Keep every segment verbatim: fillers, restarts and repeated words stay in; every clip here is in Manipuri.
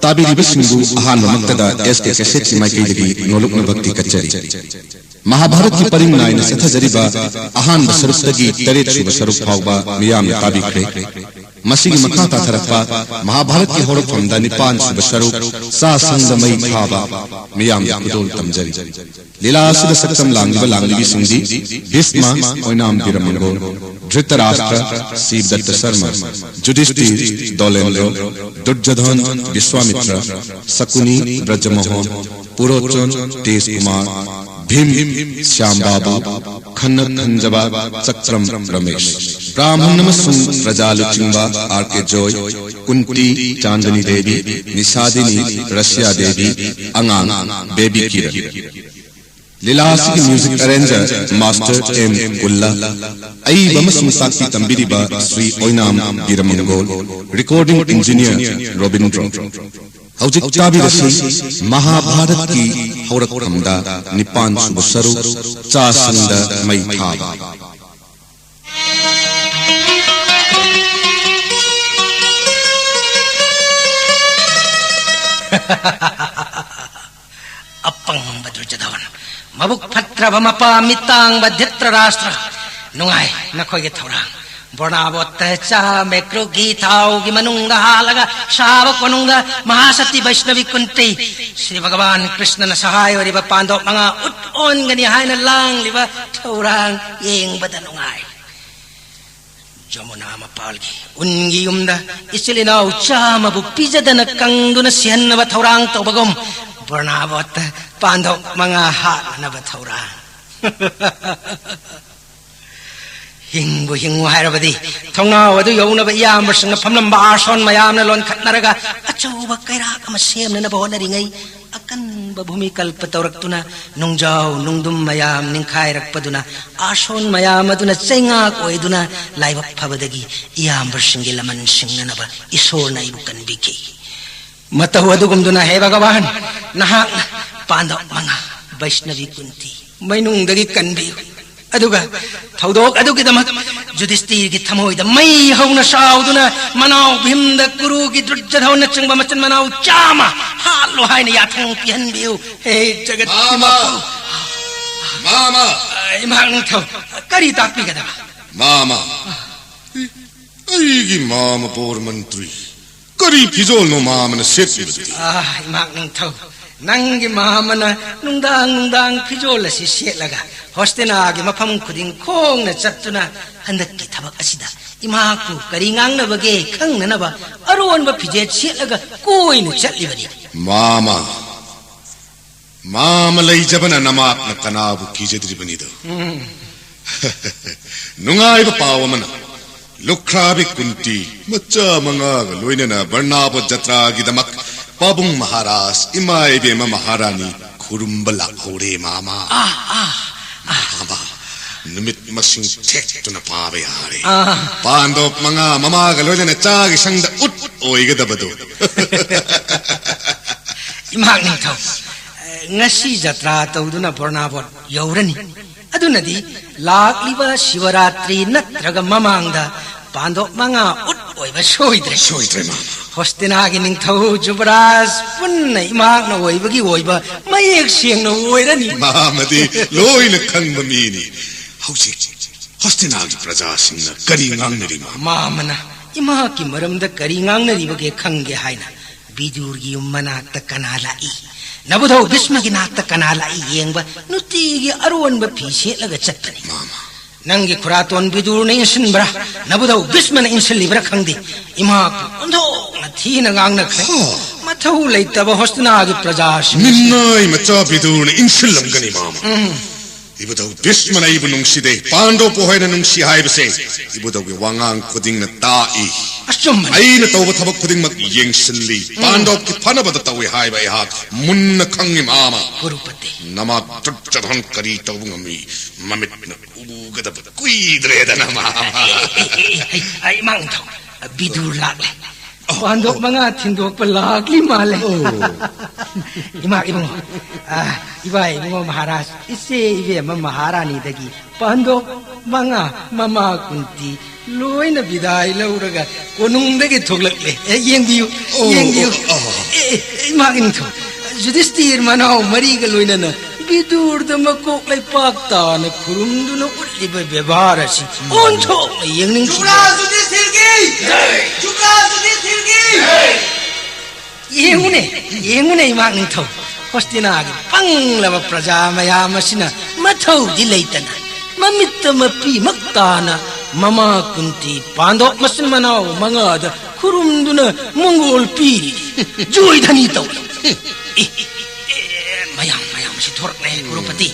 ꯇꯥꯕꯤꯔꯤꯕꯁꯤꯡꯕꯨ ꯑꯍꯥꯟꯕꯃꯛꯇꯗ ꯑꯦꯁ ꯀꯦ ꯀꯦꯁꯦꯠꯀꯤ ꯃꯥꯏꯀꯩꯗꯒꯤ ꯅꯣꯂꯨꯛꯅ ꯚꯛꯇꯤ ꯀꯠꯆꯔꯤ꯫ ꯃꯍꯥꯚꯥꯔꯠꯀꯤ ꯄꯔꯤꯡ ꯅꯥꯏꯅ ꯆꯠꯊꯖꯔꯤꯕ ꯑꯍꯥꯟꯕ ꯁꯔꯨꯛꯇꯒꯤ ꯇꯔꯦꯠ ꯁꯨꯕ ꯁꯔꯨꯛ ꯐꯥꯎꯕ ꯃꯤꯌꯥꯝꯅ ꯇꯥꯕꯤꯈ꯭ꯔꯦ꯫ ꯃꯁꯤꯒꯤ ꯃꯈꯥ ꯇꯥꯊꯔꯛꯄ ꯃꯍꯥꯚꯥꯔꯠꯀꯤ ꯍꯧꯔꯛꯐꯝꯗ ꯅꯤꯄꯥꯟ ꯁꯨꯕ ꯁꯔꯨꯛ ꯆꯥ ꯁꯪꯗ ꯃꯩ ꯊꯥꯕ ꯃꯤꯌꯥꯝꯒꯤ ꯈꯨꯗꯣꯜ ꯇꯝꯖꯔꯤ꯫ ꯂꯤꯂꯥ ꯑꯁꯤꯗ ꯁꯛꯇꯝ ꯂꯥꯡꯂꯤꯕ ꯂꯥꯡꯂꯤꯕꯤꯁꯤꯡꯗꯤ ꯚꯤꯁꯃ, ꯑꯣꯏꯅꯥꯝ ꯕꯤꯔꯃꯪꯒꯣꯜ, ꯙ꯭ꯔꯤꯇꯔꯥꯁꯇ꯭ꯔ, ꯁꯤꯕꯗꯠꯇ ꯁꯔꯃ, ꯖꯨꯙꯤꯁꯇꯤꯔ, ꯗꯣꯂꯦꯟꯗ꯭ꯔꯣ, ꯗꯨꯔꯖꯣꯙꯟ, ꯕꯤꯁ꯭ꯋꯥꯃꯤꯇ꯭ꯔ, ꯁꯀꯨꯅꯤ, ꯕ꯭ꯔꯖꯃꯣꯍꯟ, ꯄꯨꯔꯣꯆꯟ, ꯇꯦꯖ ꯀꯨꯃꯥꯔ, ꯚꯤꯝ, ꯁ꯭ꯌꯥꯝ ꯕꯥꯕꯨ, ꯈꯟꯅ ꯈꯟꯖꯕ, ꯆꯀ꯭ꯔꯝ, ꯔꯃꯦꯁ꯫ ꯕ꯭ꯔꯥꯍꯃꯟ ꯑꯃꯁꯨꯡ ꯄ꯭ꯔꯖꯥ ꯂꯨꯆꯤꯡꯕ ꯑꯥꯔ ꯀꯦ ꯖꯣꯏ, ꯀꯨꯟꯇꯤ, ꯆꯥꯟꯗꯅꯤ ꯗꯦꯕꯤ, ꯅꯤꯁꯥꯗꯤꯅꯤ, ꯔꯁꯤꯌꯥ ꯗꯦꯕꯤ, ꯑꯉꯥꯡ, ꯕꯦꯕꯤ ꯀꯤꯔꯟ꯫ ꯂꯤꯂꯥ ꯑꯁꯤꯒꯤ ꯃ꯭ꯌꯨꯖꯤꯛ ꯑꯦꯔꯦꯟꯖꯔ ꯃꯥꯁꯇꯔ ꯑꯦꯝ ꯀꯨꯜꯂ, ꯑꯏꯕ ꯑꯃꯁꯨꯡ ꯇꯥꯛꯄꯤ ꯇꯝꯕꯤꯔꯤꯕ ꯁ꯭ꯔꯤ ꯑꯣꯏꯅꯥꯝ ꯕꯤꯔꯃꯪꯒꯣꯜ, ꯔꯦꯀꯣꯔꯗꯤꯡ ꯏꯟꯖꯤꯅꯤꯌꯔ ꯔꯣꯕꯤꯟꯗ꯭ꯔꯣ꯫ ꯍꯧꯖꯤꯛ ꯇꯥꯕꯤꯔꯁꯤ ꯃꯍꯥꯚꯥꯔꯠꯀꯤ ꯍꯧꯔꯛꯐꯝꯗ ꯅꯤꯄꯥꯟ ꯁꯨꯕ ꯁꯔꯨꯛ ꯆꯥ ꯁꯪꯗ ꯃꯩ ꯊꯥꯕ꯫ ꯑꯄꯪꯕ ꯗꯨꯔꯖꯣꯙꯟ, ꯃꯕꯨꯛ ꯐꯠꯇ꯭ꯔꯕ ꯃꯄꯥ ꯃꯤꯇꯥꯡꯕ ꯙ꯭ꯔꯤꯇꯔꯥꯁꯇ꯭ꯔ, ꯅꯨꯡꯉꯥꯏ ꯅꯈꯣꯏꯒꯤ ꯊꯧꯔꯥꯡ꯫ ꯕꯣꯔꯅꯥꯕꯣꯠꯇ ꯆꯥ ꯃꯦꯀ꯭ꯔꯨꯒꯤ ꯊꯥꯎꯒꯤ ꯃꯅꯨꯡꯗ ꯍꯥꯜꯂꯒ ꯁꯥꯕ ꯀꯣꯅꯨꯡꯗ ꯃꯍꯥꯁꯇꯤ ꯕꯩꯁꯅꯕꯤ ꯀꯨꯟꯇꯤ, ꯁ꯭ꯔꯤ ꯚꯒꯋꯥꯟ ꯀ꯭ꯔꯤꯁꯅꯅ ꯁꯍꯥꯏ ꯑꯣꯏꯔꯤꯕ ꯄꯥꯟꯗꯣꯞ ꯃꯉꯥ ꯎꯠ ꯑꯣꯟꯒꯅꯤ ꯍꯥꯏꯅ ꯂꯥꯡꯂꯤꯕ ꯊꯧꯔꯥꯡ ꯌꯦꯡꯕꯗ ꯅꯨꯡꯉꯥꯏ꯫ ꯖꯃꯨꯅꯥ ꯃꯄꯥꯜꯒꯤ ꯎꯟꯒꯤ ꯌꯨꯝꯗ ꯏꯆꯤꯜ ꯏꯅꯥꯎ ꯆꯥꯝꯃꯕꯨ ꯄꯤꯖꯗꯅ ꯀꯪꯗꯨꯅ ꯁꯤꯍꯟꯅꯕ ꯊꯧꯔꯥꯡ ꯇꯧꯕꯒꯨꯝ, ꯕꯣꯔꯅꯥꯕꯣꯠꯇ ꯄꯥꯟꯗꯣꯞ ꯃꯉꯥ ꯍꯥꯠꯅꯅꯕ ꯊꯧꯔꯥꯡ꯫ ꯍꯤꯡꯕꯨ ꯍꯤꯡꯉꯨ ꯍꯥꯏꯔꯕꯗꯤ, ꯊꯣꯡꯅꯥꯎ ꯑꯗꯨ ꯌꯧꯅꯕ ꯏꯌꯥꯝꯕꯁꯤꯡꯅ ꯐꯝꯂꯝꯕ ꯑꯥꯁꯣꯟ ꯃꯌꯥꯝꯅ ꯂꯣꯟꯈꯠꯅꯔꯒ ꯑꯆꯧꯕ ꯀꯩꯔꯥꯛ ꯑꯃ ꯁꯦꯝꯅꯅꯕ ꯍꯣꯠꯅꯔꯤꯉꯩ, ꯑꯀꯟꯕ ꯚꯨꯃꯤꯀꯜꯄ ꯇꯧꯔꯛꯇꯨꯅ ꯅꯨꯡꯖꯥꯎ ꯅꯨꯡꯗꯨꯝ ꯃꯌꯥꯝ ꯅꯤꯡꯈꯥꯏꯔꯛꯄꯗꯨꯅ, ꯑꯥꯁꯣꯟ ꯃꯌꯥꯝ ꯑꯗꯨꯅ ꯆꯩꯉꯥꯛ ꯑꯣꯏꯗꯨꯅ ꯂꯥꯏꯕꯛ ꯐꯕꯗꯒꯤ ꯏꯌꯥꯝꯕꯁꯤꯡꯒꯤ ꯂꯃꯟ ꯁꯤꯡꯅꯅꯕ ꯏꯁꯣꯔꯅ ꯑꯩꯕꯨ ꯀꯟꯕꯤꯈꯤ꯫ ꯃꯇꯧ ꯑꯗꯨꯒꯨꯝꯗꯨꯅ ꯍꯦ ꯚꯒꯋꯥꯟ, ꯅꯍꯥꯛꯅ ꯄꯥꯟꯗꯕ ꯃꯉꯥ, ꯕꯩꯁꯅꯕꯤ ꯀꯨꯟꯇꯤ, ꯃꯩꯅꯨꯡꯗꯒꯤ ꯀꯟꯕꯤꯌꯨ꯫ ꯑꯗꯨꯒ ꯊꯧꯗꯣꯛ ꯑꯗꯨꯒꯤꯗꯃꯛ ꯌꯨꯙꯤꯁꯇꯤꯔꯒꯤ ꯊꯃꯣꯏꯗ ꯃꯩ ꯍꯧꯅ ꯁꯥꯎꯗꯨꯅ ꯃꯅꯥꯎ ꯚꯤꯝꯗ ꯀꯨꯔꯨꯒꯤ ꯗꯨꯔꯖꯙꯟꯅꯆꯤꯡꯕ ꯃꯆꯤꯟ ꯃꯅꯥꯎ ꯆꯥꯝꯃ ꯍꯥꯠꯂꯣ ꯍꯥꯏꯅ ꯌꯥꯊꯪ ꯄꯤꯍꯟꯕꯤꯌꯨ꯫ ꯍꯦ ꯖꯒꯠꯀꯤ ꯃꯥꯃ! ꯃꯄꯨ! ꯃꯥꯃ! ꯏꯃꯥ ꯅꯤꯡꯊꯧ, ꯀꯔꯤ ꯇꯥꯛꯄꯤꯒꯗꯕ? ꯃꯥꯃ! ꯑꯩꯒꯤ ꯃꯥꯃ ꯕꯣꯔ ꯃꯟꯇ꯭ꯔꯤ, ꯀꯔꯤ ꯐꯤꯖꯣꯜꯅꯣ ꯃꯥꯃꯅ ꯁꯦꯠꯂꯤꯕꯗꯨꯗꯤ? ꯑꯥ, ꯏꯃꯥ ꯅꯤꯡꯊꯧ, ꯅꯪꯒꯤ ꯃꯥꯃꯅ ꯅꯨꯡꯗꯥꯡ ꯅꯨꯡꯗꯥꯡ ꯐꯤꯖꯣꯜ ꯑꯁꯤ ꯁꯦꯠꯂꯒ ꯍꯣꯁꯇꯤꯅꯥꯒꯤ ꯃꯐꯝ ꯈꯨꯗꯤꯡ ꯈꯣꯡꯅ ꯆꯠꯇꯨꯅ ꯍꯟꯗꯛꯀꯤ ꯊꯕꯛ ꯑꯁꯤꯗ ꯏꯃꯥꯕꯨ ꯀꯔꯤ ꯉꯥꯡꯅꯕꯒꯦ ꯈꯪꯅꯅꯕ ꯑꯔꯣꯟꯕ ꯐꯤꯖꯦꯠ ꯁꯦꯠꯂꯒ ꯀꯣꯏꯅ ꯆꯠꯂꯤꯕꯅꯤ꯫ ꯃꯥꯃ, ꯃꯥꯃ ꯂꯩꯖꯕꯅ ꯅꯃꯥꯛꯅ ꯀꯅꯥꯕꯨ ꯀꯤꯖꯗ꯭ꯔꯤꯕꯅꯤꯗꯣ? ꯎꯝ꯫ ꯅꯨꯡꯉꯥꯏꯕ ꯄꯥꯎ ꯑꯃꯅ, ꯂꯨꯈ꯭ꯔꯥꯕꯤ ꯀꯨꯟꯇꯤ ꯃꯆꯥ ꯃꯉꯥꯒ ꯂꯣꯏꯅꯅ ꯕꯔꯅꯥꯕꯣ ꯖꯇ꯭ꯔꯥꯒꯤꯗꯃꯛ ꯄꯥꯕꯨꯡ ꯃꯍꯥꯔꯥꯖ, ꯏꯃꯥ ꯏꯕꯦꯝꯃ ꯃꯍꯥꯔꯥꯅꯤ ꯈꯨꯔꯨꯝꯕ ꯂꯥꯛꯍꯧꯔꯦ, ꯃꯥꯃ꯫ ꯑꯥ, ꯑꯥ, ꯑꯥ꯫ ꯃꯥꯃ, ꯅꯨꯃꯤꯠ ꯃꯁꯤꯡ ꯊꯦꯛꯇꯨꯅ ꯄꯥꯕ ꯌꯥꯔꯦ꯫ ꯑꯥ꯫ ꯄꯥꯟꯗꯣꯞ ꯃꯉꯥ ꯃꯃꯥꯒ ꯂꯣꯏꯅꯅ ꯆꯥꯒꯤ ꯁꯪꯗ ꯎꯠ ꯑꯣꯏꯒꯗꯕꯗꯣ꯫ ꯏꯃꯥ ꯅꯤꯡꯊꯧ, ꯉꯁꯤ ꯖꯇ꯭ꯔꯥ ꯇꯧꯗꯨꯅ ꯕꯔꯅꯥꯕꯣꯠ ꯌꯧꯔꯅꯤ꯫ ꯑꯗꯨꯅꯗꯤ ꯂꯥꯛꯂꯤꯕ ꯁꯤꯕꯔꯥꯇ꯭ꯔꯤ ꯅꯠꯇ꯭ꯔꯒ ꯃꯃꯥꯡꯗ ꯄꯥꯟꯗꯣꯞ ꯃꯉꯥ ꯎꯠ ꯑꯣꯏꯕ ꯁꯣꯏꯗ꯭ꯔꯦ꯫ ꯁꯣꯏꯗ꯭ꯔꯦ, ꯃꯥꯃ꯫ ꯍꯣꯁꯇꯤꯅꯥꯒꯤ ꯅꯤꯡꯊꯧ ꯖꯨꯕꯔꯥꯖ ꯄꯨꯟꯅ ꯏꯃꯥꯛꯅ ꯑꯣꯏꯕꯒꯤ ꯑꯣꯏꯕ ꯃꯌꯦꯛ ꯁꯦꯡꯅ ꯑꯣꯏꯔꯅꯤ꯫ ꯃꯥꯃꯗꯤ ꯂꯣꯏꯅ ꯈꯪꯕ ꯃꯤꯅꯤ꯫ ꯍꯧꯖꯤꯛ ꯍꯣꯁꯇꯤꯅꯥꯒꯤ ꯄ꯭ꯔꯖꯥꯁꯤꯡꯅ ꯀꯔꯤ ꯉꯥꯡꯅꯔꯤ, ꯃꯥꯃ? ꯃꯥꯃꯅ ꯏꯃꯥꯛꯀꯤ ꯃꯔꯝꯗ ꯀꯔꯤ ꯉꯥꯡꯅꯔꯤꯕꯒꯦ ꯈꯪꯒꯦ ꯍꯥꯏꯅ ꯕꯤꯗꯨꯔꯒꯤ ꯌꯨꯝ ꯃꯅꯥꯛꯇ ꯀꯅꯥ ꯂꯥꯛꯏ, ꯅꯕꯨꯙꯧ ꯚꯤꯁꯃꯒꯤ ꯅꯥꯛꯇ ꯀꯅꯥ ꯂꯥꯛꯏ ꯌꯦꯡꯕ ꯅꯨꯡꯇꯤꯒꯤ ꯑꯔꯣꯟꯕ ꯐꯤ ꯁꯦꯠꯂꯒ ꯆꯠꯄꯅꯤ꯫ ꯃꯥꯃ꯫ ꯅꯪꯒꯤ ꯈꯨꯔꯥꯇꯣꯟ ꯕꯤꯗꯨꯔꯅ ꯏꯟꯁꯤꯟꯕ꯭ꯔꯥ, ꯅꯕꯨꯙꯧ ꯚꯤꯁꯃꯅ ꯏꯟꯁꯤꯜꯂꯤꯕ꯭ꯔꯥ ꯈꯪꯗꯦ, ꯏꯃꯥꯕꯨ ꯑꯣꯟꯊꯣꯛꯅ ꯊꯤꯅ ꯉꯥꯡꯅꯈ꯭ꯔꯦ꯫ ꯍꯥ꯫ ꯃꯊꯧ ꯂꯩꯇꯕ ꯍꯣꯁꯇꯤꯅꯥꯒꯤ ꯄ꯭ꯔꯖꯥꯁꯤꯡ꯫ ꯃꯤꯅꯥꯏ ꯃꯆꯥ ꯕꯤꯗꯨꯔꯅ ꯏꯟꯁꯤꯜꯂꯝꯒꯅꯤ, ꯃꯥꯃ꯫ ꯎꯝ꯫ ꯏꯕꯨꯙꯧ ꯚꯤꯁꯃꯅ ꯑꯩꯕꯨ ꯅꯨꯡꯁꯤꯗꯦ, ꯄꯥꯟꯗꯣꯞꯄꯨ ꯍꯦꯟꯅ ꯅꯨꯡꯁꯤ ꯍꯥꯏꯕꯁꯦ ꯏꯕꯨꯙꯧꯒꯤ ꯋꯥꯉꯥꯡ ꯈꯨꯗꯤꯡꯅ ꯇꯥꯛꯏ꯫ ꯑꯆꯨꯝꯕꯅꯤ꯫ ꯑꯩꯅ ꯇꯧꯕ ꯊꯕꯛ ꯈꯨꯗꯤꯡꯃꯛ ꯌꯦꯡꯁꯤꯜꯂꯤ, ꯎꯝ꯫ ꯄꯥꯟꯗꯣꯞꯀꯤ ꯐꯅꯕꯗ ꯇꯧꯏ ꯍꯥꯏꯕ ꯑꯩꯍꯥꯛ ꯃꯨꯟꯅ ꯈꯪꯉꯤ, ꯃꯥꯃ꯫ ꯀꯨꯔꯨꯄꯇꯤ꯫ ꯅꯃꯥ ꯗꯨꯔꯖꯙꯟ ꯀꯔꯤ ꯇꯧꯕ ꯉꯝꯃꯤ? ꯃꯃꯤꯠꯅ ꯎꯒꯗꯕ ꯀꯨꯏꯗ꯭ꯔꯦꯗꯅ, ꯃꯥꯃ꯫ ꯑꯩ, ꯑꯩ, ꯑꯩ, ꯏꯃꯥ ꯅꯤꯡꯊꯧ, ꯕꯤꯗꯨꯔ ꯂꯥꯛꯂꯦ꯫ ꯑꯣ, ꯄꯥꯟꯗꯣꯞ ꯑꯣ꯫ ꯃꯉꯥ ꯊꯤꯟꯗꯣꯛꯄ ꯂꯥꯛꯂꯤ ꯃꯥꯜꯂꯦ꯫ ꯑꯣ꯫ ꯏꯃꯥ ꯏꯕꯨꯡꯉꯣ, ꯑ, ꯏꯕꯥ ꯏꯕꯨꯡꯉꯣ ꯃꯍꯥꯔꯥꯖ, ꯏꯆꯦ ꯏꯕꯦꯝꯃ ꯃꯍꯥꯔꯥꯅꯤꯗꯒꯤ ꯄꯥꯟꯗꯣꯞ ꯃꯉꯥ, ꯃꯃꯥ ꯀꯨꯟꯇꯤ ꯂꯣꯏꯅ ꯕꯤꯗꯥꯏ ꯂꯧꯔꯒ ꯀꯣꯅꯨꯡꯗꯒꯤ ꯊꯣꯛꯂꯛꯂꯦ꯫ ꯑꯦ, ꯌꯦꯡꯕꯤꯌꯨ, ꯑꯣ, ꯌꯦꯡꯕꯤꯌꯨ꯫ ꯑꯣ, ꯑꯣ꯫ ꯑꯦ, ꯑꯦ, ꯏꯃꯥ ꯏꯅꯤꯡꯊꯧ, ꯌꯨꯙꯤꯁꯇꯤꯔ ꯃꯅꯥꯎ ꯃꯔꯤꯒ ꯂꯣꯏꯅꯅ ꯕꯤꯗꯨꯔꯗ ꯃꯀꯣꯛ ꯂꯩꯄꯥꯛ ꯇꯥꯅ ꯈꯨꯔꯨꯝꯗꯨꯅ ꯎꯠꯂꯤꯕ ꯕꯦꯕꯥꯔ ꯑꯁꯤ ꯑꯣꯟꯊꯣꯛꯅ ꯌꯦꯡꯅꯤꯡꯈꯤ꯫ ꯖꯨꯕ꯭ꯔꯥꯖ ꯌꯨꯙꯤꯁꯇꯤꯔꯒꯤ! ꯖꯨꯕ꯭ꯔꯥꯖ ꯌꯨꯙꯤꯁꯇꯤꯔꯒꯤ! ꯌꯦꯡꯉꯨꯅꯦ, ꯌꯦꯡꯉꯨꯅꯦ, ꯏꯃꯥ ꯅꯤꯡꯊꯧ꯫ ꯍꯣꯁꯇꯤꯅꯥꯒꯤ ꯄꯪꯂꯕ ꯄ꯭ꯔꯖꯥ ꯃꯌꯥꯝ ꯑꯁꯤꯅ ꯃꯊꯧꯗꯤ ꯂꯩꯇꯅ, ꯃꯃꯤꯠꯇ ꯃꯄꯤꯃꯛ ꯇꯥꯅ ꯃꯃꯥ ꯀꯨꯟꯇꯤ ꯄꯥꯟꯗꯣꯞ ꯃꯆꯤꯟ ꯃꯅꯥꯎ ꯃꯉꯥꯗ ꯈꯨꯔꯨꯝꯗꯨꯅ ꯃꯪꯒꯣꯜ ꯄꯤꯔꯤ꯫ ꯖꯣꯏꯙꯅꯤ ꯇꯧꯔꯤ꯫ ꯑꯦ, ꯑꯦ, ꯃꯌꯥꯝ, ꯃꯌꯥꯝ ꯑꯁꯤ ꯊꯣꯔꯛꯂꯦ, ꯀ꯭ꯔꯣꯄꯇꯤ꯫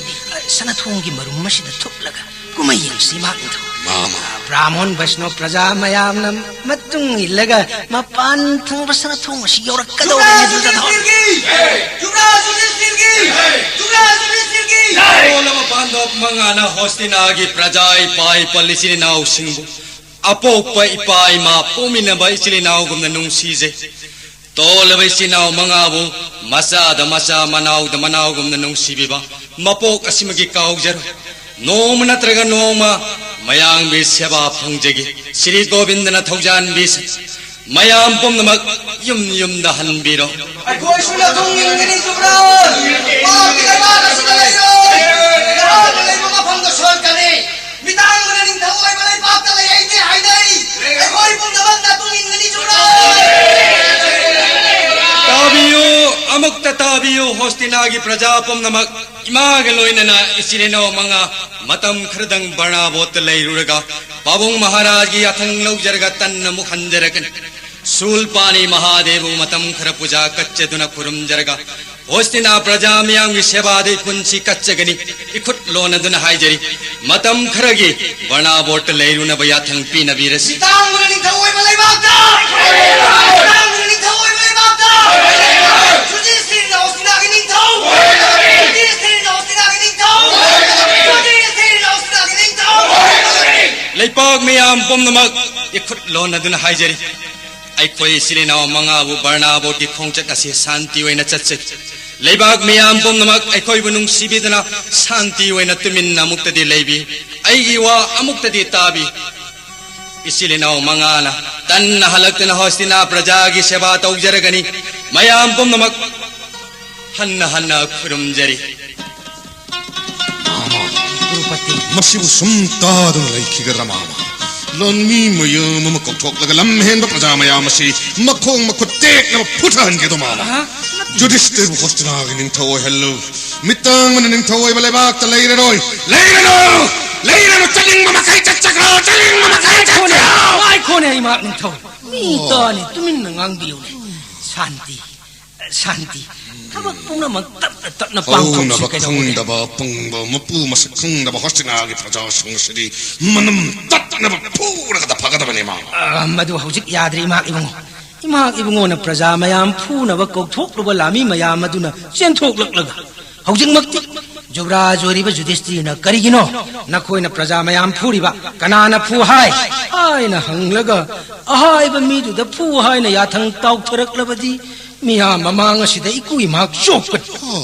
ꯁꯅꯥꯊꯣꯡꯒꯤ ꯃꯔꯨꯝ ꯑꯁꯤꯗ ꯊꯨꯞꯂꯒ ꯀꯨꯝꯍꯩ ꯌꯦꯡꯁꯤ, ꯏꯃꯥ ꯅꯤꯡꯊꯧ꯫ ꯃꯥꯃ꯫ ꯕ꯭ꯔꯥꯍꯃꯣꯟ ꯕꯩꯁꯅꯣ ꯄ꯭ꯔꯖꯥ ꯃꯌꯥꯝꯅ ꯃꯇꯨꯡ ꯏꯜꯂꯒ ꯃꯄꯥꯟ ꯊꯪꯕ ꯁꯅꯥꯊꯣꯡ ꯑꯁꯤ ꯌꯧꯔꯛꯀꯗꯧꯔꯦ꯫ ꯖꯨꯕ꯭ꯔꯥꯖ ꯌꯨꯙꯤꯁꯇꯤꯔꯒꯤ! ꯖꯨꯕ꯭ꯔꯥꯖ ꯌꯨꯙꯤꯁꯇꯤꯔꯒꯤ! ꯖꯨꯕ꯭ꯔꯥꯖ ꯌꯨꯙꯤꯁꯇꯤꯔꯒꯤ! ꯇꯣꯜꯂꯕ ꯄꯥꯟꯗꯣꯞ ꯃꯉꯥꯅ ꯍꯣꯁꯇꯤꯅꯥꯒꯤ ꯄ꯭ꯔꯖꯥ ꯏꯄꯥ ꯏꯄꯜ ꯏꯆꯤꯜ ꯏꯅꯥꯎꯁꯤꯡꯕꯨ ꯑꯄꯣꯛꯄ ꯏꯄꯥ ꯏꯃꯥ ꯄꯣꯛꯃꯤꯟꯅꯕ ꯏꯆꯤꯜ ꯏꯅꯥꯎꯒꯨꯝꯅ ꯅꯨꯡꯁꯤꯖꯩ꯫ ꯇꯣꯜꯂꯕ ꯏꯆꯤꯜ ꯏꯅꯥꯎ ꯃꯉꯥꯕꯨ ꯃꯆꯥꯗ ꯃꯆꯥ, ꯃꯅꯥꯎꯗ ꯃꯅꯥꯎꯒꯨꯝꯅ ꯅꯨꯡꯁꯤꯕꯤꯕ ꯃꯄꯣꯛ ꯑꯁꯤꯃꯒꯤ ꯀꯥꯎꯖꯔꯣꯏ꯫ ꯅꯣꯡꯃ ꯅꯠꯇ꯭ꯔꯒ ꯅꯣꯡꯃ ꯃꯌꯥꯝꯒꯤ ꯁꯦꯕꯥ ꯐꯪꯖꯒꯦ꯫ ꯁ꯭ꯔꯤ ꯒꯣꯕꯤꯟꯗꯅ ꯊꯧꯖꯥꯟꯕꯤꯁꯤ꯫ ꯃꯌꯥꯝ ꯄꯨꯝꯅꯃꯛ ꯌꯨꯝ ꯌꯨꯝꯗ ꯍꯟꯕꯤꯔꯣ꯫ ꯑꯩꯈꯣꯏꯁꯨ ꯅꯇꯨꯡ ꯏꯟꯒꯅꯤ, ꯖꯨꯕ꯭ꯔꯥꯖ꯫ ꯄꯥꯞꯀꯤ ꯂꯩꯕꯥꯛ ꯑꯁꯤꯗ ꯂꯩꯔꯣꯏ꯫ ꯅꯍꯥꯛꯅ ꯂꯩꯕ ꯃꯐꯝꯗ ꯁꯣꯏꯔꯛꯀꯅꯤ꯫ ꯃꯤꯇꯥꯡꯕꯅ ꯅꯤꯡꯊꯧ ꯑꯣꯏꯕ ꯂꯩꯕꯥꯛꯇ ꯂꯩ ꯍꯩꯇꯦ ꯍꯥꯏꯅꯩ꯫ ꯑꯩꯈꯣꯏ ꯄꯨꯝꯅꯃꯛ ꯅꯇꯨꯡ ꯏꯟꯒꯅꯤ, ꯖꯨꯕ꯭ꯔꯥꯖ꯫ ꯇꯥꯕꯤꯌꯨ, ꯑꯃꯨꯛꯇ ꯇꯥꯕꯤꯌꯨ, ꯍꯣꯁꯇꯤꯅꯥꯒꯤ ꯄ꯭ꯔꯖꯥ ꯄꯨꯝꯅꯃꯛ꯫ ꯏꯃꯥꯒ ꯂꯣꯏꯅꯅ ꯏꯆꯤꯜ ꯏꯅꯥꯎ ꯃꯉꯥ ꯃꯇꯝ ꯈꯔꯗꯪ ꯕꯔꯅꯥꯕꯣꯠꯇ ꯂꯩꯔꯨꯔꯒ ꯄꯥꯕꯨꯡ ꯃꯍꯥꯔꯥꯖꯒꯤ ꯌꯥꯊꯪ ꯂꯧꯖꯔꯒ ꯇꯟꯅ ꯑꯃꯨꯛ ꯍꯟꯖꯔꯛꯀꯅꯤ꯫ ꯁꯨꯜꯄꯥꯅꯤ ꯃꯍꯥꯗꯦꯕꯕꯨ ꯃꯇꯝ ꯈꯔ ꯄꯨꯖꯥ ꯀꯠꯆꯗꯨꯅ ꯈꯨꯔꯨꯝꯖꯔꯒ ꯍꯣꯁꯇꯤꯅꯥ ꯄ꯭ꯔꯖꯥ ꯃꯤꯌꯥꯝꯒꯤ ꯁꯦꯕꯥꯗ ꯏꯄꯨꯟꯁꯤ ꯀꯠꯆꯒꯅꯤ꯫ ꯏꯈꯨꯠ ꯂꯣꯟꯅꯗꯨꯅ ꯍꯥꯏꯖꯔꯤ, ꯃꯇꯝ ꯈꯔꯒꯤ ꯕꯔꯅꯥꯕꯣꯠꯇ ꯂꯩꯔꯨꯅꯕ ꯌꯥꯊꯪ ꯄꯤꯅꯕꯤꯔꯁꯤ꯫ ꯃꯤꯇꯥꯡꯕꯅ ꯅꯤꯡꯊꯧ ꯑꯣꯏꯕ ꯂꯩꯕꯥꯛꯇ! ꯃꯤꯇꯥꯡꯕꯅ ꯅꯤꯡꯊꯧ ꯑꯣꯏꯕ ꯂꯩꯕꯥꯛꯇ! ꯌꯨꯙꯤꯁꯇꯤꯔꯅ ꯍꯣꯁꯇꯤꯅꯥꯒꯤ ꯅꯤꯡꯊꯧ! ꯌꯨꯙꯤꯁꯇꯤꯔꯅ ꯍꯣꯁꯇꯤꯅꯥꯒꯤ ꯅꯤꯡꯊꯧ! ꯌꯨꯙꯤꯁꯇꯤꯔꯅ ꯍꯣꯁꯇꯤꯅꯥꯒꯤ ꯅꯤꯡꯊꯧ! ꯂꯩꯄꯥꯛ ꯃꯤꯌꯥꯝ ꯄꯨꯝꯅꯃꯛ ꯏꯈꯨꯠ ꯂꯣꯟꯅꯗꯨꯅ ꯍꯥꯏꯖꯔꯤ꯫ ꯑꯩꯈꯣꯏ ꯏꯆꯤꯜ ꯏꯅꯥꯎ ꯃꯉꯥꯕꯨ ꯕꯔꯅꯥꯕꯣꯠꯀꯤ ꯈꯣꯡꯆꯠ ꯑꯁꯤ ꯁꯥꯟꯇꯤ ꯑꯣꯏꯅ ꯆꯠꯆꯩ꯫ ꯂꯩꯕꯥꯛ ꯃꯤꯌꯥꯝ ꯄꯨꯝꯅꯃꯛ ꯑꯩꯈꯣꯏꯕꯨ ꯅꯨꯡꯁꯤꯕꯤꯗꯨꯅ ꯁꯥꯟꯇꯤ ꯑꯣꯏꯅ ꯇꯨꯃꯤꯟꯅ ꯑꯃꯨꯛꯇꯗꯤ ꯂꯩꯕꯤ꯫ ꯑꯩꯒꯤ ꯋꯥ ꯑꯃꯨꯛꯇꯗꯤ ꯇꯥꯕꯤ꯫ ꯏꯆꯤꯜ ꯏꯅꯥꯎ ꯃꯉꯥꯅ ꯇꯟꯅ ꯍꯜꯂꯛꯇꯨꯅ ꯍꯣꯁꯇꯤꯅꯥ ꯄ꯭ꯔꯖꯥꯒꯤ ꯁꯦꯕꯥ ꯇꯧꯖꯔꯒꯅꯤ꯫ ꯃꯌꯥꯝ ꯄꯨꯝꯅꯃꯛ ꯍꯟꯅ ꯍꯟꯅ ꯈꯨꯔꯨꯝꯖꯔꯤ꯫ ꯃꯥꯃ, ꯀ꯭ꯔꯨꯄꯇꯤ꯫ ꯃꯁꯤꯕꯨ ꯁꯨꯝ ꯇꯥꯗꯨꯅ ꯂꯩꯈꯤꯒꯗ꯭ꯔꯥ, ꯃꯥꯃ? ꯂꯥꯟꯃꯤ ꯃꯌꯥꯝ ꯑꯃ ꯀꯧꯊꯣꯛꯂꯒ ꯂꯝ ꯍꯦꯟꯕ ꯄ꯭ꯔꯖꯥ ꯃꯌꯥꯝ ꯑꯁꯤ ꯃꯈꯣꯡ ꯃꯈꯨꯠ ꯇꯦꯛꯅꯕ ꯐꯨꯊꯍꯟꯒꯦꯗꯣ, ꯃꯥꯃ꯫ ꯑꯍ, ꯅꯠꯇꯦ꯫ ꯖꯨꯗꯤꯁꯇꯤꯔꯕꯨ ꯍꯣꯁꯇꯤꯅꯥꯒꯤ ꯅꯤꯡꯊꯧ ꯑꯣꯏꯍꯜꯂꯨ꯫ ꯃꯤꯇꯥꯡꯕꯅ ꯅꯤꯡꯊꯧ ꯑꯣꯏꯕ ꯂꯩꯕꯥꯛꯇ ꯂꯩꯔꯔꯣꯏ꯫ ꯂꯩꯔꯅꯨ! ꯂꯩꯔꯅꯨ! ꯆꯠꯅꯤꯡꯕ ꯃꯈꯩ ꯆꯠꯆꯈ꯭ꯔꯣ! ꯆꯠꯅꯤꯡꯕ ꯃꯈꯩ ꯉꯥꯏꯈꯣꯅꯦ, ꯆꯠꯆꯈ꯭ꯔꯣ! ꯉꯥꯏꯈꯣꯅꯦ, ꯏꯃꯥ ꯅꯤꯡꯊꯧ꯫ ꯃꯤ ꯑꯣ꯫ ꯇꯥꯅꯤ, ꯇꯨꯃꯤꯟꯅ ꯉꯥꯡꯕꯤꯌꯨꯅꯦ꯫ ꯁꯥꯟꯇꯤ, ꯁꯥꯟꯇꯤ꯫ ꯊꯕꯛ ꯄꯨꯝꯅꯃꯛ ꯇꯞꯅ ꯇꯞꯅ ꯄꯥꯡꯊꯣꯛꯁꯤ ꯍꯧꯅꯕ ꯀꯩꯗꯧꯕꯒꯦ? ꯈꯪꯗꯕ, ꯄꯪꯕ, ꯃꯄꯨ ꯃꯁꯛ ꯈꯪꯗꯕ ꯍꯣꯁꯇꯤꯅꯥꯒꯤ ꯄ꯭ꯔꯖꯥꯁꯤꯡ ꯑꯁꯤꯗꯤ ꯃꯅꯝ ꯇꯠꯅꯕ ꯐꯨꯔꯒꯗ ꯐꯒꯗꯕꯅꯤ, ꯃꯥꯃ꯫ ꯑ, ꯃꯗꯨ ꯍꯧꯖꯤꯛ ꯌꯥꯗ꯭ꯔꯤ, ꯏꯃꯥ ꯏꯕꯨꯡꯉꯣ꯫ ꯏꯃꯥ ꯏꯕꯨꯡꯉꯣꯅ ꯄ꯭ꯔꯖꯥ ꯃꯌꯥꯝ ꯐꯨꯅꯕ ꯀꯧꯊꯣꯛꯂꯨꯕ ꯂꯥꯟꯃꯤ ꯃꯌꯥꯝ ꯑꯗꯨꯅ ꯆꯦꯟꯊꯣꯛꯂꯛꯂꯒ ꯍꯧꯖꯤꯛꯃꯛꯇꯤ ꯖꯨꯕꯔꯥꯖ ꯑꯣꯏꯔꯤꯕ ꯖꯨꯗꯤꯁꯇꯤꯔꯅ ꯀꯔꯤꯒꯤꯅꯣ ꯅꯈꯣꯏꯅ ꯄ꯭ꯔꯖꯥ ꯃꯌꯥꯝ ꯐꯨꯔꯤꯕ? ꯀꯅꯥꯅ ꯐꯨ ꯍꯥꯏ? ꯍꯥꯏꯅ ꯍꯪꯂꯒ ꯑꯍꯥꯏꯕ ꯃꯤꯗꯨꯗ ꯐꯨ ꯍꯥꯏꯅ ꯌꯥꯊꯪ ꯇꯥꯎꯊꯔꯛꯂꯕꯗꯤ ꯃꯤꯌꯥꯝ ꯃꯃꯥꯡ ꯑꯁꯤꯗ ꯏꯀꯨ ꯏꯃꯥꯛ ꯆꯣꯞꯀꯅꯤ꯫ ꯑꯣ꯫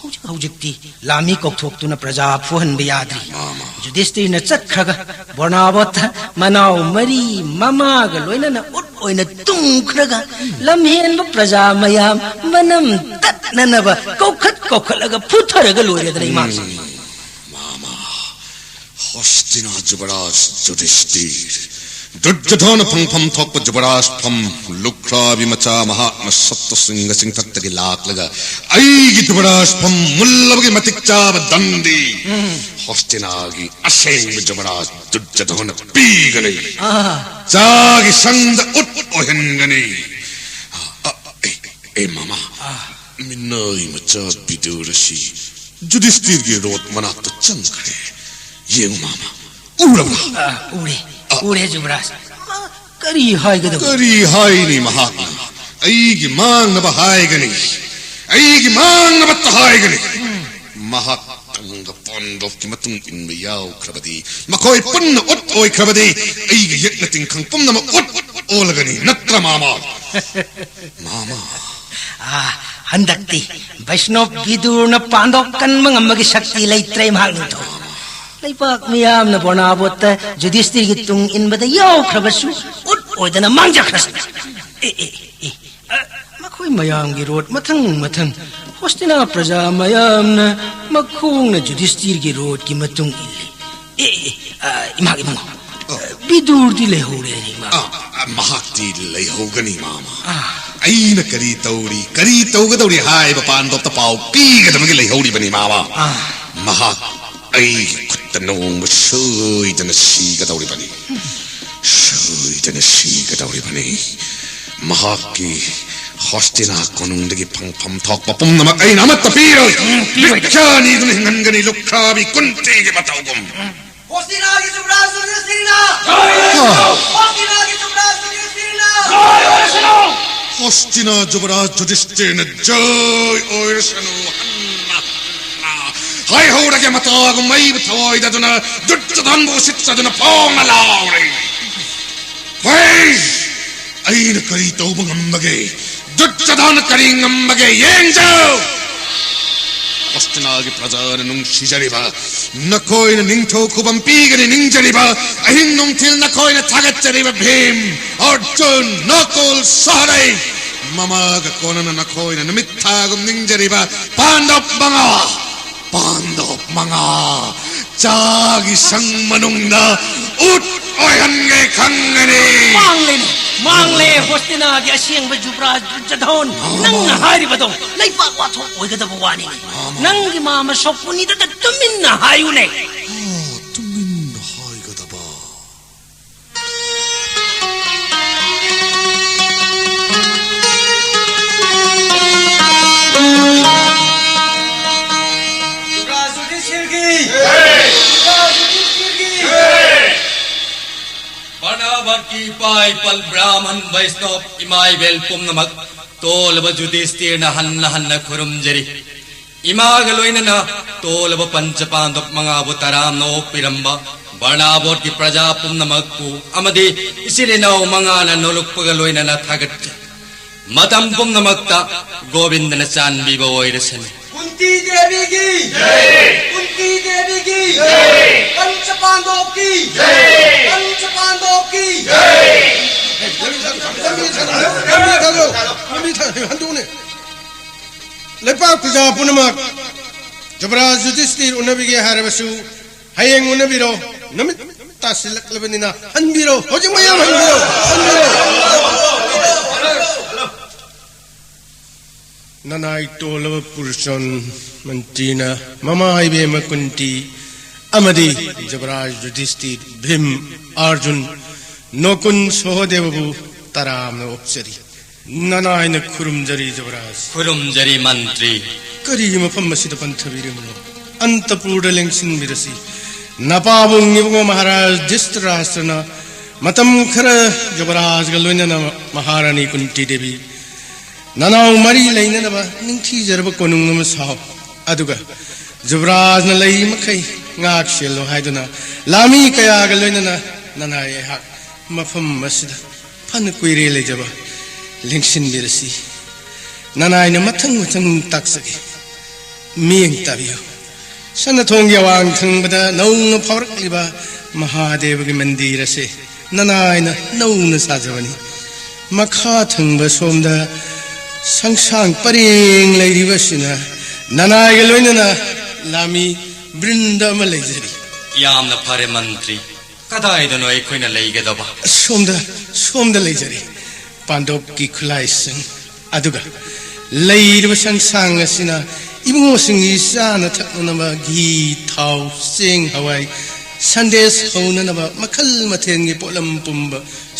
ꯍꯧꯖꯤꯛ ꯍꯧꯖꯤꯛꯇꯤ ꯂꯥꯟꯃꯤ ꯀꯧꯊꯣꯛꯇꯨꯅ ꯄ꯭ꯔꯖꯥ ꯐꯨꯍꯟꯕ ꯌꯥꯗ꯭ꯔꯤ꯫ ꯃꯥꯃ꯫ ꯖꯨꯗꯤꯁꯇꯤꯔꯅ ꯆꯠꯈ꯭ꯔꯒ ꯕꯔꯅꯥꯕꯣꯠꯇ ꯃꯅꯥꯎ ꯃꯔꯤ ꯃꯃꯥꯒ ꯂꯣꯏꯅꯅ ꯎꯠ ꯑꯣꯏꯅ ꯇꯨꯝꯈ꯭ꯔꯒ ꯂꯝꯍꯦꯟꯕ ꯄ꯭ꯔꯖꯥ ꯃꯌꯥꯝ ꯃꯅꯝ ꯇꯠꯅꯅꯕ ꯀꯧꯈꯠ ꯀꯧꯈꯠꯂꯒ ꯐꯨꯊꯔꯒ ꯂꯣꯏꯔꯦꯗꯅ, ꯏꯃꯥꯁꯦ꯫ ꯎꯝ, ꯃꯥꯃ, ꯍꯣꯁꯇꯤꯅꯥ ꯖꯨꯕꯔꯥꯖ ꯖꯨꯗꯤꯁꯇꯤꯔ, ꯗꯨꯔꯖꯣꯙꯣꯅ ꯐꯪꯐꯝ ꯊꯣꯛꯄ ꯖꯨꯕꯔꯥꯖ ꯐꯝ ꯂꯨꯈ꯭ꯔꯥꯕꯤ ꯃꯆꯥ ꯃꯍꯥꯛꯅ ꯁꯞꯇꯁꯤꯡꯍ ꯆꯤꯡꯊꯛꯇꯒꯤ ꯂꯥꯛꯂꯒ ꯑꯩꯒꯤ ꯖꯨꯕꯔꯥꯖ ꯐꯝ ꯃꯨꯜꯂꯕꯒꯤ ꯃꯇꯤꯛ ꯆꯥꯕ ꯗꯟꯗꯤ ꯍꯣꯁꯇꯤꯅꯥꯒꯤ ꯑꯁꯦꯡꯕ ꯖꯨꯕꯔꯥꯖ ꯗꯨꯔꯖꯣꯙꯣꯅ ꯄꯤꯒꯅꯤ꯫ ꯑꯥ꯫ ꯆꯥꯒꯤ ꯁꯪꯗ ꯎꯠ ꯑꯣꯏꯍꯟꯒꯅꯤ꯫ ꯑ, ꯑ, ꯑꯦ, ꯑꯦ, ꯃꯃꯥ, ꯑꯥ꯫ ꯃꯤꯅꯥꯏ ꯃꯆꯥ ꯕꯤꯗꯨꯔ ꯑꯁꯤ ꯖꯨꯗꯤꯁꯇꯤꯔꯒꯤ ꯔꯣꯠ ꯃꯅꯥꯛꯇ ꯆꯪꯈ꯭ꯔꯦ꯫ ꯌꯦꯡꯉꯨ, ꯃꯃꯥ, ꯎꯔꯕ꯭ꯔꯥ? ꯑꯥ, ꯎꯔꯦ, ꯑꯥ꯫ ꯎꯔꯦ, ꯖꯨꯕꯔꯥꯖ꯫ ꯃꯥ ꯀꯔꯤ ꯍꯥꯏꯒꯗꯕ? ꯀꯔꯤ ꯍꯥꯏꯅꯤ ꯃꯍꯥꯛꯅ? ꯑꯩꯒꯤ ꯃꯥꯡꯅꯕ ꯍꯥꯏꯒꯅꯤ꯫ ꯑꯩꯒꯤ ꯃꯥꯡꯅꯕꯇ ꯍꯥꯏꯒꯅꯤ꯫ ꯃꯍꯥꯛ ꯇꯪꯒ ꯄꯥꯟꯗꯣꯞꯀꯤ ꯃꯇꯨꯡ ꯏꯟꯕ ꯌꯥꯎꯈ꯭ꯔꯕꯗꯤ, ꯃꯈꯣꯏ ꯄꯨꯟꯅ ꯎꯠ ꯑꯣꯏꯈ꯭ꯔꯕꯗꯤ, ꯑꯩꯒꯤ ꯌꯦꯛꯅ ꯇꯤꯡꯈꯪ ꯄꯨꯝꯅꯃꯛ ꯎꯠ ꯑꯣꯜꯂꯒꯅꯤ, ꯅꯠꯇ꯭ꯔ ꯃꯥꯃ? ꯃꯥꯃ꯫ ꯑꯥ, ꯍꯟꯗꯛꯇꯤ ꯕꯩꯁꯅꯣꯞ ꯕꯤꯗꯨꯔꯅ ꯄꯥꯟꯗꯣꯞ ꯀꯟꯕ ꯉꯝꯕꯒꯤ ꯁꯛꯇꯤ ꯂꯩꯇ꯭ꯔꯦ, ꯃꯍꯥꯛ ꯅꯤꯡꯊꯧ꯫ ꯂꯩꯕꯥꯛ ꯃꯤꯌꯥꯝꯅ ꯕꯣꯅꯥꯕꯣꯠꯇ ꯖꯨꯗꯤꯁꯇꯤꯔꯒꯤ ꯇꯨꯡ ꯏꯟꯕꯗ ꯌꯥꯎꯈ꯭ꯔꯕꯁꯨ ꯎꯠ ꯑꯣꯏꯗꯅ ꯃꯥꯡꯖꯈ꯭ꯔꯁꯅꯨ꯫ ꯑꯦ, ꯑꯦ, ꯑꯦ, ꯑ, ꯃꯈꯣꯏ ꯃꯌꯥꯝꯒꯤ ꯔꯣꯠ ꯃꯊꯪ ꯃꯊꯪ ꯍꯣꯁꯇꯤꯅꯥ ꯄ꯭ꯔꯖꯥ ꯃꯌꯥꯝꯅ ꯃꯈꯣꯡꯅ ꯖꯨꯗꯤꯁꯇꯤꯔꯒꯤ ꯔꯣꯠꯀꯤ ꯃꯇꯨꯡ ꯏꯜꯂꯤ꯫ ꯑꯦ, ꯑꯦ, ꯑ, ꯏꯃꯥ, ꯏꯕꯨꯡꯉꯣ, ꯑ꯫ ꯕꯤꯗꯨꯔꯗꯤ ꯂꯩꯍꯧꯔꯦꯅꯦ, ꯏꯃꯥ꯫ ꯑ, ꯑ, ꯃꯍꯥꯛꯇꯤ ꯂꯩꯍꯧꯒꯅꯤ, ꯃꯥꯃ꯫ ꯑ꯫ ꯑꯩꯅ ꯀꯔꯤ ꯇꯧꯔꯤ, ꯀꯔꯤ ꯇꯧꯒꯗꯧꯔꯤ ꯍꯥꯏꯕ ꯄꯥꯟꯗꯣꯞꯇ ꯄꯥꯎ ꯄꯤꯒꯗꯕꯒꯤ ꯂꯩꯍꯧꯔꯤꯕꯅꯤ, ꯃꯥꯃ꯫ ꯑ꯫ ꯃꯍꯥꯛ ꯑꯩꯒꯤ ꯈꯨꯠꯇ ꯅꯣꯡꯃ ꯁꯣꯏꯗꯅ ꯁꯤꯒꯗꯧꯔꯤꯕꯅꯤ꯫ ꯁꯣꯏꯗꯅ ꯁꯤꯒꯗꯧꯔꯤꯕꯅꯤ꯫ ꯃꯍꯥꯛꯀꯤ ꯍꯣꯁꯇꯤꯅꯥ ꯀꯣꯅꯨꯡꯗꯒꯤ ꯐꯪꯐꯝ ꯊꯣꯛꯄ ꯄꯨꯝꯅꯃꯛ ꯑꯩꯅ ꯑꯃꯠꯇ ꯄꯤꯔꯣꯏ꯫ ꯎꯝ, ꯄꯤꯔꯣꯏ꯫ ꯕꯤꯈ꯭ꯌꯥꯅꯤꯗꯨꯅ ꯍꯤꯡꯍꯟꯒꯅꯤ, ꯂꯨꯈ꯭ꯔꯥꯕꯤ ꯀꯨꯟꯇꯤꯒꯤ ꯃꯇꯧꯒꯨꯝ꯫ ꯍꯣꯁꯇꯤꯅꯥꯒꯤ ꯖꯨꯕꯔꯥꯖ ꯖꯨꯗꯤꯁꯇꯤꯔꯅ! ꯍꯥ! ꯍꯣꯁꯇꯤꯅꯥꯒꯤ ꯖꯨꯕꯔꯥꯖ ꯖꯨꯗꯤꯁꯇꯤꯔꯅ! ꯍꯣꯁꯇꯤꯅꯥ ꯖꯨꯕꯔꯥꯖ ꯖꯨꯗꯤꯁꯇꯤꯔꯅ ꯖꯣꯏ ꯑꯣꯏꯔꯁꯅꯨ꯫ ꯍꯟꯅ, ꯍꯟꯅ ꯍꯥꯏꯍꯧꯔꯒꯦ, ꯃꯇꯥꯒꯨꯝ ꯃꯩꯕꯨ ꯊꯑꯣꯏꯗꯗꯨꯅ, ꯗꯨꯠꯇ ꯙꯟꯕꯨ ꯎꯁꯤꯠꯆꯗꯨꯅ ꯐꯣꯡꯅ ꯂꯥꯎꯔꯦ꯫ ꯍꯣꯏ! ꯑꯩꯅ ꯀꯔꯤ ꯇꯧꯕ ꯉꯝꯕꯒꯦ? ꯗꯨꯠꯇ ꯙꯟꯅ ꯀꯔꯤ ꯉꯝꯕꯒꯦ? ꯌꯦꯡꯖꯧ! ꯍꯣꯁꯇꯤꯅꯥꯒꯤ ꯄ꯭ꯔꯖꯥꯅ ꯅꯨꯡꯁꯤꯖꯔꯤꯕ, ꯅꯈꯣꯏꯅ ꯅꯤꯡꯊꯧ ꯈꯨꯕꯝ ꯄꯤꯒꯅꯤ ꯅꯤꯡꯖꯔꯤꯕ, ꯑꯍꯤꯡ ꯅꯨꯡꯊꯤꯜ ꯅꯈꯣꯏꯅ ꯊꯥꯒꯠꯆꯔꯤꯕ ꯚꯤꯝ, ꯑꯔꯖꯨꯟ, ꯅꯀꯨꯜ, ꯁꯍꯗꯦꯕ, ꯃꯃꯥꯒ ꯀꯣꯟꯅꯅ ꯅꯈꯣꯏꯅ ꯅꯨꯃꯤꯠ ꯊꯥꯒꯨꯝ ꯅꯤꯡꯖꯔꯤꯕ ꯄꯥꯟꯗꯕ ꯃꯉꯥ, ꯄꯥꯟꯗꯕ ꯃꯉꯥ, ꯆꯥꯒꯤ ꯁꯪ ꯃꯅꯨꯡꯗ ꯎꯠ ꯑꯣꯏꯍꯟꯒꯦ ꯈꯪꯒꯅꯤ꯫ ꯃꯥꯡꯂꯦꯅꯦ, ꯃꯥꯡꯂꯦ, ꯍꯣꯁꯇꯤꯅꯥꯒꯤ ꯑꯁꯦꯡꯕ ꯖꯨꯕ꯭ꯔꯥꯖ ꯗꯨꯔꯖꯣꯙꯟ꯫ ꯃꯥꯃ꯫ ꯅꯪꯅ ꯍꯥꯏꯔꯤꯕꯗꯣ ꯂꯩꯕꯥꯛ ꯋꯥꯊꯣꯛ ꯑꯣꯏꯒꯗꯕ ꯋꯥꯅꯤꯅꯦ꯫ ꯃꯥꯃ꯫ ꯅꯪꯒꯤ ꯃꯥꯃ ꯁꯣꯛꯄꯨꯅꯤꯗꯇ ꯇꯨꯃꯤꯟꯅ ꯍꯥꯏꯌꯨꯅꯦ꯫ ꯑꯥ, ꯇꯨꯃꯤꯟꯅ ꯍꯥꯏꯒꯗꯕ꯫ ꯖꯨꯕ꯭ꯔꯥꯖ ꯌꯨꯙꯤꯁꯊꯤꯔꯒꯤ! ꯖꯨꯕ꯭ꯔꯥꯖ ꯌꯨꯙꯤꯁꯊꯤꯔꯒꯤ! ꯕꯔꯅꯥꯕꯠꯀꯤ ꯏꯄꯥ ꯏꯄꯜ ꯕ꯭ꯔꯥꯍꯃꯟ ꯕꯩꯁꯅꯣꯞ ꯏꯃꯥ ꯏꯕꯦꯜ ꯄꯨꯝꯅꯃꯛ ꯇꯣꯜꯂꯕ ꯌꯨꯙꯤꯁꯊꯤꯔꯅ ꯍꯟꯅ ꯍꯟꯅ ꯈꯨꯔꯨꯝꯖꯔꯤ꯫ ꯏꯃꯥꯒ ꯂꯣꯏꯅꯅ ꯇꯣꯜꯂꯕ ꯄꯟꯆ ꯄꯥꯟꯗꯕ ꯃꯉꯥꯕꯨ ꯇꯔꯥꯝꯅ ꯑꯣꯛꯄꯤꯔꯝꯕ ꯕꯔꯅꯥꯕꯣꯠꯀꯤ ꯄ꯭ꯔꯖꯥ ꯄꯨꯝꯅꯃꯛꯄꯨ ꯑꯃꯗꯤ ꯏꯆꯤꯜ ꯏꯅꯥꯎ ꯃꯉꯥꯅ ꯅꯣꯂꯨꯛꯄꯒ ꯂꯣꯏꯅꯅ ꯊꯥꯒꯠꯆꯩ꯫ ꯃꯇꯝ ꯄꯨꯝꯅꯃꯛꯇ ꯒꯣꯕꯤꯟꯗꯅ ꯆꯥꯟꯕꯤꯕ ꯑꯣꯏꯔꯁꯅꯨ꯫ ꯀꯨꯟꯇꯤ ꯗꯦꯕꯤꯒꯤ ꯖꯩ! ꯀꯨꯟꯇꯤ ꯗꯦꯕꯤꯒꯤ ꯖꯩ! ꯄꯟꯆ ꯄꯥꯟꯗꯣꯞꯀꯤ ꯖꯩ! ꯄꯟꯆ ꯄꯥꯟꯗꯣꯞꯀꯤ ꯖꯩ! ꯂꯝꯕꯤ ꯊꯥꯗꯣꯛ, ꯂꯝꯕꯤ ꯊꯥꯗꯣꯛ, ꯍꯟꯗꯣꯛꯎꯅꯦ꯫ ꯂꯩꯄꯥꯛ ꯄ꯭ꯔꯖꯥ ꯄꯨꯝꯅꯃꯛ ꯖꯨꯕꯔꯥꯖ ꯌꯨꯙꯤꯁꯇꯤꯔ ꯎꯅꯕꯤꯒꯦ ꯍꯥꯏꯔꯕꯁꯨ ꯍꯌꯦꯡ ꯎꯅꯕꯤꯔꯣ, ꯅꯨꯃꯤꯠ ꯇꯥꯁꯤꯜꯂꯛꯂꯕꯅꯤꯅ ꯍꯟꯕꯤꯔꯣ, ꯍꯧꯖꯤꯛ ꯃꯌꯥꯝ ꯍꯟꯕꯤꯔꯣ, ꯍꯟꯕꯤꯔꯣ꯫ ꯅꯅꯥꯏ ꯇꯣꯜꯂꯕ ꯄꯨꯔꯆꯣꯟ ꯃꯟꯇ꯭ꯔꯤꯅ ꯃꯃꯥ ꯏꯕꯦꯝꯃ ꯀꯨꯟꯇꯤ ꯑꯃꯗꯤ ꯖꯨꯕꯔꯥꯖ ꯌꯨꯙꯤꯁꯇꯤꯔ, ꯚꯤꯝ, ꯑꯥꯔꯖꯨꯟ, ꯅꯣꯀꯨꯟ, ꯁꯣꯍꯣꯗꯦꯕꯕꯨ ꯇꯔꯥꯝꯅ ꯑꯣꯛꯆꯔꯤ꯫ ꯅꯅꯥꯏꯅ ꯈꯨꯔꯨꯝꯖꯔꯤ ꯖꯨꯕꯔꯥꯖ꯫ ꯈꯨꯔꯨꯝꯖꯔꯤ ꯃꯟꯇ꯭ꯔꯤ꯫ ꯀꯔꯤꯒꯤ ꯃꯐꯝ ꯑꯁꯤꯗ ꯄꯟꯊꯕꯤꯔꯤꯕꯅꯣ? ꯑꯟꯇꯄꯨꯔꯗ ꯂꯦꯡꯁꯤꯟꯕꯤꯔꯁꯤ꯫ ꯅꯄꯥꯕꯨꯡ ꯏꯕꯨꯡꯉꯣ ꯃꯍꯥꯔꯥꯖ ꯙ꯭ꯔꯤꯇꯔꯥꯁꯇ꯭ꯔꯅ ꯃꯇꯝ ꯈꯔ ꯖꯨꯕꯔꯥꯖꯒ ꯂꯣꯏꯅꯅ ꯃꯍꯥꯔꯥꯅꯤ ꯀꯨꯟꯇꯤ ꯗꯦꯕꯤ ꯅꯅꯥꯎ ꯃꯔꯤ ꯂꯩꯅꯅꯕ ꯅꯤꯡꯊꯤꯖꯔꯕ ꯀꯣꯅꯨꯡ ꯑꯃ ꯁꯥꯎ꯫ ꯑꯗꯨꯒ ꯖꯨꯕꯔꯥꯖꯅ ꯂꯩꯔꯤ ꯃꯈꯩ ꯉꯥꯛ ꯁꯦꯜꯂꯨ ꯍꯥꯏꯗꯨꯅ ꯂꯥꯃꯤ ꯀꯌꯥꯒ ꯂꯣꯏꯅꯅ ꯅꯅꯥꯏ ꯑꯩꯍꯥꯛ ꯃꯐꯝ ꯑꯁꯤꯗ ꯐꯅ ꯀꯨꯏꯔꯦ ꯂꯩꯖꯕ꯫ ꯂꯦꯡꯁꯤꯟꯕꯤꯔꯁꯤ꯫ ꯅꯅꯥꯏꯅ ꯃꯊꯪ ꯃꯊꯪ ꯇꯥꯛꯆꯒꯦ꯫ ꯃꯤꯠꯌꯦꯡ ꯇꯥꯕꯤꯌꯨ꯫ ꯁꯅꯥꯊꯣꯡꯒꯤ ꯑꯋꯥꯡ ꯊꯪꯕꯗ ꯅꯧꯅ ꯐꯥꯎꯔꯛꯂꯤꯕ ꯃꯍꯥꯗꯦꯕꯒꯤ ꯃꯟꯗꯤꯔ ꯑꯁꯤ ꯅꯅꯥꯏꯅ ꯅꯧꯅ ꯁꯥꯖꯕꯅꯤ꯫ ꯃꯈꯥ ꯊꯪꯕ ꯁꯣꯝꯗ ꯁꯪꯁꯥꯡ ꯄꯔꯦꯡ ꯂꯩꯔꯤꯕꯁꯤꯅ ꯅꯅꯥꯏꯒ ꯂꯣꯏꯅꯅ ꯂꯥꯃꯤ ꯕ꯭ꯔꯤꯟꯗ ꯑꯃ ꯂꯩꯖꯔꯤ꯫ ꯌꯥꯝꯅ ꯐꯔꯦ ꯃꯟꯇ꯭ꯔꯤ꯫ ꯀꯗꯥꯏꯗꯅꯣ ꯑꯩꯈꯣꯏꯅ ꯂꯩꯒꯗꯕ? ꯁꯣꯝꯗ, ꯁꯣꯝꯗ ꯂꯩꯖꯔꯤ꯫ ꯄꯥꯟꯗꯣꯞꯀꯤ ꯈꯨꯠꯂꯥꯏꯁꯤꯡ꯫ ꯑꯗꯨꯒ ꯂꯩꯔꯤꯕ ꯁꯪꯁꯥꯡ ꯑꯁꯤꯅ ꯏꯕꯨꯡꯉꯣꯁꯤꯡꯒꯤ ꯆꯥꯅ ꯊꯛꯅꯅꯕ ꯘꯤ, ꯊꯥꯎ, ꯆꯦꯡ, ꯍꯋꯥꯏ, ꯁꯟꯗꯦꯁ ꯍꯧꯅꯅꯕ ꯃꯈꯜ ꯃꯊꯦꯜꯒꯤ ꯄꯣꯠꯂꯝ ꯄꯨꯝꯕ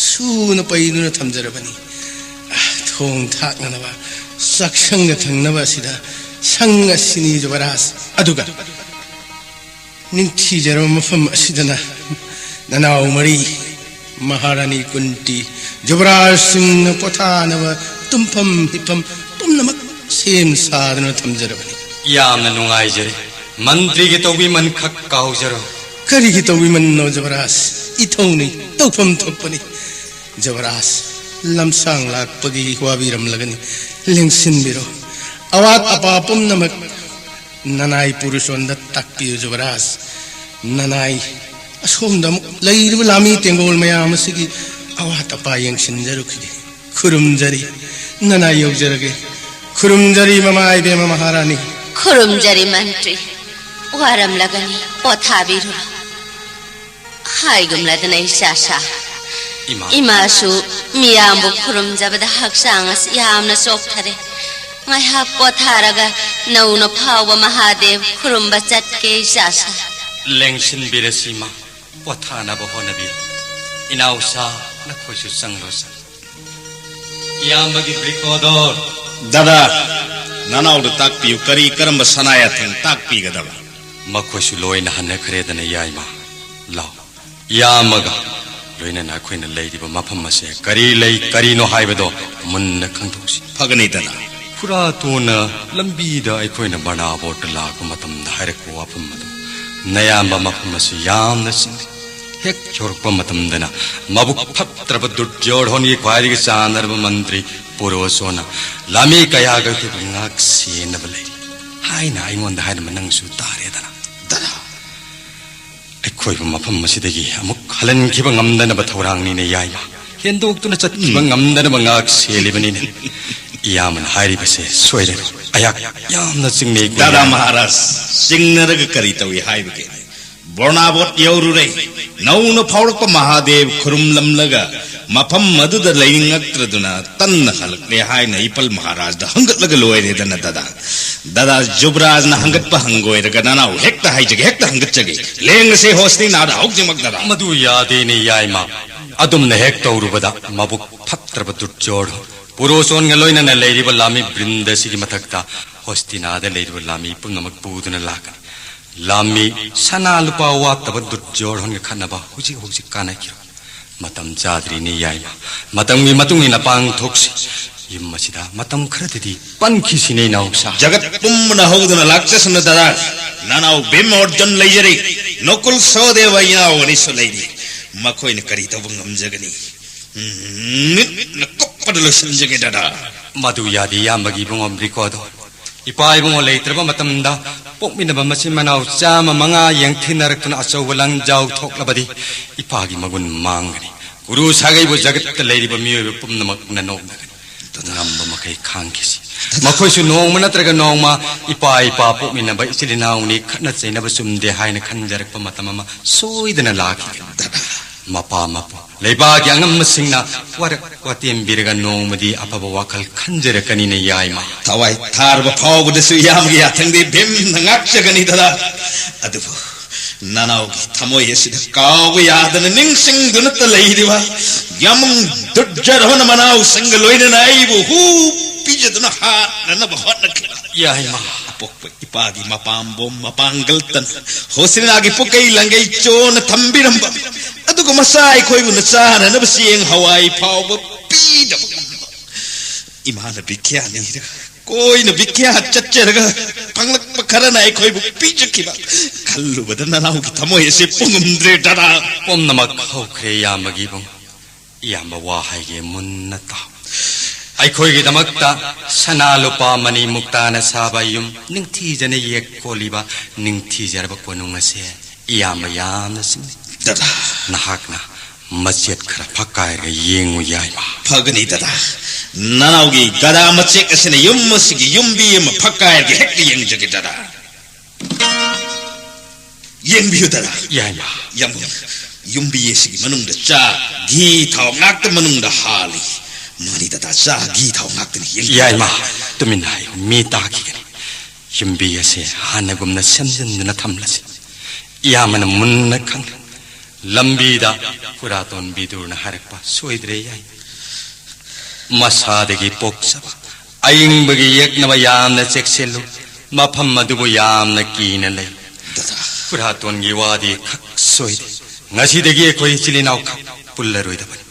ꯁꯨꯅ ꯄꯩꯗꯨꯅ ꯊꯝꯖꯔꯕꯅꯤ꯫ ꯑꯥ, ꯊꯣꯡ ꯊꯥꯛꯅꯅꯕ ꯆꯥꯛꯁꯪꯒ ꯊꯪꯅꯕ ꯑꯁꯤꯗ ꯁꯪ ꯑꯁꯤꯅꯤ ꯖꯨꯕꯔꯥꯖ꯫ ꯑꯗꯨꯒ ꯅꯤꯡꯊꯤꯖꯔꯕ ꯃꯐꯝ ꯑꯁꯤꯗꯅ ꯅꯅꯥꯎ ꯃꯔꯤ ꯃꯍꯥꯔꯥꯅꯤ ꯀꯨꯟꯇꯤ, ꯖꯨꯕꯔꯥꯖꯁꯤꯡꯅ ꯄꯣꯊꯥꯅꯕ ꯇꯨꯝꯐꯝ ꯍꯤꯞꯐꯝ ꯄꯨꯝꯅꯃꯛ ꯁꯦꯝ ꯁꯥꯗꯨꯅ ꯊꯝꯖꯔꯕꯅꯤ꯫ ꯌꯥꯝꯅ ꯅꯨꯡꯉꯥꯏꯖꯔꯦ꯫ ꯃꯟꯇ꯭ꯔꯤꯒꯤ ꯇꯧꯕꯤꯃꯜ ꯈꯛ ꯀꯥꯎꯖꯔꯣꯏ꯫ ꯀꯔꯤꯒꯤ ꯇꯧꯕꯤꯃꯟꯅꯣ ꯖꯨꯕꯔꯥꯖ? ꯏꯊꯧꯅꯤ, ꯇꯧꯐꯝ ꯊꯣꯛꯄꯅꯤ꯫ ꯖꯨꯕꯔꯥꯖ, ꯂꯝꯁꯥꯡ ꯂꯥꯛꯄꯒꯤ ꯋꯥꯕꯤꯔꯝꯂꯒꯅꯤ, ꯂꯦꯡꯁꯤꯟꯕꯤꯔꯣ꯫ ꯑꯋꯥꯠ ꯑꯄꯥ ꯄꯨꯝꯅꯃꯛ ꯅꯅꯥꯏ ꯄꯨꯔꯨꯁꯣꯟꯗ ꯇꯥꯛꯄꯤꯌꯨ ꯖꯨꯕꯔꯥꯖ꯫ ꯅꯅꯥꯏ ꯑꯁꯣꯝꯗ ꯑꯃꯨꯛ ꯂꯩꯔꯤꯕ ꯂꯥꯃꯤ ꯇꯦꯡꯒꯣꯜ ꯃꯌꯥꯝ ꯑꯁꯤꯒꯤ ꯑꯋꯥꯠ ꯑꯄꯥ ꯌꯦꯡꯁꯤꯟꯖꯔꯨꯈꯤꯒꯦ꯫ ꯈꯨꯔꯨꯝꯖꯔꯤ꯫ ꯅꯅꯥꯏ ꯌꯧꯖꯔꯒꯦ꯫ ꯈꯨꯔꯨꯝꯖꯔꯤ ꯃꯃꯥ ꯏꯕꯦꯝꯃ ꯃꯍꯥꯔꯥꯅꯤ꯫ ꯈꯨꯔꯨꯝꯖꯔꯤ ꯃꯟꯇ꯭ꯔꯤ꯫ ꯋꯥꯔꯝꯂꯒꯅꯤ, ꯄꯣꯊꯥꯕꯤꯔꯨꯔꯣ꯫ ꯍꯥꯏꯒꯨꯝꯂꯗꯅ ꯏꯆꯥꯁꯥ꯫ ꯏꯃꯥ꯫ ꯏꯃꯥꯁꯨ ꯃꯤꯌꯥꯝꯕꯨ ꯈꯨꯔꯨꯝꯖꯕꯗ ꯍꯛꯆꯥꯡ ꯑꯁꯤ ꯌꯥꯝꯅ ꯆꯣꯛꯊꯔꯦ꯫ ꯉꯥꯏꯍꯥꯛ ꯄꯣꯊꯥꯔꯒ ꯅꯧꯅ ꯐꯥꯎꯕ ꯃꯍꯥꯗꯦꯕ ꯈꯨꯔꯨꯝꯕ ꯆꯠꯀꯦ ꯏꯆꯥꯁꯥ꯫ ꯂꯦꯡꯁꯤꯟꯕꯤꯔꯁꯤ ꯏꯃꯥ꯫ ꯄꯣꯊꯥꯅꯕ ꯍꯣꯠꯅꯕꯤꯌꯨ꯫ ꯏꯅꯥꯎꯁꯥ, ꯅꯈꯣꯏꯁꯨ ꯆꯪꯂꯣ ꯆꯪ꯫ ꯏꯌꯥꯝꯕꯒꯤ ꯕ꯭ꯔꯤꯀꯣꯗꯣꯔ꯫ ꯗꯥꯗꯥ, ꯅꯅꯥꯎꯗ ꯇꯥꯛꯄꯤꯌꯨ, ꯀꯔꯤ ꯀꯔꯝꯕ ꯁꯅꯥ ꯌꯥꯊꯪ ꯇꯥꯛꯄꯤꯒꯗꯕ? ꯃꯈꯣꯏꯁꯨ ꯂꯣꯏꯅ ꯍꯟꯅꯈ꯭ꯔꯦꯗꯅ ꯌꯥꯏꯃ꯫ ꯂꯥꯎ, ꯏꯌꯥꯝꯕꯒ ꯂꯣꯏꯅꯅ ꯑꯩꯈꯣꯏꯅ ꯂꯩꯔꯤꯕ ꯃꯐꯝ ꯑꯁꯦ ꯀꯔꯤ ꯂꯩ, ꯀꯔꯤꯅꯣ ꯍꯥꯏꯕꯗꯣ ꯃꯨꯟꯅ ꯈꯪꯗꯣꯛꯁꯤ꯫ ꯐꯒꯅꯤ ꯗꯥꯗꯥ꯫ ꯈꯨꯔꯥꯇꯣꯟꯅ ꯂꯝꯕꯤꯗ ꯑꯩꯈꯣꯏꯅ ꯕꯔꯅꯥꯕꯣꯠꯇ ꯂꯥꯛꯄ ꯃꯇꯝꯗ ꯍꯥꯏꯔꯛꯄ ꯋꯥꯐꯝ ꯑꯗꯨ, ꯅꯌꯥꯝꯕ ꯃꯐꯝ ꯑꯁꯤ ꯌꯥꯝꯅ ꯆꯤꯡꯅꯩ꯫ ꯍꯦꯛ ꯌꯧꯔꯛꯄ ꯃꯇꯝꯗꯅ ꯃꯕꯨꯛ ꯐꯠꯇ꯭ꯔꯕ ꯗꯨꯔꯖꯣꯙꯣꯟꯒꯤ ꯈ꯭ꯋꯥꯏꯗꯒꯤ ꯆꯥꯟꯅꯔꯕ ꯃꯟꯇ꯭ꯔꯤ ꯄꯨꯔꯣꯁꯣꯟꯅ ꯂꯥꯃꯤ ꯀꯌꯥꯒ ꯑꯩꯈꯣꯏꯕꯨ ꯉꯥꯛ ꯁꯦꯟꯅꯕ ꯂꯩꯔꯤ ꯍꯥꯏꯅ ꯑꯩꯉꯣꯟꯗ ꯍꯥꯏꯔꯝꯕ ꯅꯪꯁꯨ ꯇꯥꯔꯦꯗꯅ꯫ ꯗꯥꯗꯥ, ꯑꯩꯈꯣꯏꯕꯨ ꯃꯐꯝ ꯑꯁꯤꯗꯒꯤ ꯑꯃꯨꯛ ꯍꯜꯍꯟꯈꯤꯕ ꯉꯝꯗꯅꯕ ꯊꯧꯔꯥꯡꯅꯤꯅꯦ ꯌꯥꯏꯃ꯫ ꯍꯦꯟꯗꯣꯛꯇꯨꯅ ꯆꯠꯈꯤꯕ ꯎꯝ꯫ ꯉꯝꯗꯅꯕ ꯉꯥꯛ ꯁꯦꯜꯂꯤꯕꯅꯤꯅꯦ꯫ ꯏꯌꯥꯝꯕꯅ ꯍꯥꯏꯔꯤꯕꯁꯦ ꯁꯣꯏꯔꯦ꯫ ꯑꯩꯍꯥꯛ ꯌꯥꯝꯅ ꯆꯤꯡꯅꯩ ꯗꯥꯗꯥ ꯒꯨꯔꯨ꯫ ꯃꯍꯥꯔꯥꯖ, ꯆꯤꯡꯅꯔꯒ ꯀꯔꯤ ꯇꯧꯏ ꯍꯥꯏꯕꯒꯦ? ꯕꯣꯔꯅꯥꯕꯣꯠ ꯌꯧꯔꯨꯔꯦ꯫ ꯅꯧꯅ ꯐꯥꯎꯔꯛꯄ ꯃꯍꯥꯗꯦꯕ ꯈꯨꯔꯨꯝꯂꯝꯂꯒ ꯃꯐꯝ ꯑꯗꯨꯗ ꯂꯩꯅꯤꯡꯉꯛꯇ꯭ꯔꯗꯨꯅ ꯇꯟꯅ ꯍꯜꯂꯛꯂꯦ ꯍꯥꯏꯅ ꯏꯄꯜ ꯃꯍꯥꯔꯥꯖꯗ ꯍꯪꯒꯠꯂꯒ ꯂꯣꯏꯔꯦꯗꯅ ꯗꯥꯗꯥ꯫ ꯗꯥꯗꯥ ꯖꯨꯕꯔꯥꯖꯅ ꯍꯪꯒꯠꯄ ꯍꯪꯒꯣꯏꯔꯒ ꯅꯅꯥꯎ ꯍꯦꯛꯇ ꯍꯥꯏꯖꯒꯦ, ꯍꯦꯛꯇ ꯍꯪꯒꯠꯆꯒꯦ꯫ ꯂꯦꯡꯉꯁꯦ ꯍꯣꯁꯅꯤꯅꯥꯗ ꯍꯧꯖꯤꯛꯃꯛ ꯗꯥꯗꯥ꯫ ꯃꯗꯨ ꯌꯥꯗꯦꯅꯦ ꯌꯥꯏꯃ꯫ ꯑꯗꯨꯝꯅ ꯍꯦꯛ ꯇꯧꯔꯨꯕꯗ ꯃꯕꯨꯛ ꯐꯠꯇ꯭ꯔꯕ ꯗꯨꯔꯖꯣꯙꯣꯟ ꯄꯨꯔꯣꯁꯣꯟꯒ ꯂꯣꯏꯅꯅ ꯂꯩꯔꯤꯕ ꯂꯥꯃꯤ ꯕ꯭ꯔꯤꯟꯗꯁꯤꯒꯤ ꯃꯊꯛꯇ ꯍꯣꯁꯇꯤꯅꯥꯗ ꯂꯩꯔꯤꯕ ꯂꯥꯃꯤ ꯄꯨꯝꯅꯃꯛ ꯄꯨꯗꯨꯅ ꯂꯥꯛꯀꯅꯤ꯫ ꯂꯥꯃꯤ ꯁꯅꯥ ꯂꯨꯄꯥ ꯋꯥꯠꯇꯕ ꯗꯨꯔꯖꯣꯙꯣꯟꯒ ꯈꯠꯅꯕ ꯍꯧꯖꯤꯛ ꯍꯧꯖꯤꯛ ꯀꯥꯟꯅꯈꯤꯔꯣꯏ꯫ ꯃꯇꯝ ꯆꯥꯗ꯭ꯔꯤꯅꯦ ꯌꯥꯏꯃ꯫ ꯃꯇꯝꯒꯤ ꯃꯇꯨꯡ ꯏꯟꯅ ꯄꯥꯡꯊꯣꯛꯁꯤ꯫ ꯌꯨꯝ ꯑꯁꯤꯗ ꯃꯇꯝ ꯈꯔꯗꯗꯤ ꯄꯟꯈꯤꯁꯤꯅꯦ ꯏꯅꯥꯎꯁꯥ꯫ ꯖꯒꯠ ꯄꯨꯝꯕꯅ ꯍꯧꯗꯨꯅ ꯂꯥꯛꯆꯁꯅꯨ ꯗꯥꯗꯥ꯫ ꯅꯅꯥꯎ ꯚꯤꯝ ꯑꯣꯔꯖꯨꯟ ꯂꯩꯖꯔꯤ꯫ ꯅꯀꯨꯜ ꯁꯍꯗꯦꯕ ꯏꯅꯥꯎ ꯑꯅꯤꯁꯨ ꯂꯩꯔꯤ꯫ ꯃꯈꯣꯏꯅ ꯀꯔꯤ ꯇꯧꯕ ꯉꯝꯖꯒꯅꯤ? ꯎꯝ, ꯃꯤꯠꯅ ꯀꯨꯞꯄꯗ ꯂꯣꯏꯁꯤꯟꯖꯒꯦ, ꯗꯗꯥ꯫ ꯃꯗꯨ ꯌꯥꯗꯦ, ꯏꯌꯥꯝꯕꯒꯤ ꯏꯕꯨꯡꯉꯣ ꯔꯤꯀꯣꯗꯣ꯫ ꯏꯄꯥ ꯏꯕꯨꯡꯉꯣ ꯂꯩꯇ꯭ꯔꯕ ꯃꯇꯝꯗ ꯄꯣꯛꯃꯤꯟꯅꯕ ꯃꯆꯤꯟ ꯃꯅꯥꯎ ꯆꯥꯝꯃ ꯃꯉꯥ ꯌꯦꯡꯊꯤꯅꯔꯛꯇꯨꯅ ꯑꯆꯧꯕ ꯂꯥꯟꯖꯥꯎ ꯊꯣꯛꯂꯕꯗꯤ ꯏꯄꯥꯒꯤ ꯃꯒꯨꯟ ꯃꯥꯡꯒꯅꯤ꯫ ꯒꯨꯔꯨ ꯁꯥꯒꯩꯕꯨ ꯖꯒꯠꯇ ꯂꯩꯔꯤꯕ ꯃꯤꯑꯣꯏꯕ ꯄꯨꯝꯅꯃꯛꯅ ꯅꯣꯛꯅꯒꯅꯤ꯫ ꯉꯝꯕ ꯃꯈꯩ ꯈꯥꯡꯈꯤꯁꯤ꯫ ꯃꯈꯣꯏꯁꯨ ꯅꯣꯡꯃ ꯅꯠꯇ꯭ꯔꯒ ꯅꯣꯡꯃ ꯏꯄꯥ ꯏꯄꯥ ꯄꯣꯛꯃꯤꯟꯅꯕ ꯏꯆꯤꯜ ꯏꯅꯥꯎꯅꯤ, ꯈꯠꯅ ꯆꯩꯅꯕ ꯆꯨꯝꯗꯦ ꯍꯥꯏꯅ ꯈꯟꯖꯔꯛꯄ ꯃꯇꯝ ꯑꯃ ꯁꯣꯏꯗꯅ ꯂꯥꯛꯈꯤꯒꯅꯤ꯫ ꯃꯄꯥ ꯃꯄꯨ ꯂꯩꯕꯥꯛꯀꯤ ꯑꯉꯝꯕꯁꯤꯡꯅ ꯋꯥꯔꯛ ꯋꯥꯇꯦꯝꯕꯤꯔꯒ ꯅꯣꯡꯃꯗꯤ ꯑꯐꯕ ꯋꯥꯈꯜ ꯈꯟꯖꯔꯛꯀꯅꯤꯅ ꯌꯥꯏꯃ꯫ ꯊꯋꯥꯏ ꯊꯥꯔꯕ ꯐꯥꯎꯕꯗꯁꯨ ꯏꯌꯥꯝꯕꯒꯤ ꯌꯥꯊꯪꯗꯤ ꯚꯤꯝꯅ ꯉꯥꯛꯆꯒꯅꯤ, ꯗꯗꯥ꯫ ꯑꯗꯨꯕꯨ ꯅꯅꯥꯎꯒꯤ ꯊꯃꯣꯏ ꯑꯁꯤꯗ ꯀꯥꯎꯕ ꯌꯥꯗꯅ ꯅꯤꯡꯁꯤꯡꯗꯨꯅꯇ ꯂꯩꯔꯤꯕ ꯌꯥꯝꯕꯨꯡ ꯗꯨꯔꯖꯣꯙꯅ ꯃꯅꯥꯎꯁꯤꯡꯒ ꯂꯣꯏꯅꯅ ꯑꯩꯕꯨ ꯍꯨ ꯄꯤꯖꯗꯨꯅ ꯍꯥꯠꯅꯅꯕ ꯍꯣꯠꯅꯈꯤꯕ꯫ ꯌꯥꯏꯃ꯫ ꯑꯄꯣꯛꯄ ꯏꯄꯥꯒꯤ ꯃꯄꯥꯝꯕꯣꯝ ꯃꯄꯥꯡꯒꯜꯇꯅ ꯍꯣꯁꯤꯅꯥꯒꯤ ꯄꯨꯀꯩ ꯂꯪꯒꯩ ꯆꯣꯟꯅ ꯊꯝꯕꯤꯔꯝꯕ, ꯑꯗꯨꯒ ꯃꯆꯥ ꯑꯩꯈꯣꯏꯕꯨꯅ ꯆꯥꯅꯅꯕ ꯆꯦꯡ ꯍꯋꯥꯏ ꯐꯥꯎꯕ ꯄꯤꯗꯕ ꯉꯝꯕ, ꯏꯃꯥꯅ ꯕꯤꯈ꯭ꯌꯥ ꯅꯤꯔꯒ ꯀꯣꯏꯅ ꯕꯤꯈ꯭ꯌꯥ ꯆꯠꯆꯔꯒ ꯐꯪꯂꯛꯄ ꯈꯔꯅ ꯑꯩꯈꯣꯏꯕꯨ ꯄꯤꯖꯈꯤꯕ꯫ ꯈꯜꯂꯨꯕꯗ ꯅꯅꯥꯎꯒꯤ ꯊꯃꯣꯏ ꯑꯁꯤ ꯄꯨꯡꯉꯝꯗ꯭ꯔꯦ, ꯗꯗꯥ꯫ ꯄꯨꯝꯅꯃꯛ ꯍꯧꯈ꯭ꯔꯦ, ꯏꯌꯥꯝꯕꯒꯤ ꯏꯕꯨꯡ꯫ ꯏꯌꯥꯝꯕ ꯋꯥ ꯍꯥꯏꯒꯦ, ꯃꯨꯟꯅ ꯇꯥꯎ꯫ ꯑꯩꯈꯣꯏꯒꯤꯗꯃꯛꯇ ꯁꯅꯥ ꯂꯨꯄꯥ ꯃꯅꯤ ꯃꯨꯛꯇꯥꯅ ꯁꯥꯕ ꯌꯨꯝ, ꯅꯤꯡꯊꯤꯖꯅ ꯌꯦꯛ ꯀꯣꯜꯂꯤꯕ ꯅꯤꯡꯊꯤꯖꯔꯕ ꯀꯣꯅꯨꯡ ꯑꯁꯦ ꯏꯌꯥꯝꯕ ꯌꯥꯝꯅ ꯆꯤꯡꯅꯩ꯫ ꯗꯗꯥ꯫ ꯅꯍꯥꯛꯅ ꯃꯆꯦꯠ ꯈꯔ ꯐꯛꯀꯥꯏꯔꯒ ꯌꯦꯡꯉꯨ, ꯌꯥꯏꯃ꯫ ꯐꯒꯅꯤ, ꯗꯗꯥ꯫ ꯅꯅꯥꯎꯒꯤ ꯒꯗꯥ ꯃꯆꯦꯛ ꯑꯁꯤꯅ ꯌꯨꯝ ꯑꯁꯤꯒꯤ ꯌꯨꯝꯕꯤ ꯑꯃ ꯐꯛꯀꯥꯏꯔꯒ ꯍꯦꯛꯇ ꯌꯦꯡꯖꯒꯦ, ꯗꯗꯥ꯫ ꯌꯦꯡꯕꯤꯌꯨ, ꯗꯗꯥ꯫ ꯌꯥꯏꯃ꯫ ꯌꯥꯝꯕꯨꯡ, ꯌꯨꯝꯕꯤ ꯑꯁꯤꯒꯤ ꯃꯅꯨꯡꯗ ꯆꯥ, ꯘꯤ, ꯊꯥꯎ ꯉꯥꯛꯇ ꯃꯅꯨꯡꯗ ꯍꯥꯜꯂꯤ꯫ ꯃꯥꯅꯤ, ꯗꯗꯥ, ꯆꯥ, ꯘꯤ, ꯊꯥꯎ ꯉꯥꯛꯇꯅꯤ꯫ ꯌꯦꯡꯕꯤꯌꯨ꯫ ꯌꯥꯏꯃ, ꯇꯨꯃꯤꯟꯅ ꯍꯥꯏꯌꯨ, ꯃꯤ ꯇꯥꯈꯤꯒꯅꯤ꯫ ꯌꯨꯝꯕꯤ ꯑꯁꯦ ꯍꯥꯟꯅꯒꯨꯝꯅ ꯁꯦꯝꯖꯤꯟꯗꯨꯅ ꯊꯝꯂꯁꯤ꯫ ꯏꯌꯥꯝꯕꯅ ꯃꯨꯟꯅ ꯈꯪꯂꯦ꯫ ꯂꯝꯕꯤꯗ ꯈꯨꯔꯥꯇꯣꯟ ꯕꯤꯗꯨꯔꯅ ꯍꯥꯏꯔꯛꯄ ꯁꯣꯏꯗ꯭ꯔꯦ, ꯌꯥꯏ꯫ ꯃꯁꯥꯗꯒꯤ ꯄꯣꯛꯆꯕ ꯑꯏꯪꯕꯒꯤ ꯌꯦꯛꯅꯕ ꯌꯥꯝꯅ ꯆꯦꯛꯁꯤꯜꯂꯨ꯫ ꯃꯐꯝ ꯑꯗꯨꯕꯨ ꯌꯥꯝꯅ ꯀꯤꯅ ꯂꯩ꯫ ꯈꯨꯔꯥꯇꯣꯟꯒꯤ ꯋꯥꯗꯤ ꯈꯛ ꯁꯣꯏꯗꯦ꯫ ꯉꯁꯤꯗꯒꯤ ꯑꯩꯈꯣꯏ ꯏꯆꯤꯜ ꯏꯅꯥꯎ ꯈꯛ ꯄꯨꯜꯂꯔꯣꯏꯗꯕꯅꯤ꯫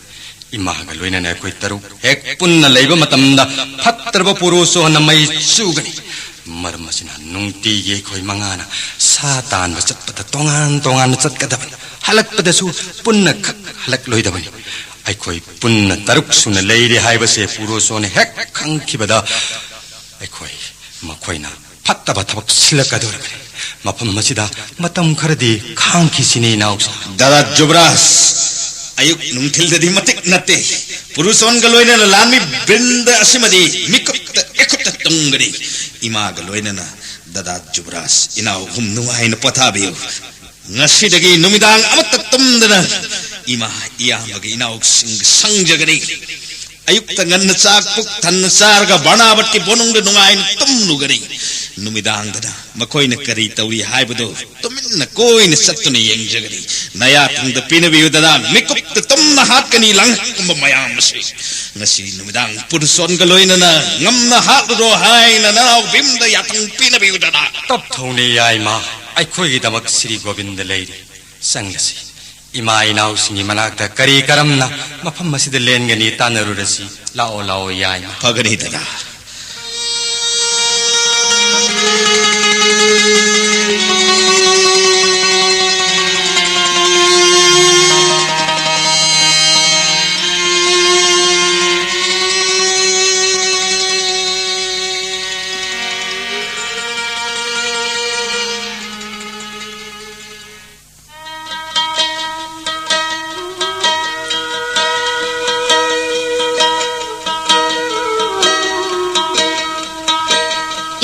ꯏꯃꯥꯒ ꯂꯣꯏꯅꯅ ꯑꯩꯈꯣꯏ ꯇꯔꯨꯛ ꯍꯦꯛ ꯄꯨꯟꯅ ꯂꯩꯕ ꯃꯇꯝꯗ ꯐꯠꯇ꯭ꯔꯕ ꯄꯨꯔꯨꯁꯣꯟꯅ ꯃꯩ ꯆꯨꯒꯅꯤ꯫ ꯃꯔꯝ ꯑꯁꯤꯅ ꯅꯨꯡꯇꯤꯒꯤ ꯑꯩꯈꯣꯏ ꯃꯉꯥꯅ ꯁꯥ ꯇꯥꯟꯕ ꯆꯠꯄꯗ ꯇꯣꯉꯥꯟ ꯇꯣꯉꯥꯟꯅ ꯆꯠꯀꯗꯕꯅꯤ꯫ ꯍꯜꯂꯛꯄꯗꯁꯨ ꯄꯨꯟꯅ ꯈꯛ ꯍꯜꯂꯛꯂꯣꯏꯗꯕꯅꯤ꯫ ꯑꯩꯈꯣꯏ ꯄꯨꯟꯅ ꯇꯔꯨꯛ ꯁꯨꯅ ꯂꯩꯔꯤ ꯍꯥꯏꯕꯁꯦ ꯄꯨꯔꯨꯁꯣꯟꯅ ꯍꯦꯛ ꯈꯪꯈꯤꯕꯗ ꯑꯩꯈꯣꯏ ꯃꯈꯣꯏꯅ ꯐꯠꯇꯕ ꯊꯕꯛ ꯁꯤꯜꯂꯛꯀꯗꯧꯔꯕꯅꯤ꯫ ꯃꯐꯝ ꯑꯁꯤꯗ ꯃꯇꯝ ꯈꯔꯗꯤ ꯈꯥꯡꯈꯤꯁꯤꯅꯦ ꯏꯅꯥꯎꯁꯥ꯫ ꯗꯥꯗꯥ ꯖꯨꯕꯔꯥꯖ, ꯑꯌꯨꯛ ꯅꯨꯡꯊꯤꯜꯗꯗꯤ ꯃꯇꯤꯛ ꯅꯠꯇꯦ꯫ ꯄꯨꯔꯨꯁꯣꯟꯒ ꯂꯣꯏꯅꯅ ꯂꯥꯟꯃꯤ ꯕ꯭ꯔꯤꯟꯗ ꯑꯁꯤꯃꯗꯤ ꯃꯤꯀꯨꯞꯇ ꯏꯈꯨꯠꯇ ꯇꯨꯝꯒꯅꯤ꯫ ꯏꯃꯥꯒ ꯂꯣꯏꯅꯅ ꯗꯥꯗꯥ ꯖꯨꯕꯔꯥꯖ, ꯏꯅꯥꯎ ꯑꯍꯨꯝ ꯅꯨꯡꯉꯥꯏꯅ ꯄꯣꯊꯥꯕꯤꯌꯨ꯫ ꯉꯁꯤꯗꯒꯤ ꯅꯨꯃꯤꯗꯥꯡ ꯑꯃꯠꯇ ꯇꯨꯝꯗꯅ ꯏꯃꯥ, ꯏꯌꯥꯝꯕꯒꯤ ꯏꯅꯥꯎꯁꯤꯡꯒ ꯁꯪꯖꯒꯅꯤ꯫ ꯑꯌꯨꯛꯇ ꯉꯟꯅ ꯆꯥꯛ ꯄꯨꯛ ꯊꯟꯅ ꯆꯥꯔꯒ ꯕꯔꯅꯥꯕꯠꯀꯤ ꯕꯣꯅꯨꯡꯗ ꯅꯨꯡꯉꯥꯏꯅ ꯇꯨꯝꯂꯨꯒꯅꯤ꯫ ꯅꯨꯃꯤꯗꯥꯡꯗꯅ ꯃꯈꯣꯏꯅ ꯀꯔꯤ ꯇꯧꯔꯤ ꯍꯥꯏꯕꯗꯨ ꯇꯨꯃꯤꯟꯅ ꯀꯣꯏꯅ ꯆꯠꯇꯨꯅ ꯌꯦꯡꯖꯒꯅꯤ꯫ ꯅꯌꯥ ꯊꯪꯗ ꯄꯤꯅꯕꯤꯌꯨꯗꯅ ꯃꯤꯀꯨꯞꯇ ꯇꯨꯝꯅ ꯍꯥꯠꯀꯅꯤ ꯂꯪꯍꯛꯀꯨꯝꯕ ꯃꯌꯥꯝ ꯑꯁꯤ꯫ ꯉꯁꯤ ꯅꯨꯃꯤꯗꯥꯡ ꯄꯨꯔꯨꯁꯣꯟꯒ ꯂꯣꯏꯅꯅ ꯉꯝꯅ ꯍꯥꯠꯂꯨꯔꯣ ꯍꯥꯏꯅ ꯅꯅꯥꯎ ꯚꯤꯝꯗ ꯌꯥꯊꯪ ꯄꯤꯅꯕꯤꯌꯨꯗꯅ꯫ ꯇꯞꯊꯧꯅꯦ ꯌꯥꯏꯃ, ꯑꯩꯈꯣꯏꯒꯤꯗꯃꯛ ꯁ꯭ꯔꯤ ꯒꯣꯕꯤꯟꯗ ꯂꯩꯔꯤ꯫ ꯆꯪꯂꯁꯤ꯫ ꯏꯃꯥ ꯏꯅꯥꯎꯁꯤꯡꯒꯤ ꯃꯅꯥꯛꯇ ꯀꯔꯤ ꯀꯔꯝꯅ ꯃꯐꯝ ꯑꯁꯤꯗ ꯂꯦꯟꯒꯅꯤ ꯇꯥꯟꯅꯔꯨꯔꯁꯤ꯫ ꯂꯥꯛꯑꯣ, ꯂꯥꯛꯑꯣ ꯌꯥꯏꯃ꯫ ꯐꯒꯅꯤ ꯗꯥꯗꯥ꯫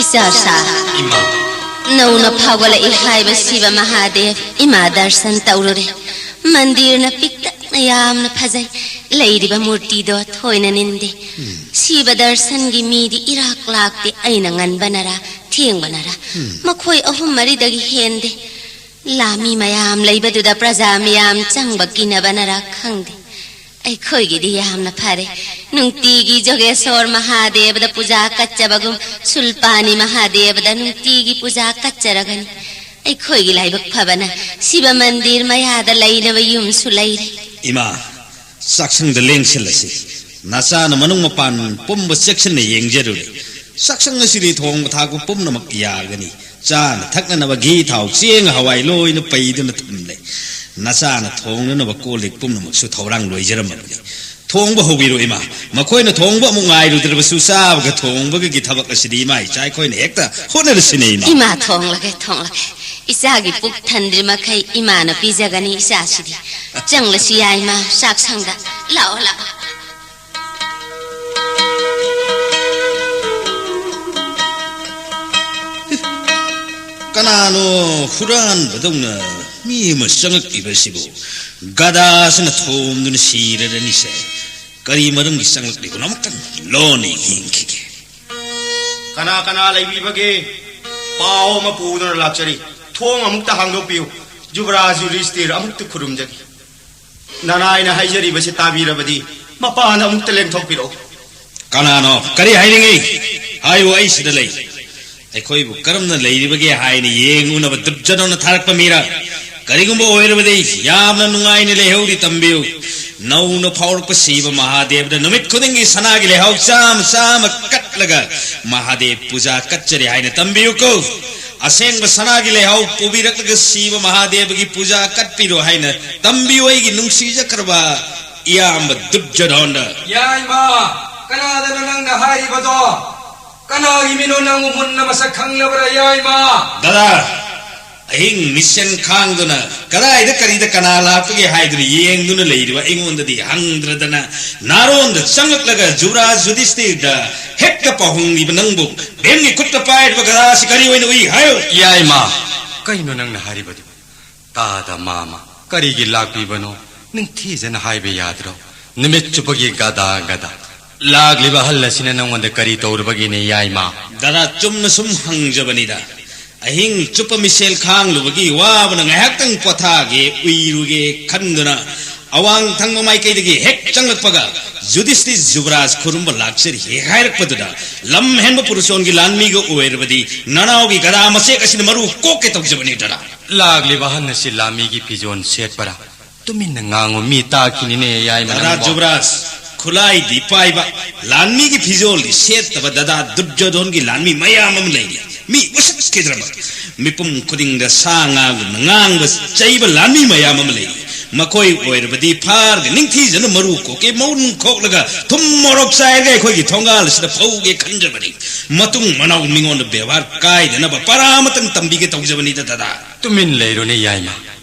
ꯏꯆꯥꯁꯥ, ꯏꯃꯥ꯫ ꯅꯧꯅ ꯐꯥꯎꯒꯠꯂꯛꯏ ꯍꯥꯏꯕ ꯁꯤꯕ ꯃꯍꯥꯗꯦꯕ ꯏꯃꯥ ꯗꯔꯁꯟ ꯇꯧꯔꯨꯔꯦ꯫ ꯃꯟꯗꯤꯔꯅ ꯄꯤꯛꯇꯛꯅ ꯌꯥꯝꯅ ꯐꯖꯩ꯫ ꯂꯩꯔꯤꯕ ꯃꯨꯔꯇꯤꯗꯣ ꯊꯣꯏꯅ ꯅꯤꯟꯗꯦ꯫ ꯁꯤꯕ ꯗꯔꯁꯟꯒꯤ ꯃꯤꯗꯤ ꯏꯔꯥꯛ ꯂꯥꯛꯇꯦ꯫ ꯑꯩꯅ ꯉꯟꯕꯅꯔꯥ ꯊꯦꯡꯕꯅꯔꯥ ꯃꯈꯣꯏ ꯑꯍꯨꯝ ꯃꯔꯤꯗꯒꯤ ꯍꯦꯟꯗꯦ꯫ ꯂꯥꯃꯤ ꯃꯌꯥꯝ ꯂꯩꯕꯗꯨꯗ ꯄ꯭ꯔꯖꯥ ꯃꯌꯥꯝ ꯆꯪꯕ ꯀꯤꯅꯕꯅꯔꯥ ꯈꯪꯗꯦ꯫ ꯑꯩꯈꯣꯏꯒꯤꯗꯤ ꯌꯥꯝꯅ ꯐꯔꯦ꯫ ꯅꯨꯡꯇꯤꯒꯤ ꯖꯣꯒꯦꯁꯣꯔ ꯃꯍꯥꯗꯦꯕꯗ ꯄꯨꯖꯥ ꯀꯠꯆꯕꯒꯨꯝ ꯁꯨꯜꯄꯥꯅꯤ ꯃꯍꯥꯗꯦꯕꯗ ꯅꯨꯡꯇꯤꯒꯤ ꯄꯨꯖꯥ ꯀꯠꯆꯔꯒꯅꯤ꯫ ꯑꯩꯈꯣꯏꯒꯤ ꯂꯥꯏꯕꯛ ꯐꯕꯅ ꯁꯤꯕ ꯃꯟꯗꯤꯔ ꯃꯌꯥꯗ ꯂꯩꯅꯕ ꯌꯨꯝꯁꯨ ꯂꯩꯔꯦ꯫ ꯏꯃꯥ, ꯆꯥꯛꯁꯪꯗ ꯂꯦꯡꯁꯤꯜꯂꯁꯤ꯫ ꯅꯆꯥꯅ ꯃꯅꯨꯡ ꯃꯄꯥꯟ ꯄꯨꯝꯕ ꯆꯦꯛꯁꯤꯟꯅ ꯌꯦꯡꯖꯔꯨꯔꯦ꯫ ꯆꯥꯛꯁꯪ ꯑꯁꯤꯗꯤ ꯊꯣꯡꯕ ꯊꯥꯛꯄ ꯄꯨꯝꯅꯃꯛ ꯌꯥꯒꯅꯤ꯫ ꯆꯥꯅ ꯊꯛꯅꯅꯕ ꯘꯤ, ꯊꯥꯎ, ꯆꯦꯡ, ꯍꯋꯥꯏ ꯂꯣꯏꯅ ꯄꯩꯗꯨꯅ ꯊꯝꯂꯦ꯫ ꯅꯆꯥꯅ ꯊꯣꯡꯅꯅꯕ ꯀꯣꯜ ꯂꯤꯛ ꯄꯨꯝꯅꯃꯛꯁꯨ ꯊꯧꯔꯥꯡ ꯂꯣꯏꯖꯔꯝꯃꯕꯅꯤ꯫ ꯊꯣꯡꯕ ꯍꯧꯕꯤꯔꯣ, ꯏꯃꯥ꯫ ꯃꯈꯣꯏꯅ ꯊꯣꯡꯕ ꯑꯃꯨꯛ ꯉꯥꯏꯔꯨꯗ꯭ꯔꯕꯁꯨ, ꯆꯥꯕꯒ ꯊꯣꯡꯕꯒꯒꯤ ꯊꯕꯛ ꯑꯁꯤꯗꯤ ꯏꯃꯥ ꯏꯆꯥ ꯑꯩꯈꯣꯏꯅ ꯍꯦꯛꯇ ꯍꯣꯠꯅꯔꯁꯤꯅꯦ, ꯏꯃꯥ꯫ ꯏꯃꯥ, ꯊꯣꯡꯂꯒꯦ, ꯊꯣꯡꯂꯒꯦ꯫ ꯏꯆꯥꯒꯤ ꯄꯨꯛ ꯊꯟꯗ꯭ꯔꯤ ꯃꯈꯩ ꯏꯃꯥꯅ ꯄꯤꯖꯒꯅꯤ ꯏꯆꯥꯁꯤꯗꯤ꯫ ꯆꯪꯂꯁꯤ, ꯌꯥꯏꯃ, ꯆꯥꯛꯁꯪꯗ꯫ ꯂꯥꯛꯑꯣ, ꯂꯥꯛꯑꯣ꯫ ꯀꯅꯥꯅꯣ ꯍꯨꯔꯥꯟꯕꯗꯧꯅ ꯃꯤ ꯑꯃ ꯆꯪꯉꯛꯂꯤꯕꯁꯤꯕꯨ? ꯒꯗꯥꯁꯤꯅ ꯊꯣꯝꯗꯨꯅ ꯁꯤꯔꯔꯅꯤꯁꯦ꯫ ꯀꯔꯤ ꯃꯔꯝꯒꯤ ꯆꯪꯂꯛꯂꯤꯕꯅꯣ? ꯑꯃꯨꯛꯇꯪ ꯂꯣꯟꯅ ꯌꯦꯡꯈꯤꯒꯦ꯫ ꯀꯅꯥ ꯀꯅꯥ ꯂꯩꯕꯤꯕꯒꯦ? ꯄꯥꯎ ꯑꯃ ꯄꯨꯗꯨꯅ ꯂꯥꯛꯆꯔꯤ꯫ ꯊꯣꯡ ꯑꯃꯨꯛꯇ ꯍꯥꯡꯗꯣꯛꯄꯤꯌꯨ꯫ ꯖꯨꯕꯔꯥꯖ ꯌꯨꯙꯤꯁꯇꯤꯔ ꯑꯃꯨꯛꯇ ꯈꯨꯔꯨꯝꯖꯒꯦ꯫ ꯅꯅꯥꯏꯅ ꯍꯥꯏꯖꯔꯤꯕꯁꯤ ꯇꯥꯕꯤꯔꯕꯗꯤ ꯃꯄꯥꯟꯗ ꯑꯃꯨꯛꯇ ꯂꯦꯡꯊꯣꯛꯄꯤꯔꯛꯎ꯫ ꯀꯅꯥꯅꯣ? ꯀꯔꯤ ꯍꯥꯏꯅꯤꯡꯉꯤ? ꯍꯥꯏꯌꯨ, ꯑꯩ ꯁꯤꯗ ꯂꯩ꯫ ꯑꯩꯈꯣꯏꯕꯨ ꯀꯔꯝꯅ ꯂꯩꯔꯤꯕꯒꯦ ꯍꯥꯏꯅ ꯌꯦꯡꯉꯨꯅꯕ ꯗꯨꯔꯖꯣꯙꯅꯅ ꯊꯥꯔꯛꯄ ꯃꯤꯔ? ꯀꯔꯤꯒꯨꯝꯕ ꯑꯣꯏꯔꯕꯗꯤ ꯌꯥꯝꯅ ꯅꯨꯡꯉꯥꯏꯅ ꯂꯩꯍꯧꯔꯤ, ꯇꯝꯕꯤꯌꯨ꯫ ꯅꯧꯅ ꯐꯥꯎꯔꯛꯄ ꯁꯤꯕ ꯃꯍꯥꯗꯦꯕꯗ ꯅꯨꯃꯤꯠ ꯈꯨꯗꯤꯡꯒꯤ ꯁꯅꯥꯒꯤ ꯂꯩꯍꯥꯎ ꯆꯥꯝꯃ ꯆꯥꯝꯃ ꯀꯠꯂꯒ ꯃꯍꯥꯗꯦꯕ ꯄꯨꯖꯥ ꯀꯠꯆꯔꯤ ꯍꯥꯏꯅ ꯇꯝꯕꯤꯌꯨꯀꯣ꯫ ꯑꯁꯦꯡꯕ ꯁꯅꯥꯒꯤ ꯂꯩꯍꯥꯎ ꯄꯨꯕꯤꯔꯛꯂꯒ ꯁꯤꯕ ꯃꯍꯥꯗꯦꯕꯒꯤ ꯄꯨꯖꯥ ꯀꯠꯄꯤꯔꯣ ꯍꯥꯏꯅ ꯇꯝꯕꯤꯌꯨ, ꯑꯩꯒꯤ ꯅꯨꯡꯁꯤꯖꯈ꯭ꯔꯕ ꯏꯌꯥꯝꯕ ꯗꯨꯔꯖꯣꯙꯟꯗ꯫ ꯌꯥꯏꯃ, ꯀꯅꯥꯗꯅꯣ ꯅꯪꯅ ꯍꯥꯏꯔꯤꯕꯗꯣ? ꯀꯅꯥꯒꯤ ꯃꯤꯅꯣ ꯅꯪꯕꯨ ꯃꯨꯟꯅ ꯃꯁꯛ ꯈꯪꯂꯕ꯭ꯔꯥ, ꯌꯥꯏꯃ? ꯗꯗꯥ, ꯑꯍꯤꯡ ꯃꯤꯁꯦꯟ ꯈꯥꯡꯗꯨꯅ ꯀꯗꯥꯏꯗ ꯀꯔꯤꯗ ꯀꯅꯥ ꯂꯥꯛꯄꯒꯦ ꯍꯥꯏꯗꯨꯅ ꯌꯦꯡꯗꯨꯅ ꯂꯩꯔꯤꯕ ꯑꯩꯉꯣꯟꯗꯗꯤ ꯍꯪꯗ꯭ꯔꯗꯅ ꯅꯥꯔꯣꯟꯗ ꯆꯪꯂꯛꯂꯒ ꯖꯨꯕꯔꯥꯖ ꯌꯨꯙꯤꯁꯇꯤꯔꯗ ꯍꯦꯛꯇ ꯄꯥꯎꯍꯣꯡꯂꯤꯕ ꯅꯪꯕꯨ ꯚꯤꯝꯒꯤ ꯈꯨꯠꯇ ꯄꯥꯏꯔꯤꯕ ꯒꯗꯥꯁꯤ ꯀꯔꯤ ꯑꯣꯏꯅ ꯎꯏ ꯍꯥꯏꯌꯨ? ꯌꯥꯏꯃ, ꯀꯩꯅꯣ ꯅꯪꯅ ꯍꯥꯏꯔꯤꯕꯗꯨ? ꯇꯥꯗ ꯃꯥꯃ, ꯀꯔꯤꯒꯤ ꯂꯥꯛꯄꯤꯕꯅꯣ? ꯅꯤꯡꯊꯤꯖꯅ ꯍꯥꯏꯕ ꯌꯥꯗ꯭ꯔꯣ? ꯅꯨꯃꯤꯠ ꯆꯨꯞꯄꯒꯤ ꯒꯗꯥ ꯒꯗꯥ꯫ ꯂꯥꯛꯂꯤꯕ ꯑꯍꯜ ꯑꯁꯤꯅ ꯅꯪꯉꯣꯟꯗ ꯀꯔꯤ ꯇꯧꯔꯕꯒꯤꯅꯦ, ꯌꯥꯏꯃ? ꯗꯗꯥ, ꯆꯨꯝꯅ ꯁꯨꯝ ꯍꯪꯖꯕꯅꯤꯗ꯫ ꯑꯍꯤꯡ ꯆꯨꯞꯄ ꯃꯤꯁꯦꯜ ꯈꯥꯡꯂꯨꯕꯒꯤ ꯋꯥꯕꯅ ꯉꯥꯏꯍꯥꯛꯇꯪ ꯄꯣꯊꯥꯒꯦ, ꯎꯏꯔꯨꯒꯦ ꯈꯟꯗꯨꯅ ꯑꯋꯥꯡ ꯊꯪꯕ ꯃꯥꯏꯀꯩꯗꯒꯤ ꯍꯦꯛ ꯆꯪꯂꯛꯄꯒ ꯌꯨꯙꯤꯁꯇꯤꯔ ꯖꯨꯕꯔꯥꯖ ꯈꯨꯔꯨꯝꯕ ꯂꯥꯛꯆꯔꯤ ꯍꯦꯛ ꯍꯥꯏꯔꯛꯄꯗꯨꯗ, ꯂꯝ ꯍꯦꯟꯕ ꯄꯨꯔꯨꯁꯣꯟꯒꯤ ꯂꯥꯟꯃꯤꯒ ꯑꯣꯏꯔꯕꯗꯤ ꯅꯅꯥꯎꯒꯤ ꯒꯗꯥ ꯃꯆꯦꯛ ꯑꯁꯤꯅ ꯃꯔꯨ ꯀꯣꯛꯀꯦ ꯇꯧꯖꯕꯅꯤ, ꯗꯗꯥ꯫ ꯂꯥꯛꯂꯤꯕ ꯑꯍꯟ ꯑꯁꯤ ꯂꯥꯟꯃꯤꯒꯤ ꯐꯤꯖꯣꯜ ꯁꯦꯠꯄꯔꯥ? ꯇꯨꯃꯤꯟꯅ ꯉꯥꯡꯉꯨ, ꯃꯤ ꯇꯥꯈꯤꯅꯤꯅꯦ, ꯌꯥꯏꯃ ꯗꯗꯥ ꯅꯪꯕꯣ꯫ ꯖꯨꯕꯔꯥꯖ, ꯈꯨꯠꯂꯥꯏꯗꯤ ꯄꯥꯏꯕ, ꯂꯥꯟꯃꯤꯒꯤ ꯐꯤꯖꯣꯜꯗꯤ ꯁꯦꯠꯇꯕ ꯗꯗꯥ ꯗꯨꯔꯖꯣꯙꯣꯟꯒꯤ ꯂꯥꯟꯃꯤ ꯃꯌꯥꯝ ꯑꯃ ꯂꯩꯔꯤ꯫ ꯃꯤ ꯎꯁꯤꯠꯈꯤꯗ꯭ꯔꯕ, ꯃꯤꯄꯨꯝ ꯈꯨꯗꯤꯡꯗ ꯁꯥ ꯉꯥꯒꯨꯝꯅ ꯉꯥꯡꯕ ꯆꯩꯕ ꯂꯥꯟꯃꯤ ꯃꯌꯥꯝ ꯑꯃ ꯂꯩꯔꯤ꯫ ꯃꯈꯣꯏ ꯑꯣꯏꯔꯕꯗꯤ ꯐꯥꯔꯒ ꯅꯤꯡꯊꯤꯖꯅ ꯃꯔꯨ ꯀꯣꯛꯀꯦ ꯃꯎꯟ ꯈꯣꯛꯂꯒ ꯊꯨꯝ ꯃꯣꯔꯣꯛ ꯆꯥꯏꯔꯒ ꯑꯩꯈꯣꯏꯒꯤ ꯊꯣꯡꯒꯥꯜ ꯑꯁꯤꯗ ꯐꯧꯒꯦ ꯈꯟꯖꯕꯅꯤ꯫ ꯃꯇꯨꯡ ꯃꯅꯥꯎ ꯃꯤꯉꯣꯟꯗ ꯕꯦꯕꯥꯔ ꯀꯥꯏꯗꯅꯕ ꯄꯔꯥ ꯑꯃꯇꯪ ꯇꯝꯕꯤꯒꯦ ꯇꯧꯖꯕꯅꯤꯗ ꯗꯗꯥ꯫ ꯇꯨꯃꯤꯟ ꯂꯩꯔꯨꯅꯦ ꯌꯥꯏꯃ꯫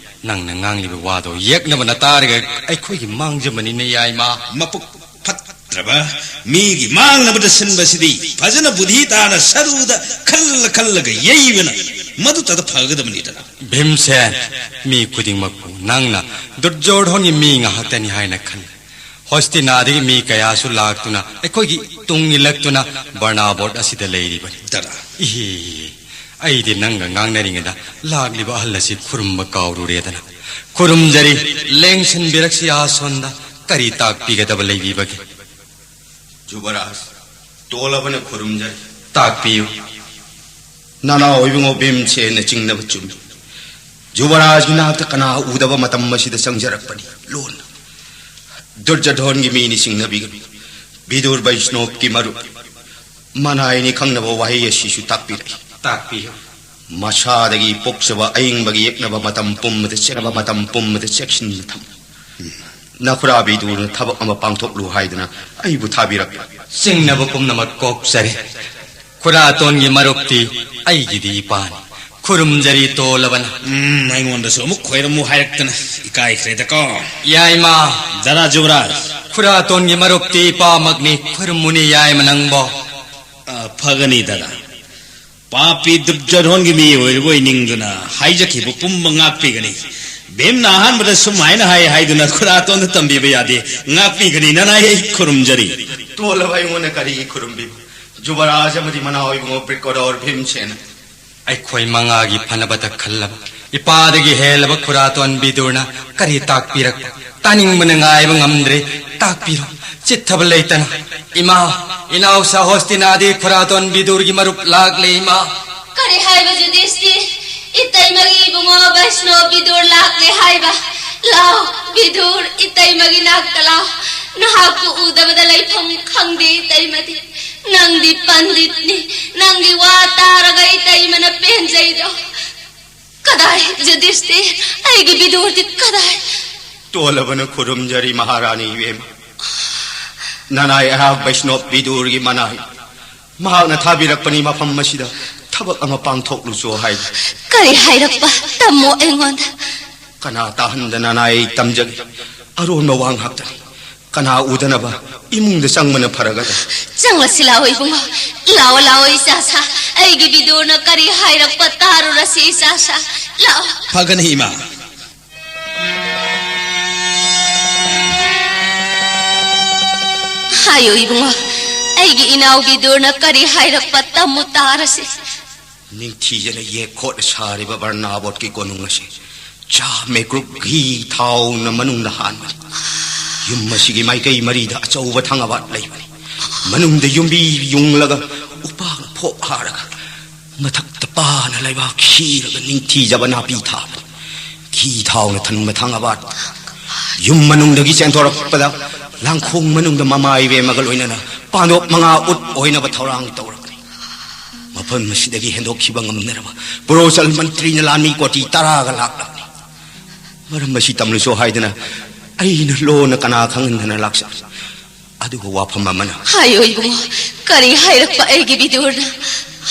ꯅꯪꯅ ꯉꯥꯡꯂꯤꯕ ꯋꯥꯗꯣ ꯌꯦꯛꯅꯕꯅ ꯇꯥꯔꯒ ꯑꯩꯈꯣꯏꯒꯤ ꯃꯥꯡꯖꯕꯅꯤꯅꯦ ꯌꯥꯏꯃ꯫ ꯃꯄꯨꯛ ꯐꯠꯇ꯭ꯔꯕ ꯃꯤꯒꯤ ꯃꯥꯡꯅꯕꯗ ꯁꯤꯟꯕꯁꯤꯗꯤ ꯐꯖꯅ ꯕꯨꯙꯤ ꯇꯥꯅ ꯁꯔꯨꯗ ꯈꯜꯂ ꯈꯜꯂꯒ ꯌꯩꯕꯅ ꯃꯗꯨꯇꯗ ꯐꯒꯗꯕꯅꯤꯗꯅ꯫ ꯚꯤꯝꯁꯦꯟ, ꯃꯤ ꯈꯨꯗꯤꯡꯃꯛꯄꯨ ꯅꯪꯅ ꯗꯨꯔꯖꯣꯙꯣꯟꯒꯤ ꯃꯤ ꯉꯥꯛꯇꯅꯤ ꯍꯥꯏꯅ ꯈꯜꯂꯤ꯫ ꯍꯣꯁꯇꯤꯅꯥꯗꯒꯤ ꯃꯤ ꯀꯌꯥꯁꯨ ꯂꯥꯛꯇꯨꯅ ꯑꯩꯈꯣꯏꯒꯤ ꯇꯨꯡ ꯏꯜꯂꯛꯇꯨꯅ ꯕꯔꯅꯥꯕꯣꯠ ꯑꯁꯤꯗ ꯂꯩꯔꯤꯕꯅꯤ꯫ ꯗꯔꯥ꯫ ꯏꯍꯦ, ꯑꯩꯗꯤ ꯅꯪꯒ ꯉꯥꯡꯅꯔꯤꯉꯩꯗ ꯂꯥꯛꯂꯤꯕ ꯑꯍꯜ ꯑꯁꯤ ꯈꯨꯔꯨꯝꯕ ꯀꯥꯎꯔꯨꯔꯦꯗꯅ꯫ ꯈꯨꯔꯨꯝꯖꯔꯤ, ꯂꯦꯡꯁꯤꯟꯕꯤꯔꯛꯁꯤ ꯑꯥꯁꯣꯟꯗ꯫ ꯀꯔꯤ ꯇꯥꯛꯄꯤꯒꯗꯕ ꯂꯩꯕꯤꯕꯒꯦ? ꯖꯨꯕꯔꯥꯖ, ꯇꯣꯜꯂꯕꯅ ꯈꯨꯔꯨꯝꯖꯔꯤ꯫ ꯇꯥꯛꯄꯤꯌꯨ꯫ ꯅꯅꯥꯎ ꯏꯕꯨꯡꯉꯣ ꯚꯤꯝꯁꯦꯟꯅ ꯆꯤꯡꯅꯕ ꯆꯨꯝꯃꯤ꯫ ꯖꯨꯕꯔꯥꯖꯒꯤ ꯅꯥꯛꯇ ꯀꯅꯥ ꯎꯗꯕ ꯃꯇꯝ ꯑꯁꯤꯗ ꯆꯪꯖꯔꯛꯄꯅꯤ ꯂꯣꯟꯅ꯫ ꯗꯨꯔꯖꯣꯙꯣꯟꯒꯤ ꯃꯤꯅꯤ ꯆꯤꯡꯅꯕꯤꯒꯅꯨ꯫ ꯕꯤꯗꯨꯔ ꯕꯩꯁꯅꯣꯞꯀꯤ ꯃꯔꯨꯞ ꯃꯅꯥꯏꯅꯤ ꯈꯪꯅꯕ ꯋꯥꯍꯩ ꯑꯁꯤꯁꯨ ꯇꯥꯛꯄꯤꯔꯛꯏ꯫ ꯇꯥꯛꯄꯤꯌꯨ꯫ ꯃꯁꯥꯗꯒꯤ ꯄꯣꯛꯆꯕ ꯑꯏꯪꯕꯒꯤ ꯌꯦꯛꯅꯕ ꯃꯇꯝ ꯄꯨꯝꯕꯗ ꯆꯦꯛꯅꯕ ꯃꯇꯝ ꯄꯨꯝꯕꯗ ꯆꯦꯛꯁꯤꯟꯅ ꯊꯝꯃꯨ꯫ ꯅꯈꯨꯔꯥ ꯕꯤꯗꯨꯔꯅ ꯊꯕꯛ ꯑꯃ ꯄꯥꯡꯊꯣꯛꯂꯨ ꯍꯥꯏꯗꯨꯅ ꯑꯩꯕꯨ ꯊꯥꯕꯤꯔꯛꯄ꯫ ꯆꯤꯡꯅꯕ ꯄꯨꯝꯅꯃꯛ ꯀꯣꯛꯆꯔꯦ꯫ ꯈꯨꯔꯥꯇꯣꯟꯒꯤ ꯃꯔꯨꯞꯇꯤ ꯑꯩꯒꯤꯗꯤ ꯏꯄꯥꯅꯤ꯫ ꯈꯨꯔꯨꯝꯖꯔꯤ ꯇꯣꯜꯂꯕꯅ꯫ ꯎꯝ, ꯑꯩꯉꯣꯟꯗꯁꯨ ꯑꯃꯨꯛ ꯈꯣꯏꯔꯝꯃꯨ ꯍꯥꯏꯔꯛꯇꯅ ꯏꯀꯥꯏꯈ꯭ꯔꯦꯗꯀꯣ꯫ ꯌꯥꯏꯃ꯫ ꯗꯥꯗꯥ ꯖꯨꯕꯔꯥꯖ꯫ ꯈꯨꯔꯥꯇꯣꯟꯒꯤ ꯃꯔꯨꯞꯇꯤ ꯏꯄꯥꯃꯛꯅꯤ꯫ ꯈꯨꯔꯨꯝꯃꯨꯅꯤ ꯌꯥꯏꯃ ꯅꯪꯕꯣ꯫ ꯑ, ꯐꯒꯅꯤ ꯗꯥꯗꯥ꯫ ꯄꯥꯄꯤ ꯗꯨꯔꯖꯣꯙꯣꯟꯒꯤ ꯃꯤ ꯑꯣꯏꯔꯨꯕ ꯑꯣꯏꯅꯤꯡꯗꯨꯅ ꯍꯥꯏꯖꯈꯤꯕ ꯄꯨꯝꯕ ꯉꯥꯛꯄꯤꯒꯅꯤ꯫ ꯚꯤꯝꯅ ꯑꯍꯥꯟꯕꯗ ꯁꯨꯝ ꯍꯥꯏꯅ ꯍꯥꯏ ꯍꯥꯏꯗꯨꯅ ꯈꯨꯔꯥꯇꯣꯟꯗ ꯇꯝꯕꯤꯕ ꯌꯥꯗꯦ꯫ ꯉꯥꯛꯄꯤꯒꯅꯤ ꯅꯅꯥꯏ ꯑꯩ ꯈꯨꯔꯨꯝꯖꯔꯤ꯫ ꯇꯣꯜꯂꯕ ꯑꯩꯉꯣꯟꯗ ꯀꯔꯤꯒꯤ ꯈꯨꯔꯨꯝꯕꯤꯕ? ꯖꯨꯕꯔꯥꯖ ꯑꯃꯗꯤ ꯃꯅꯥꯎ ꯏꯕꯨꯡꯉꯣ ꯕ꯭ꯔꯤꯀꯣꯗꯣꯔ ꯚꯤꯝꯁꯦꯅ꯫ ꯑꯩꯈꯣꯏ ꯃꯉꯥꯒꯤ ꯐꯅꯕꯇ ꯈꯜꯂꯕ ꯏꯄꯥꯗꯒꯤ ꯍꯦꯜꯂꯕ ꯈꯨꯔꯥꯇꯣꯟ ꯕꯤꯗꯨꯔꯅ ꯀꯔꯤ ꯇꯥꯛꯄꯤꯔꯛꯄ? ꯇꯥꯅꯤꯡꯕꯅ ꯉꯥꯏꯕ ꯉꯝꯗ꯭ꯔꯦ꯫ ꯇꯥꯛꯄꯤꯔꯣ, ꯆꯤꯠꯊꯕ ꯂꯩꯇꯅ꯫ ꯏꯃꯥ, ꯏꯅꯥꯎꯁꯥ ꯍꯣꯁꯇꯤꯅꯥꯗꯤ ꯈꯨꯔꯥꯇꯣꯟ ꯕꯤꯗꯨꯔꯒꯤ ꯃꯔꯨꯞ ꯂꯥꯛꯂꯦ, ꯏꯃꯥ꯫ ꯀꯔꯤ ꯍꯥꯏꯕ ꯌꯨꯙꯤꯁꯇꯤꯔ? ꯏꯇꯩꯃꯒꯤ ꯏꯕꯨꯡꯉꯣ ꯕꯩꯁꯅꯣ ꯕꯤꯗꯨꯔ ꯂꯥꯛꯂꯦ ꯍꯥꯏꯕ? ꯂꯥꯎ, ꯕꯤꯗꯨꯔ, ꯏꯇꯩꯃꯒꯤ ꯅꯥꯛꯇ ꯂꯥꯎ꯫ ꯅꯍꯥꯛꯄꯨ ꯎꯗꯕꯗ ꯂꯩꯐꯝ ꯈꯪꯗꯦ ꯏꯇꯩꯃꯗꯤ꯫ ꯅꯪꯗꯤ ꯄꯟꯗꯤꯠꯅꯤ꯫ ꯅꯪꯒꯤ ꯋꯥ ꯇꯥꯔꯒ ꯏꯇꯩꯃꯅ ꯄꯦꯟꯖꯩꯗꯣ꯫ ꯀꯗꯥꯏ ꯌꯨꯙꯤꯁꯇꯤꯔ? ꯑꯩꯒꯤ ꯕꯤꯗꯨꯔꯗꯤ ꯀꯗꯥꯏ? ꯇꯣꯜꯂꯕꯅ ꯈꯨꯔꯨꯝꯖꯔꯤ ꯃꯍꯥꯔꯥꯅꯤ ꯏꯕꯦꯝꯃ꯫ ꯅꯅꯥꯏ ꯑꯩꯍꯥꯛ ꯕꯩꯁꯅꯣꯞ ꯕꯤꯗꯨꯔꯒꯤ ꯃꯅꯥꯏ꯫ ꯃꯍꯥꯛꯅ ꯊꯥꯕꯤꯔꯛꯄꯅꯤ ꯃꯐꯝ ꯑꯁꯤꯗ ꯊꯕꯛ ꯑꯃ ꯄꯥꯡꯊꯣꯛꯂꯨꯆꯣ ꯍꯥꯏꯅ꯫ ꯀꯔꯤ ꯍꯥꯏꯔꯛꯄ? ꯇꯝꯃꯣ ꯑꯩꯉꯣꯟꯗ꯫ ꯀꯅꯥ ꯇꯥꯍꯟꯗꯅ ꯅꯥꯏ ꯇꯝꯖꯒꯦ꯫ ꯑꯔꯣꯟꯕ ꯋꯥ ꯉꯥꯛꯇꯅꯤ꯫ ꯀꯅꯥ ꯎꯗꯅꯕ ꯏꯃꯨꯡꯗ ꯆꯪꯕꯅ ꯐꯔꯒꯗ꯭ꯔꯥ? ꯆꯪꯂꯁꯤ ꯂꯥꯛꯑꯣ ꯏꯕꯨꯡꯉꯣ꯫ ꯂꯥꯛꯑꯣ, ꯂꯥꯛꯑꯣ ꯏꯆꯥꯁꯥ꯫ ꯑꯩꯒꯤ ꯕꯤꯗꯨꯔꯅ ꯀꯔꯤ ꯍꯥꯏꯔꯛꯄ ꯇꯥꯔꯨꯔꯁꯤ ꯏꯆꯥꯁꯥ꯫ ꯂꯥꯛꯑꯣ꯫ ꯐꯒꯅꯤ ꯏꯃꯥ꯫ ꯍꯥꯏꯌꯨ ꯏꯕꯨꯡꯉꯣ, ꯑꯩꯒꯤ ꯏꯅꯥꯎ ꯕꯤꯗꯨꯔꯅ ꯀꯔꯤ ꯍꯥꯏꯔꯛꯄ ꯇꯝꯃꯨ ꯇꯥꯔꯁꯤ꯫ ꯅꯤꯡꯊꯤꯖꯅ ꯌꯦꯛ ꯈꯣꯠꯅ ꯁꯥꯔꯤꯕ ꯕꯔꯅꯥꯕꯣꯠꯀꯤ ꯀꯣꯅꯨꯡ ꯑꯁꯤ ꯆꯥ ꯃꯦꯀ꯭ꯔꯨꯞ ꯘꯤ ꯊꯥꯎꯅ ꯃꯅꯨꯡꯗ ꯍꯥꯟꯕꯅꯤ꯫ ꯌꯨꯝ ꯑꯁꯤꯒꯤ ꯃꯥꯏꯀꯩ ꯃꯔꯤꯗ ꯑꯆꯧꯕ ꯊꯪꯒꯥꯕꯥꯠ ꯂꯩꯕꯅꯤ꯫ ꯃꯅꯨꯡꯗ ꯌꯨꯝꯕꯤ ꯌꯨꯡꯂꯒ ꯎꯄꯥꯛꯅ ꯐꯣꯞ ꯍꯥꯔꯒ ꯃꯊꯛꯇ ꯄꯥꯅ ꯂꯩꯕꯥꯛ ꯁꯤꯔꯒ ꯅꯤꯡꯊꯤꯖꯕ ꯅꯥꯄꯤ ꯊꯥꯕꯅꯤ꯫ ꯘꯤ ꯊꯥꯎꯅ ꯊꯟꯕ ꯊꯪꯒꯥꯕꯥꯠ ꯌꯨꯝ ꯃꯅꯨꯡꯗꯒꯤ ꯆꯦꯟꯊꯣꯔꯛꯄꯗ ꯂꯥꯡꯈꯣꯡ ꯃꯅꯨꯡꯗ ꯃꯃꯥ ꯏꯕꯦꯝꯃꯒ ꯂꯣꯏꯅꯅ ꯄꯥꯟꯗꯣꯞ ꯃꯉꯥ ꯎꯠ ꯑꯣꯏꯅꯕ ꯊꯧꯔꯥꯡ ꯇꯧꯔꯛꯄꯅꯤ꯫ ꯃꯐꯝ ꯑꯁꯤꯗꯒꯤ ꯍꯦꯟꯗꯣꯛꯈꯤꯕ ꯉꯝꯅꯔꯕ ꯄ꯭ꯔꯣꯆꯜ ꯃꯟꯇ꯭ꯔꯤꯅ ꯂꯥꯟꯃꯤ ꯀꯣꯇꯤ ꯇꯔꯥꯒ ꯂꯥꯛꯂꯕꯅꯤ꯫ ꯃꯔꯝ ꯑꯁꯤ ꯇꯝꯂꯨꯁꯣ ꯍꯥꯏꯗꯅ ꯑꯩꯅ ꯂꯣꯟꯅ ꯀꯅꯥ ꯈꯪꯍꯟꯗꯅ ꯂꯥꯛꯆꯕꯅꯤ꯫ ꯑꯗꯨꯒ ꯋꯥꯐꯝ ꯑꯃꯅ ꯍꯥꯏꯌꯣ ꯏꯕꯨꯡꯉꯣ, ꯀꯔꯤ ꯍꯥꯏꯔꯛꯄ ꯑꯩꯒꯤ ꯕꯤꯗꯨꯔꯅ?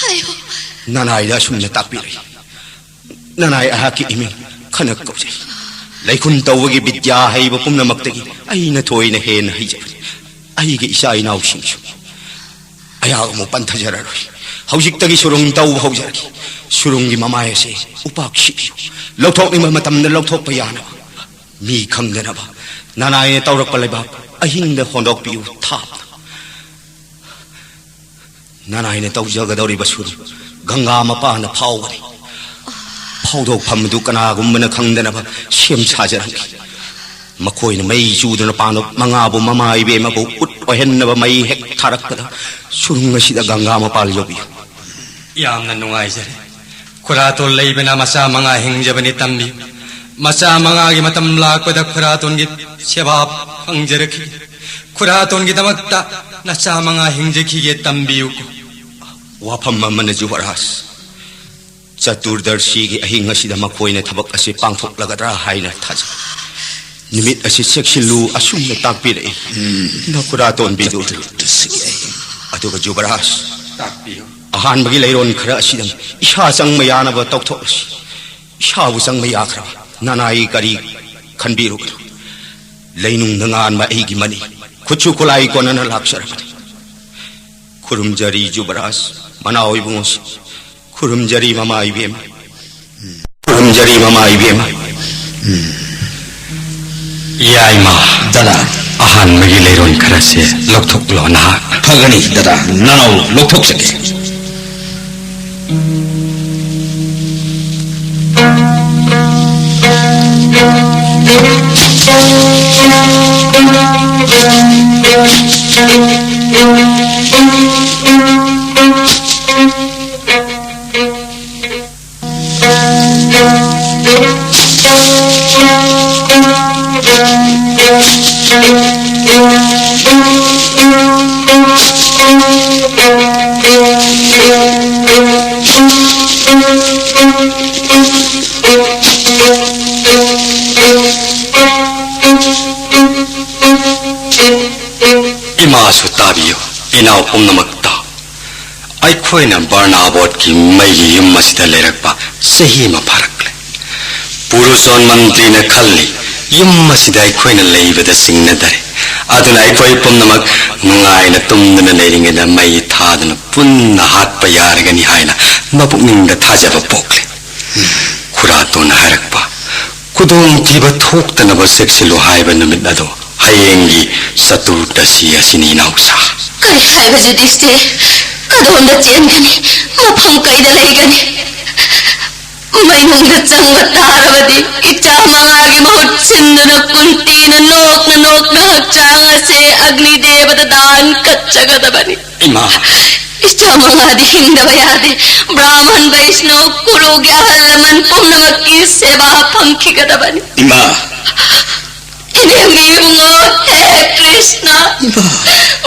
ꯍꯥꯏꯌꯣ꯫ ꯅꯅꯥꯏꯗ ꯑꯁꯨꯝꯅ ꯇꯥꯛꯄꯤꯔꯛꯏ꯫ ꯅꯅꯥꯏ ꯑꯩꯍꯥꯛꯀꯤ ꯏꯃꯤꯡ ꯈꯅ ꯀꯧꯖꯩ꯫ ꯂꯩꯈꯨꯟ ꯇꯧꯕꯒꯤ ꯕꯤꯗ꯭ꯌꯥ ꯍꯩꯕ ꯄꯨꯝꯅꯃꯛꯇꯒꯤ ꯑꯩꯅ ꯊꯣꯏꯅ ꯍꯦꯟꯅ ꯍꯩꯖꯕꯅꯤ꯫ ꯑꯩꯒꯤ ꯏꯆꯥ ꯏꯅꯥꯎꯁꯤꯡꯁꯨ ꯑꯩꯍꯥꯛ ꯑꯃꯨꯛ ꯄꯟꯊꯖꯔꯔꯣꯏ꯫ ꯍꯧꯖꯤꯛꯇꯒꯤ ꯁꯨꯔꯨꯡ ꯇꯧꯕ ꯍꯧꯖꯔꯒꯦ꯫ ꯁꯨꯔꯨꯡꯒꯤ ꯃꯃꯥꯏ ꯑꯁꯦ ꯎꯄꯥꯛ ꯁꯤꯕꯤꯌꯨ꯫ ꯂꯧꯊꯣꯛꯅꯤꯡꯕ ꯃꯇꯝꯗ ꯂꯧꯊꯣꯛꯄ ꯌꯥꯅꯕ꯫ ꯃꯤ ꯈꯪꯗꯅꯕ ꯅꯅꯥꯏꯅ ꯇꯧꯔꯛꯄ ꯂꯩꯕꯥꯛ ꯑꯍꯤꯡꯗ ꯍꯣꯟꯗꯣꯛꯄꯤꯌꯨ ꯊꯥꯞꯅ꯫ ꯅꯅꯥꯏꯅ ꯇꯧꯖꯒꯗꯧꯔꯤꯕ ꯁꯨꯔꯨꯡ ꯒꯪꯒꯥ ꯃꯄꯥꯟꯗ ꯐꯥꯎꯒꯅꯤ꯫ ꯐꯥꯎꯗꯣꯛꯐꯝ ꯑꯗꯨ ꯀꯅꯥꯒꯨꯝꯕꯅ ꯈꯪꯗꯅꯕ ꯁꯦꯝ ꯁꯥꯖꯔꯝꯈꯤ꯫ ꯃꯈꯣꯏꯅ ꯃꯩ ꯆꯨꯗꯨꯅ ꯄꯥꯟꯗꯣꯞ ꯃꯉꯥꯕꯨ ꯃꯃꯥ ꯏꯕꯦꯝꯃꯕꯨ ꯎꯠ ꯑꯣꯏꯍꯟꯅꯕ ꯃꯩ ꯍꯦꯛ ꯊꯥꯔꯛꯄꯗ ꯁꯨꯔꯨꯡ ꯑꯁꯤꯗ ꯒꯪꯒꯥ ꯃꯄꯥꯜ ꯌꯧꯕꯤꯌꯨ꯫ ꯌꯥꯝꯅ ꯅꯨꯡꯉꯥꯏꯖꯔꯦ꯫ ꯈꯨꯔꯥꯇꯣꯟ ꯂꯩꯕꯅ ꯃꯆꯥ ꯃꯉꯥ ꯍꯤꯡꯖꯕꯅꯤ ꯇꯝꯕꯤ꯫ ꯃꯆꯥ ꯃꯉꯥꯒꯤ ꯃꯇꯝ ꯂꯥꯛꯄꯗ ꯈꯨꯔꯥꯇꯣꯟꯒꯤ ꯁꯦꯕꯥ ꯐꯪꯖꯔꯛꯈꯤ꯫ ꯈꯨꯔꯥꯇꯣꯟꯒꯤꯗꯃꯛꯇ ꯅꯆꯥ ꯃꯉꯥ ꯍꯤꯡꯖꯈꯤꯒꯦ ꯇꯝꯕꯤꯌꯨꯀꯣ꯫ ꯋꯥꯐꯝ ꯑꯃꯅ ꯖꯨꯕꯔꯥꯖ, ꯆꯇꯨꯔꯗꯔꯁꯤꯒꯤ ꯑꯍꯤꯡ ꯑꯁꯤꯗ ꯃꯈꯣꯏꯅ ꯊꯕꯛ ꯑꯁꯤ ꯄꯥꯡꯊꯣꯛꯂꯒꯗ꯭ꯔꯥ ꯍꯥꯏꯅ ꯊꯥꯖꯩ꯫ ꯅꯨꯃꯤꯠ ꯑꯁꯤ ꯆꯦꯛꯁꯤꯜꯂꯨ ꯑꯁꯨꯝꯅ ꯇꯥꯛꯄꯤꯔꯛꯏ꯫ ꯅꯈꯨꯔꯥꯇꯣꯟꯕꯤꯗꯨ꯫ ꯆꯇꯨꯔꯗꯔꯁꯤꯒꯤ ꯑꯍꯤꯡ꯫ ꯑꯗꯨꯒ ꯖꯨꯕꯔꯥꯖ, ꯇꯥꯛꯄꯤꯌꯨ꯫ ꯑꯍꯥꯟꯕꯒꯤ ꯂꯩꯔꯣꯟ ꯈꯔ ꯑꯁꯤꯗꯪ ꯏꯁꯥ ꯆꯪꯕ ꯌꯥꯅꯕ ꯇꯧꯊꯣꯛꯂꯁꯤ꯫ ꯏꯁꯥꯕꯨ ꯆꯪꯕ ꯌꯥꯈ꯭ꯔꯕ ꯅꯅꯥꯏ ꯀꯔꯤ ꯈꯟꯕꯤꯔꯨꯒꯅꯨ꯫ ꯂꯩꯅꯨꯡꯗ ꯉꯥꯟꯕ ꯑꯩꯒꯤ ꯃꯅꯤ, ꯈꯨꯠꯁꯨ ꯈꯨꯠꯂꯥꯏ ꯀꯣꯟꯅꯅ ꯂꯥꯛꯆꯔꯕꯅꯤ꯫ ꯈꯨꯔꯨꯝꯖꯔꯤ ꯖꯨꯕꯔꯥꯖ, ꯃꯅꯥꯎ ꯏꯕꯨꯡꯉꯣꯁꯤ꯫ ꯈꯨꯔꯨꯝꯖꯔꯤ ꯃꯃꯥ ꯏꯕꯦꯝꯃ꯫ ꯈꯨꯔꯨꯝꯖꯔꯤ ꯃꯃꯥ ꯏꯕꯦꯝꯃ꯫ ꯏꯌꯥ ꯏꯃꯥ꯫ ꯗꯗꯥ꯫ ꯑꯍꯥꯟꯕꯒꯤ ꯂꯩꯔꯣꯟ ꯈꯔꯁꯦ ꯂꯧꯊꯣꯛꯂꯣ ꯅꯍꯥꯛ꯫ ꯐꯒꯅꯤ ꯗꯗꯥ, ꯅꯅꯥꯎ ꯂꯧꯊꯣꯛꯆꯒꯦ꯫ ꯏꯃꯥꯁꯨ ꯇꯥꯕꯤꯌꯨ, ꯏꯅꯥꯎ ꯄꯨꯝꯅꯃꯛ ꯇꯥꯎ꯫ ꯑꯩꯈꯣꯏꯅ ꯕꯔꯅꯥꯕꯣꯠꯀꯤ ꯃꯩꯒꯤ ꯌꯨꯝ ꯑꯁꯤꯗ ꯂꯩꯔꯛꯄ ꯆꯍꯤ ꯑꯃ ꯐꯥꯔꯛꯂꯦ꯫ ꯄꯨꯔꯨꯆꯣꯟ ꯃꯟꯇ꯭ꯔꯤꯅ ꯈꯜꯂꯤ, ꯌꯨꯝ ꯑꯁꯤꯗ ꯑꯩꯈꯣꯏꯅ ꯂꯩꯕꯗ ꯆꯤꯡꯅꯗꯔꯦ꯫ ꯑꯗꯨꯅ ꯑꯩꯈꯣꯏ ꯄꯨꯝꯅꯃꯛ ꯅꯨꯡꯉꯥꯏꯅ ꯇꯨꯝꯗꯨꯅ ꯂꯩꯔꯤꯉꯩꯗ ꯃꯩ ꯊꯥꯗꯨꯅ ꯄꯨꯟꯅ ꯍꯥꯠꯄ ꯌꯥꯔꯒꯅꯤ ꯍꯥꯏꯅ ꯃꯄꯨꯛꯅꯤꯡꯗ ꯊꯥꯖꯕ ꯄꯣꯛꯂꯦ꯫ ꯈꯨꯔꯥꯇꯣꯟꯅ ꯍꯥꯏꯔꯛꯄ, "ꯈꯨꯗꯣꯡꯊꯤꯕ ꯊꯣꯛꯇꯅꯕ ꯆꯦꯛꯁꯤꯜꯂꯨ" ꯍꯥꯏꯕ ꯅꯨꯃꯤꯠ ꯑꯗꯣ ꯍꯌꯦꯡꯒꯤ ꯆꯇꯨꯔꯗꯁꯤ ꯑꯁꯤꯅꯤ, ꯏꯅꯥꯎꯆꯥ꯫ ꯀꯔꯤ ꯍꯥꯏꯕ ꯌꯨꯙꯤꯁꯇꯤꯔ? ꯀꯗꯣꯝꯗ ꯆꯦꯟꯒꯅꯤ? ꯃꯐꯝ ꯀꯩꯗ ꯂꯩꯒꯅꯤ? ꯃꯩꯅꯨꯡꯗ ꯆꯪꯕ ꯇꯥꯔꯕꯗꯤ ꯏꯆꯥ ꯃꯉꯥꯒꯤ ꯃꯍꯨꯠ ꯁꯤꯟꯗꯨꯅ ꯀꯨꯟꯇꯤꯅ ꯅꯣꯛꯅ ꯅꯣꯛꯅ ꯍꯛꯆꯥꯡ ꯑꯁꯦ ꯑꯒ꯭ꯅꯤ ꯗꯦꯕꯗ ꯗꯥꯟ ꯀꯠꯆꯒꯗꯕꯅꯤ꯫ ꯏꯃꯥ! ꯏꯆꯥ ꯃꯉꯥꯗꯤ ꯍꯤꯡꯗꯕ ꯌꯥꯗꯦ꯫ ꯕ꯭ꯔꯥꯍꯃꯟ, ꯕꯩꯁꯅꯣ, ꯀꯨꯔꯨꯒꯤ ꯑꯍꯜ ꯂꯃꯟ ꯄꯨꯝꯅꯃꯛꯀꯤ ꯁꯦꯕꯥ ꯐꯪꯈꯤꯒꯗꯕꯅꯤ꯫ ꯏꯃꯥ! ꯏꯅꯦꯝꯒꯤ ꯏꯕꯨꯡꯉꯣ, ꯍꯦ ꯀ꯭ꯔꯤꯁꯅ, ꯏꯃꯥ꯫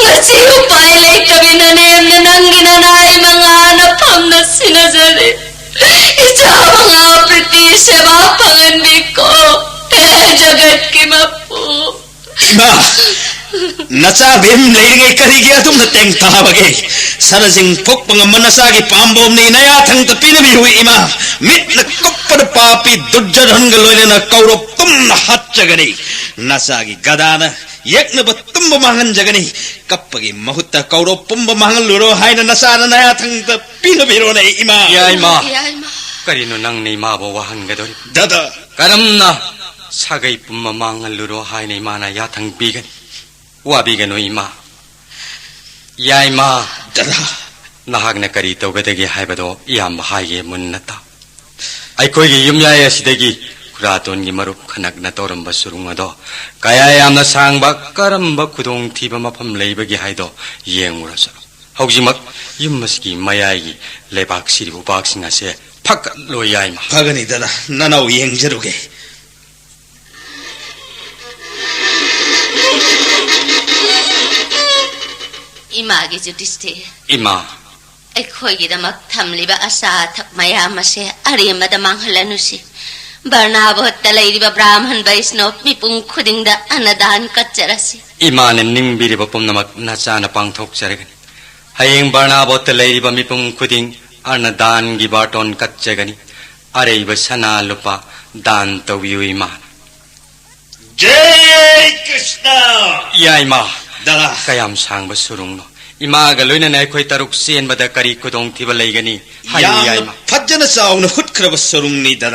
ꯉꯁꯤ ꯎꯄꯥꯏ ꯂꯩꯇꯕꯤ ꯅꯅꯦꯝꯅ ꯅꯪꯒꯤ ꯅꯅꯥꯏ ꯃꯉꯥꯅ ꯐꯝꯅ ꯁꯤꯟꯅꯖꯔꯦ꯫ ꯏꯆꯥ ꯃꯉꯥ ꯄ꯭ꯔꯤꯇꯤ ꯁꯦꯕꯥ ꯐꯪꯍꯟꯕꯤꯀꯣ, ꯍꯦ ꯖꯒꯠꯀꯤ ꯃꯄꯨ꯫ ꯏꯃꯥ, ꯅꯆꯥ ꯚꯤꯝ ꯂꯩꯔꯤꯉꯩ ꯀꯔꯤꯒꯤ ꯑꯗꯨꯝꯅ ꯇꯦꯡꯊꯥꯕꯒꯦ? ꯁꯅꯁꯤꯡ ꯐꯨꯛꯄ ꯉꯝꯕ ꯅꯆꯥꯒꯤ ꯄꯥꯝꯕꯣꯝꯅꯤ, ꯅꯌꯥꯊꯪꯗ ꯄꯤꯅꯕꯤꯌꯨ ꯏꯃꯥ꯫ ꯃꯤꯠꯅ ꯀꯨꯞꯄꯗ ꯄꯥꯄꯤ ꯗꯨꯔꯖꯣꯙꯟꯒ ꯂꯣꯏꯅꯅ ꯀꯧꯔꯣꯞ ꯇꯨꯝꯅ ꯍꯥꯠꯆꯒꯅꯤ꯫ ꯅꯆꯥꯒꯤ ꯒꯗꯥꯅ ꯌꯦꯛꯅꯕ ꯇꯨꯝꯕ ꯃꯥꯡꯍꯟꯖꯒꯅꯤ꯫ ꯀꯞꯄꯒꯤ ꯃꯍꯨꯠꯇ ꯀꯧꯔꯣꯞ ꯄꯨꯝꯕ ꯃꯥꯡꯍꯜꯂꯨꯔꯣ ꯍꯥꯏꯅ ꯅꯆꯥꯅ ꯅꯌꯥꯊꯪꯗ ꯄꯤꯅꯕꯤꯔꯣꯅꯦ ꯏꯃꯥ꯫ ꯌꯥꯏꯃ꯫ ꯌꯥꯏꯃ꯫ ꯀꯔꯤꯅꯣ ꯅꯪꯅ ꯏꯃꯥꯕꯨ ꯋꯥꯍꯟꯒꯗꯧꯔꯤꯕ? ꯗꯗꯥ꯫ ꯀꯔꯝꯅ ꯁꯥꯒꯩ ꯄꯨꯝꯕ ꯃꯥꯡꯍꯜꯂꯨꯔꯣ ꯍꯥꯏꯅ ꯏꯃꯥꯅ ꯌꯥꯊꯪ ꯄꯤꯒꯅꯤ? ꯋꯥꯕꯤꯒꯅꯨ ꯏꯃꯥ꯫ ꯌꯥꯏꯃ꯫ ꯗꯗꯥ꯫ ꯅꯍꯥꯛꯅ ꯀꯔꯤ ꯇꯧꯒꯗꯒꯦ ꯍꯥꯏꯕꯗꯣ ꯏꯌꯥꯝꯕ ꯍꯥꯏꯒꯦ ꯃꯨꯟꯅ ꯇꯥꯎ꯫ ꯑꯩꯈꯣꯏꯒꯤ ꯌꯨꯝꯌꯥꯏ ꯑꯁꯤꯗꯒꯤ ꯈꯨꯔꯥꯇꯣꯟꯒꯤ ꯃꯔꯨꯞ ꯈꯅꯛꯅ ꯇꯧꯔꯝꯕ ꯁꯨꯔꯨꯡ ꯑꯗꯣ ꯀꯌꯥ ꯌꯥꯝꯅ ꯁꯥꯡꯕ, ꯀꯔꯝꯕ ꯈꯨꯗꯣꯡꯊꯤꯕ ꯃꯐꯝ ꯂꯩꯕꯒꯦ ꯍꯥꯏꯗꯣ ꯌꯦꯡꯉꯨꯔꯁꯤ꯫ ꯍꯧꯖꯤꯛꯃꯛ ꯌꯨꯝ ꯑꯁꯤꯒꯤ ꯃꯌꯥꯏꯒꯤ ꯂꯩꯕꯥꯛ ꯁꯤꯔꯤꯕ ꯎꯄꯥꯛꯁꯤꯡ ꯑꯁꯦ ꯐꯒꯠꯂꯣ ꯌꯥꯏꯃ꯫ ꯐꯒꯅꯤ ꯗꯗꯥ, ꯅꯅꯥꯎ ꯌꯦꯡꯖꯔꯨꯒꯦ꯫ ꯏꯃꯥꯒꯤ ꯖꯨꯗꯤꯁꯇꯤꯔ꯫ ꯏꯃꯥ꯫ ꯑꯩꯈꯣꯏꯒꯤꯗꯃꯛ ꯊꯝꯂꯤꯕ ꯑꯆꯥ ꯑꯊꯛ ꯃꯌꯥꯝ ꯑꯁꯦ ꯑꯔꯦꯝꯕꯗ ꯃꯥꯡꯍꯜꯂꯅꯨꯁꯤ꯫ ꯕꯔꯅꯥꯕꯣꯠꯇ ꯂꯩꯔꯤꯕ ꯕ꯭ꯔꯥꯍꯃꯟ ꯕꯩꯁꯅꯣꯞ ꯃꯤꯄꯨꯝ ꯈꯨꯗꯤꯡꯗ ꯑꯅꯗꯥꯟ ꯀꯠꯆꯔꯁꯤ꯫ ꯏꯃꯥꯅ ꯅꯤꯡꯕꯤꯔꯤꯕ ꯄꯨꯝꯅꯃꯛ ꯅꯆꯥꯅ ꯄꯥꯡꯊꯣꯛꯆꯔꯒꯅꯤ꯫ ꯍꯌꯦꯡ ꯕꯔꯅꯥꯕꯣꯠꯇ ꯂꯩꯔꯤꯕ ꯃꯤꯄꯨꯝ ꯈꯨꯗꯤꯡ ꯑꯅꯗꯥꯟꯒꯤ ꯕꯥꯔꯇꯣꯟ ꯀꯠꯆꯒꯅꯤ꯫ ꯑꯔꯩꯕ ꯁꯅꯥ ꯂꯨꯄꯥ ꯗꯥꯟ ꯇꯧꯕꯤꯌꯨ ꯏꯃꯥ꯫ ꯖꯩ ꯀ꯭ꯔꯤꯁꯅ! ꯌꯥꯏꯃ! ꯗꯥ! ꯀꯌꯥꯝ ꯁꯥꯡꯕ ꯁꯨꯔꯨꯡꯅꯣ? ꯏꯃꯥꯒ ꯂꯣꯏꯅꯅ ꯑꯩꯈꯣꯏ ꯇꯔꯨꯛ ꯆꯦꯟꯕꯗ ꯀꯔꯤ ꯈꯨꯗꯣꯡꯊꯤꯕ ꯂꯩꯒꯅꯤ? ꯍꯥꯏꯌꯨ, ꯌꯥꯝꯅ ꯌꯥꯏꯃ꯫ ꯐꯖꯅ ꯆꯥꯎꯅ ꯍꯨꯠꯈ꯭ꯔꯕ ꯁꯨꯔꯨꯡꯅꯤ ꯗꯥ꯫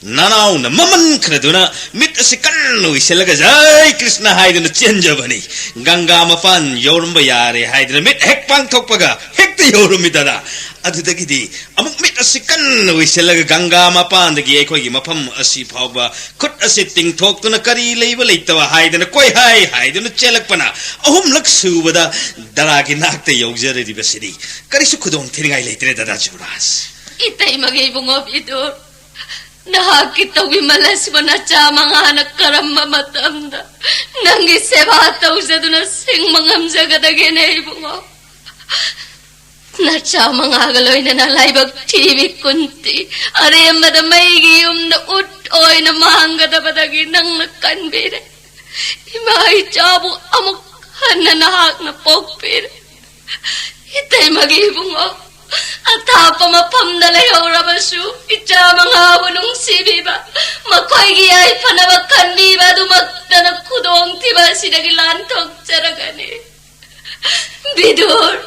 ꯅꯅꯥꯎꯅ ꯃꯃꯟ ꯈꯔꯗꯨꯅ ꯃꯤꯠ ꯑꯁꯤ ꯀꯟꯅ ꯎꯏꯁꯤꯜꯂꯒ "ꯖꯩ ꯀ꯭ꯔꯤꯁꯅ" ꯍꯥꯏꯗꯨꯅ ꯆꯦꯟꯖꯕꯅꯤ꯫ ꯒꯪꯒꯥ ꯃꯄꯥꯟ ꯌꯧꯔꯝꯕ ꯌꯥꯔꯦ ꯍꯥꯏꯗꯨꯅ ꯃꯤꯠ ꯍꯦꯛ ꯄꯥꯡꯊꯣꯛꯄꯒ ꯍꯦꯛꯇ ꯌꯧꯔꯝꯃꯤ ꯗꯥ꯫ ꯑꯗꯨꯗꯒꯤꯗꯤ ꯑꯃꯨꯛ ꯃꯤꯠ ꯑꯁꯤ ꯀꯟꯅ ꯎꯏꯁꯤꯜꯂꯒ ꯒꯪꯒꯥ ꯃꯄꯥꯟꯗꯒꯤ ꯑꯩꯈꯣꯏꯒꯤ ꯃꯐꯝ ꯑꯁꯤ ꯐꯥꯎꯕ ꯈꯨꯠ ꯑꯁꯤ ꯇꯤꯡꯊꯣꯛꯇꯨꯅ ꯀꯔꯤ ꯂꯩꯕ ꯂꯩꯇꯕ ꯍꯥꯏꯗꯅ ꯀꯣꯏꯍꯥꯏ ꯍꯥꯏꯗꯨꯅ ꯆꯦꯜꯂꯛꯄꯅ ꯑꯍꯨꯝꯂꯛ ꯁꯨꯕꯗ ꯗꯥꯒꯤ ꯅꯥꯛꯇ ꯌꯧꯖꯔꯤꯕꯁꯤꯗꯤ꯫ ꯀꯔꯤꯁꯨ ꯈꯨꯗꯣꯡ ꯊꯤꯅꯤꯡꯉꯥꯏ ꯂꯩꯇ꯭ꯔꯦ ꯗꯥ ꯖꯨꯕꯔꯥꯖ꯫ ꯏꯇꯩꯃꯒꯤ ꯏꯕꯨꯡꯉꯣ ꯕꯤꯗꯨ꯫ ꯅꯍꯥꯛꯀꯤ ꯇꯧꯕꯤꯃꯜ ꯑꯁꯤꯕꯨ ꯅꯆꯥ ꯃꯉꯥꯅ ꯀꯔꯝꯕ ꯃꯇꯝꯗ ꯅꯪꯒꯤ ꯁꯦꯕꯥ ꯇꯧꯖꯗꯨꯅ ꯁꯤꯡꯕ ꯉꯝꯖꯒꯗꯒꯦꯅꯦ ꯏꯕꯨꯡꯉꯣ? ꯅꯆꯥ ꯃꯉꯥꯒ ꯂꯣꯏꯅꯅ ꯂꯥꯏꯕꯛ ꯊꯤꯕꯤ ꯀꯨꯟꯇꯤ ꯑꯔꯦꯝꯕꯗ ꯃꯩꯒꯤ ꯌꯨꯝꯗ ꯎꯠ ꯑꯣꯏꯅ ꯃꯥꯡꯒꯗꯕꯗꯒꯤ ꯅꯪꯅ ꯀꯟꯕꯤꯔꯦ꯫ ꯏꯃꯥ ꯏꯆꯥꯕꯨ ꯑꯃꯨꯛ ꯍꯟꯅ ꯅꯍꯥꯛꯅ ꯄꯣꯛꯄꯤꯔꯦ꯫ ꯏꯇꯩꯃꯒꯤ ꯏꯕꯨꯡꯉꯣ, ꯑꯊꯥꯞꯄ ꯃꯐꯝꯗ ꯂꯩꯍꯧꯔꯕꯁꯨ ꯏꯆꯥ ꯃꯉꯥꯕꯨ ꯅꯨꯡꯁꯤꯕꯤꯕ, ꯃꯈꯣꯏꯒꯤ ꯌꯥꯏꯐꯅꯕ ꯈꯟꯕꯤꯕ ꯑꯗꯨꯃꯛꯇꯅ ꯈꯨꯗꯣꯡꯊꯤꯕ ꯑꯁꯤꯗꯒꯤ ꯂꯥꯟꯊꯣꯛꯆꯔꯒꯅꯤ꯫ ꯕꯤꯗꯨꯔ,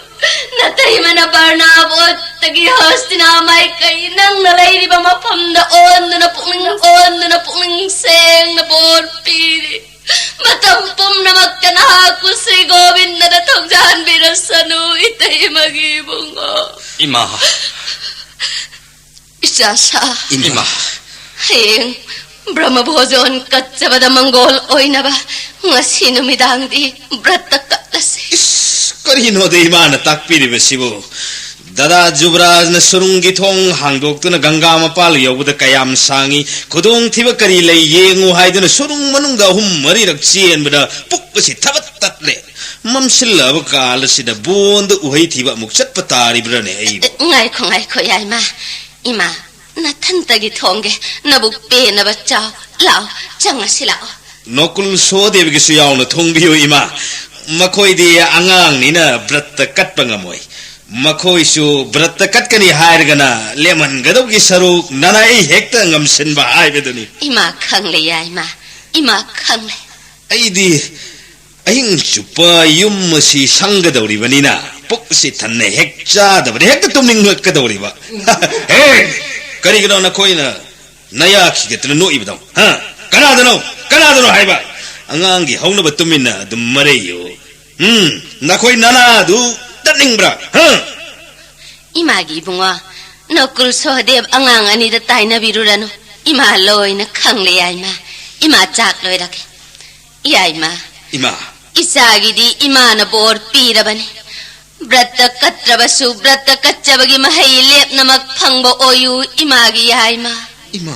ꯅꯇꯩꯃꯅ ꯕꯔꯅꯥꯕꯣꯠꯇꯒꯤ ꯍꯁꯇꯤꯅꯥ ꯃꯥꯏꯀꯩ ꯅꯪꯅ ꯂꯩꯔꯤꯕ ꯃꯐꯝꯗ ꯑꯣꯟꯗꯨꯅ ꯄꯨꯛꯅꯤꯡ, ꯑꯣꯟꯗꯨꯅ ꯄꯨꯛꯅꯤꯡ ꯁꯦꯡꯅ ꯕꯣꯔ ꯄꯤꯔꯤ꯫ ꯃꯇꯝ ꯄꯨꯝꯅꯃꯛꯇ ꯅꯍꯥꯛꯄꯨ ꯁ꯭ꯔꯤ ꯒꯣꯕꯤꯟꯗꯅ ꯊꯧꯖꯥꯟꯕꯤꯔꯁꯅꯨ, ꯏꯇꯩꯃꯒꯤ ꯏꯕꯨꯡꯉꯣ꯫ ꯏꯃꯥ꯫ ꯏꯆꯥꯁꯥ꯫ ꯏꯃꯥ꯫ ꯍꯌꯦꯡ ꯕ꯭ꯔꯍ꯭ꯃ ꯚꯣꯖꯣꯟ ꯀꯠꯆꯕꯗ ꯃꯪꯒꯣꯜ ꯑꯣꯏꯅꯕ ꯉꯁꯤ ꯅꯨꯃꯤꯗꯥꯡꯗꯤ ꯕ꯭ꯔꯠꯇ ꯀꯠꯂꯁꯤ꯫ ꯏꯁ, ꯀꯔꯤꯅꯣꯗ ꯏꯃꯥꯅ ꯇꯥꯛꯄꯤꯔꯤꯕꯁꯤꯕꯨ? ꯗꯗꯥ ꯖꯨꯕꯔꯥꯖꯅ ꯁꯨꯔꯨꯡꯒꯤ ꯊꯣꯡ ꯍꯥꯡꯗꯣꯛꯇꯨꯅ ꯒꯪꯒꯥ ꯃꯄꯥꯜ ꯌꯧꯕꯗ ꯀꯌꯥꯝ ꯁꯥꯡꯉꯤ, ꯈꯨꯗꯣꯡꯊꯤꯕ ꯀꯔꯤ ꯂꯩ ꯌꯦꯡꯉꯨ ꯍꯥꯏꯗꯨꯅ ꯁꯨꯔꯨꯡ ꯃꯅꯨꯡꯗ ꯑꯍꯨꯝ ꯃꯔꯤꯔꯛ ꯆꯦꯟꯕꯗ ꯄꯨꯛ ꯑꯁꯤ ꯊꯕꯠ ꯇꯠꯂꯦ꯫ ꯃꯝꯁꯤꯜꯂꯛꯑꯕ ꯀꯥꯜ ꯑꯁꯤꯗ ꯕꯣꯟꯗ ꯎꯍꯩ ꯊꯤꯕ ꯑꯃꯨꯛ ꯆꯠꯄ ꯇꯥꯔꯤꯕ꯭ꯔꯥꯅꯦ ꯑꯩꯕꯨ? ꯉꯥꯏꯈꯣ, ꯉꯥꯏꯈꯣ, ꯌꯥꯏꯃ꯫ ꯏꯃꯥ, ꯅꯊꯟꯇꯒꯤ ꯊꯣꯡꯒꯦ꯫ ꯅꯕꯨꯛ ꯄꯦꯟꯅꯕ ꯆꯥꯎ꯫ ꯂꯥꯛꯑꯣ, ꯆꯪꯉꯁꯤ ꯂꯥꯛꯑꯣ꯫ ꯅꯣꯀꯨꯜ ꯁꯣꯍꯗꯦꯕꯒꯤꯁꯨ ꯌꯥꯎꯅ ꯊꯣꯡꯕꯤꯌꯨ, ꯏꯃꯥ꯫ ꯃꯈꯣꯏꯗꯤ ꯑꯉꯥꯡꯅꯤꯅ ꯕ꯭ꯔꯠꯇ ꯀꯠꯄ ꯉꯝꯃꯣꯏ꯫ ꯃꯈꯣꯏꯁꯨ ꯕ꯭ꯔꯠꯇ ꯀꯠꯀꯅꯤ ꯍꯥꯏꯔꯒꯅ ꯂꯦꯝꯍꯟꯒꯗꯧꯒꯤ ꯁꯔꯨꯛ ꯅꯅꯥꯏ ꯍꯦꯛꯇ ꯉꯝꯁꯤꯟꯕ ꯍꯥꯏꯕꯗꯨꯅꯤ꯫ ꯏꯃꯥ ꯈꯪꯂꯦ, ꯌꯥꯏꯃ꯫ ꯏꯃꯥ ꯈꯪꯂꯦ꯫ ꯑꯩꯗꯤ ꯑꯍꯤꯡ ꯆꯨꯞꯄ ꯌꯨꯝ ꯑꯁꯤ ꯁꯪꯒꯗꯧꯔꯤꯕꯅꯤꯅ ꯄꯨꯛꯁꯤ ꯊꯟꯅ ꯍꯦꯛ ꯆꯥꯗꯕꯗꯤ ꯍꯦꯛꯇ ꯇꯨꯝꯅꯤꯡꯂꯛꯀꯗꯧꯔꯤꯕ꯫ ꯍꯦ! ꯀꯔꯤꯒꯤꯅꯣ ꯅꯈꯣꯏꯅ ꯅꯌꯥ ꯈꯤꯒꯠꯇꯅ ꯅꯣꯛꯏꯕꯗꯣ? ꯍꯥ? ꯀꯅꯥꯗꯅꯣ? ꯀꯅꯥꯗꯅꯣ ꯍꯥꯏꯕ? ꯑꯉꯥꯡꯒꯤ ꯍꯧꯅꯕ ꯇꯨꯃꯤꯟꯅ ꯑꯗꯨꯝ ꯃꯔꯩꯌꯨ꯫ ꯎꯝ, ꯅꯈꯣꯏ ꯅꯅꯥꯗꯨ ꯇꯠꯅꯤꯡꯕ꯭ꯔꯥ? ꯍꯥ? ꯏꯃꯥꯒꯤ ꯏꯕꯨꯡꯉꯣ, ꯅꯀꯨꯜ ꯁꯣꯍꯗꯦꯕ ꯑꯉꯥꯡ ꯑꯅꯤꯗ ꯇꯥꯏꯅꯕꯤꯔꯨꯔꯅꯨ꯫ ꯏꯃꯥ ꯂꯣꯏꯅ ꯈꯪꯂꯦ, ꯌꯥꯏꯃ꯫ ꯏꯃꯥ ꯆꯥꯛ ꯂꯣꯏꯔꯒꯦ꯫ ꯌꯥꯏꯃ꯫ ꯏꯃꯥ꯫ ꯏꯆꯥꯒꯤꯗꯤ ꯏꯃꯥꯅ ꯕꯣꯔ ꯄꯤꯔꯕꯅꯤ꯫ ꯕ꯭ꯔꯠꯇ ꯀꯠꯇ꯭ꯔꯕꯁꯨ ꯕ꯭ꯔꯠꯇ ꯀꯠꯆꯕꯒꯤ ꯃꯍꯩ ꯂꯦꯞꯅꯃꯛ ꯐꯪꯕ ꯑꯣꯏꯌꯨ, ꯏꯃꯥꯒꯤ ꯌꯥꯏꯃ꯫ ꯏꯃꯥ꯫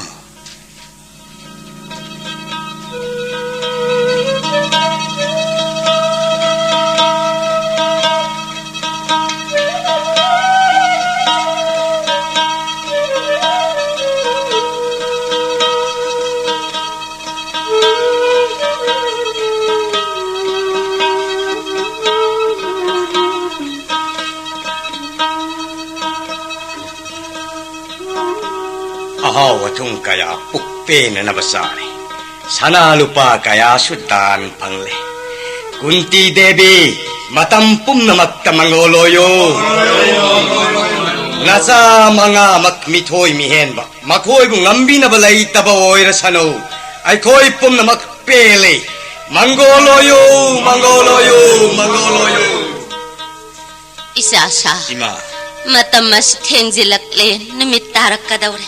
ꯑꯍꯥꯎ ꯑꯊꯨꯝ ꯀꯌꯥ ꯄꯨꯛ ꯄꯦꯟꯅꯅꯕ ꯆꯥꯔꯦ꯫ ꯁꯅꯥ ꯂꯨꯄꯥ ꯀꯌꯥꯁꯨ ꯗꯥꯟ ꯐꯪꯂꯦ꯫ ꯀꯨꯟꯇꯤ ꯗꯦꯕꯤ, ꯃꯇꯝ ꯄꯨꯝꯅꯃꯛꯇ ꯃꯪꯒꯣꯜ ꯑꯣꯏꯌꯨ꯫ ꯅꯆꯥ ꯃꯉꯥꯃꯛ ꯃꯤꯊꯣꯏ ꯃꯤꯍꯦꯟꯕ, ꯃꯈꯣꯏꯕꯨ ꯉꯝꯕꯤꯅꯕ ꯂꯩꯇꯕ ꯑꯣꯏꯔꯁꯅꯨ꯫ ꯑꯩꯈꯣꯏ ꯄꯨꯝꯅꯃꯛ ꯄꯦꯜꯂꯤ꯫ ꯃꯪꯒꯣꯜ ꯑꯣꯏꯌꯨ, ꯃꯪꯒꯣꯜ ꯑꯣꯏꯌꯨ, ꯃꯪꯒꯣꯜ ꯑꯣꯏꯌꯨ꯫ ꯏꯆꯥ ꯁꯥ, ꯏꯃꯥ꯫ ꯃꯇꯝ ꯑꯁꯤ ꯊꯦꯡꯖꯤꯜꯂꯛꯂꯦ, ꯅꯨꯃꯤꯠ ꯇꯥꯔꯛꯀꯗꯧꯔꯦ꯫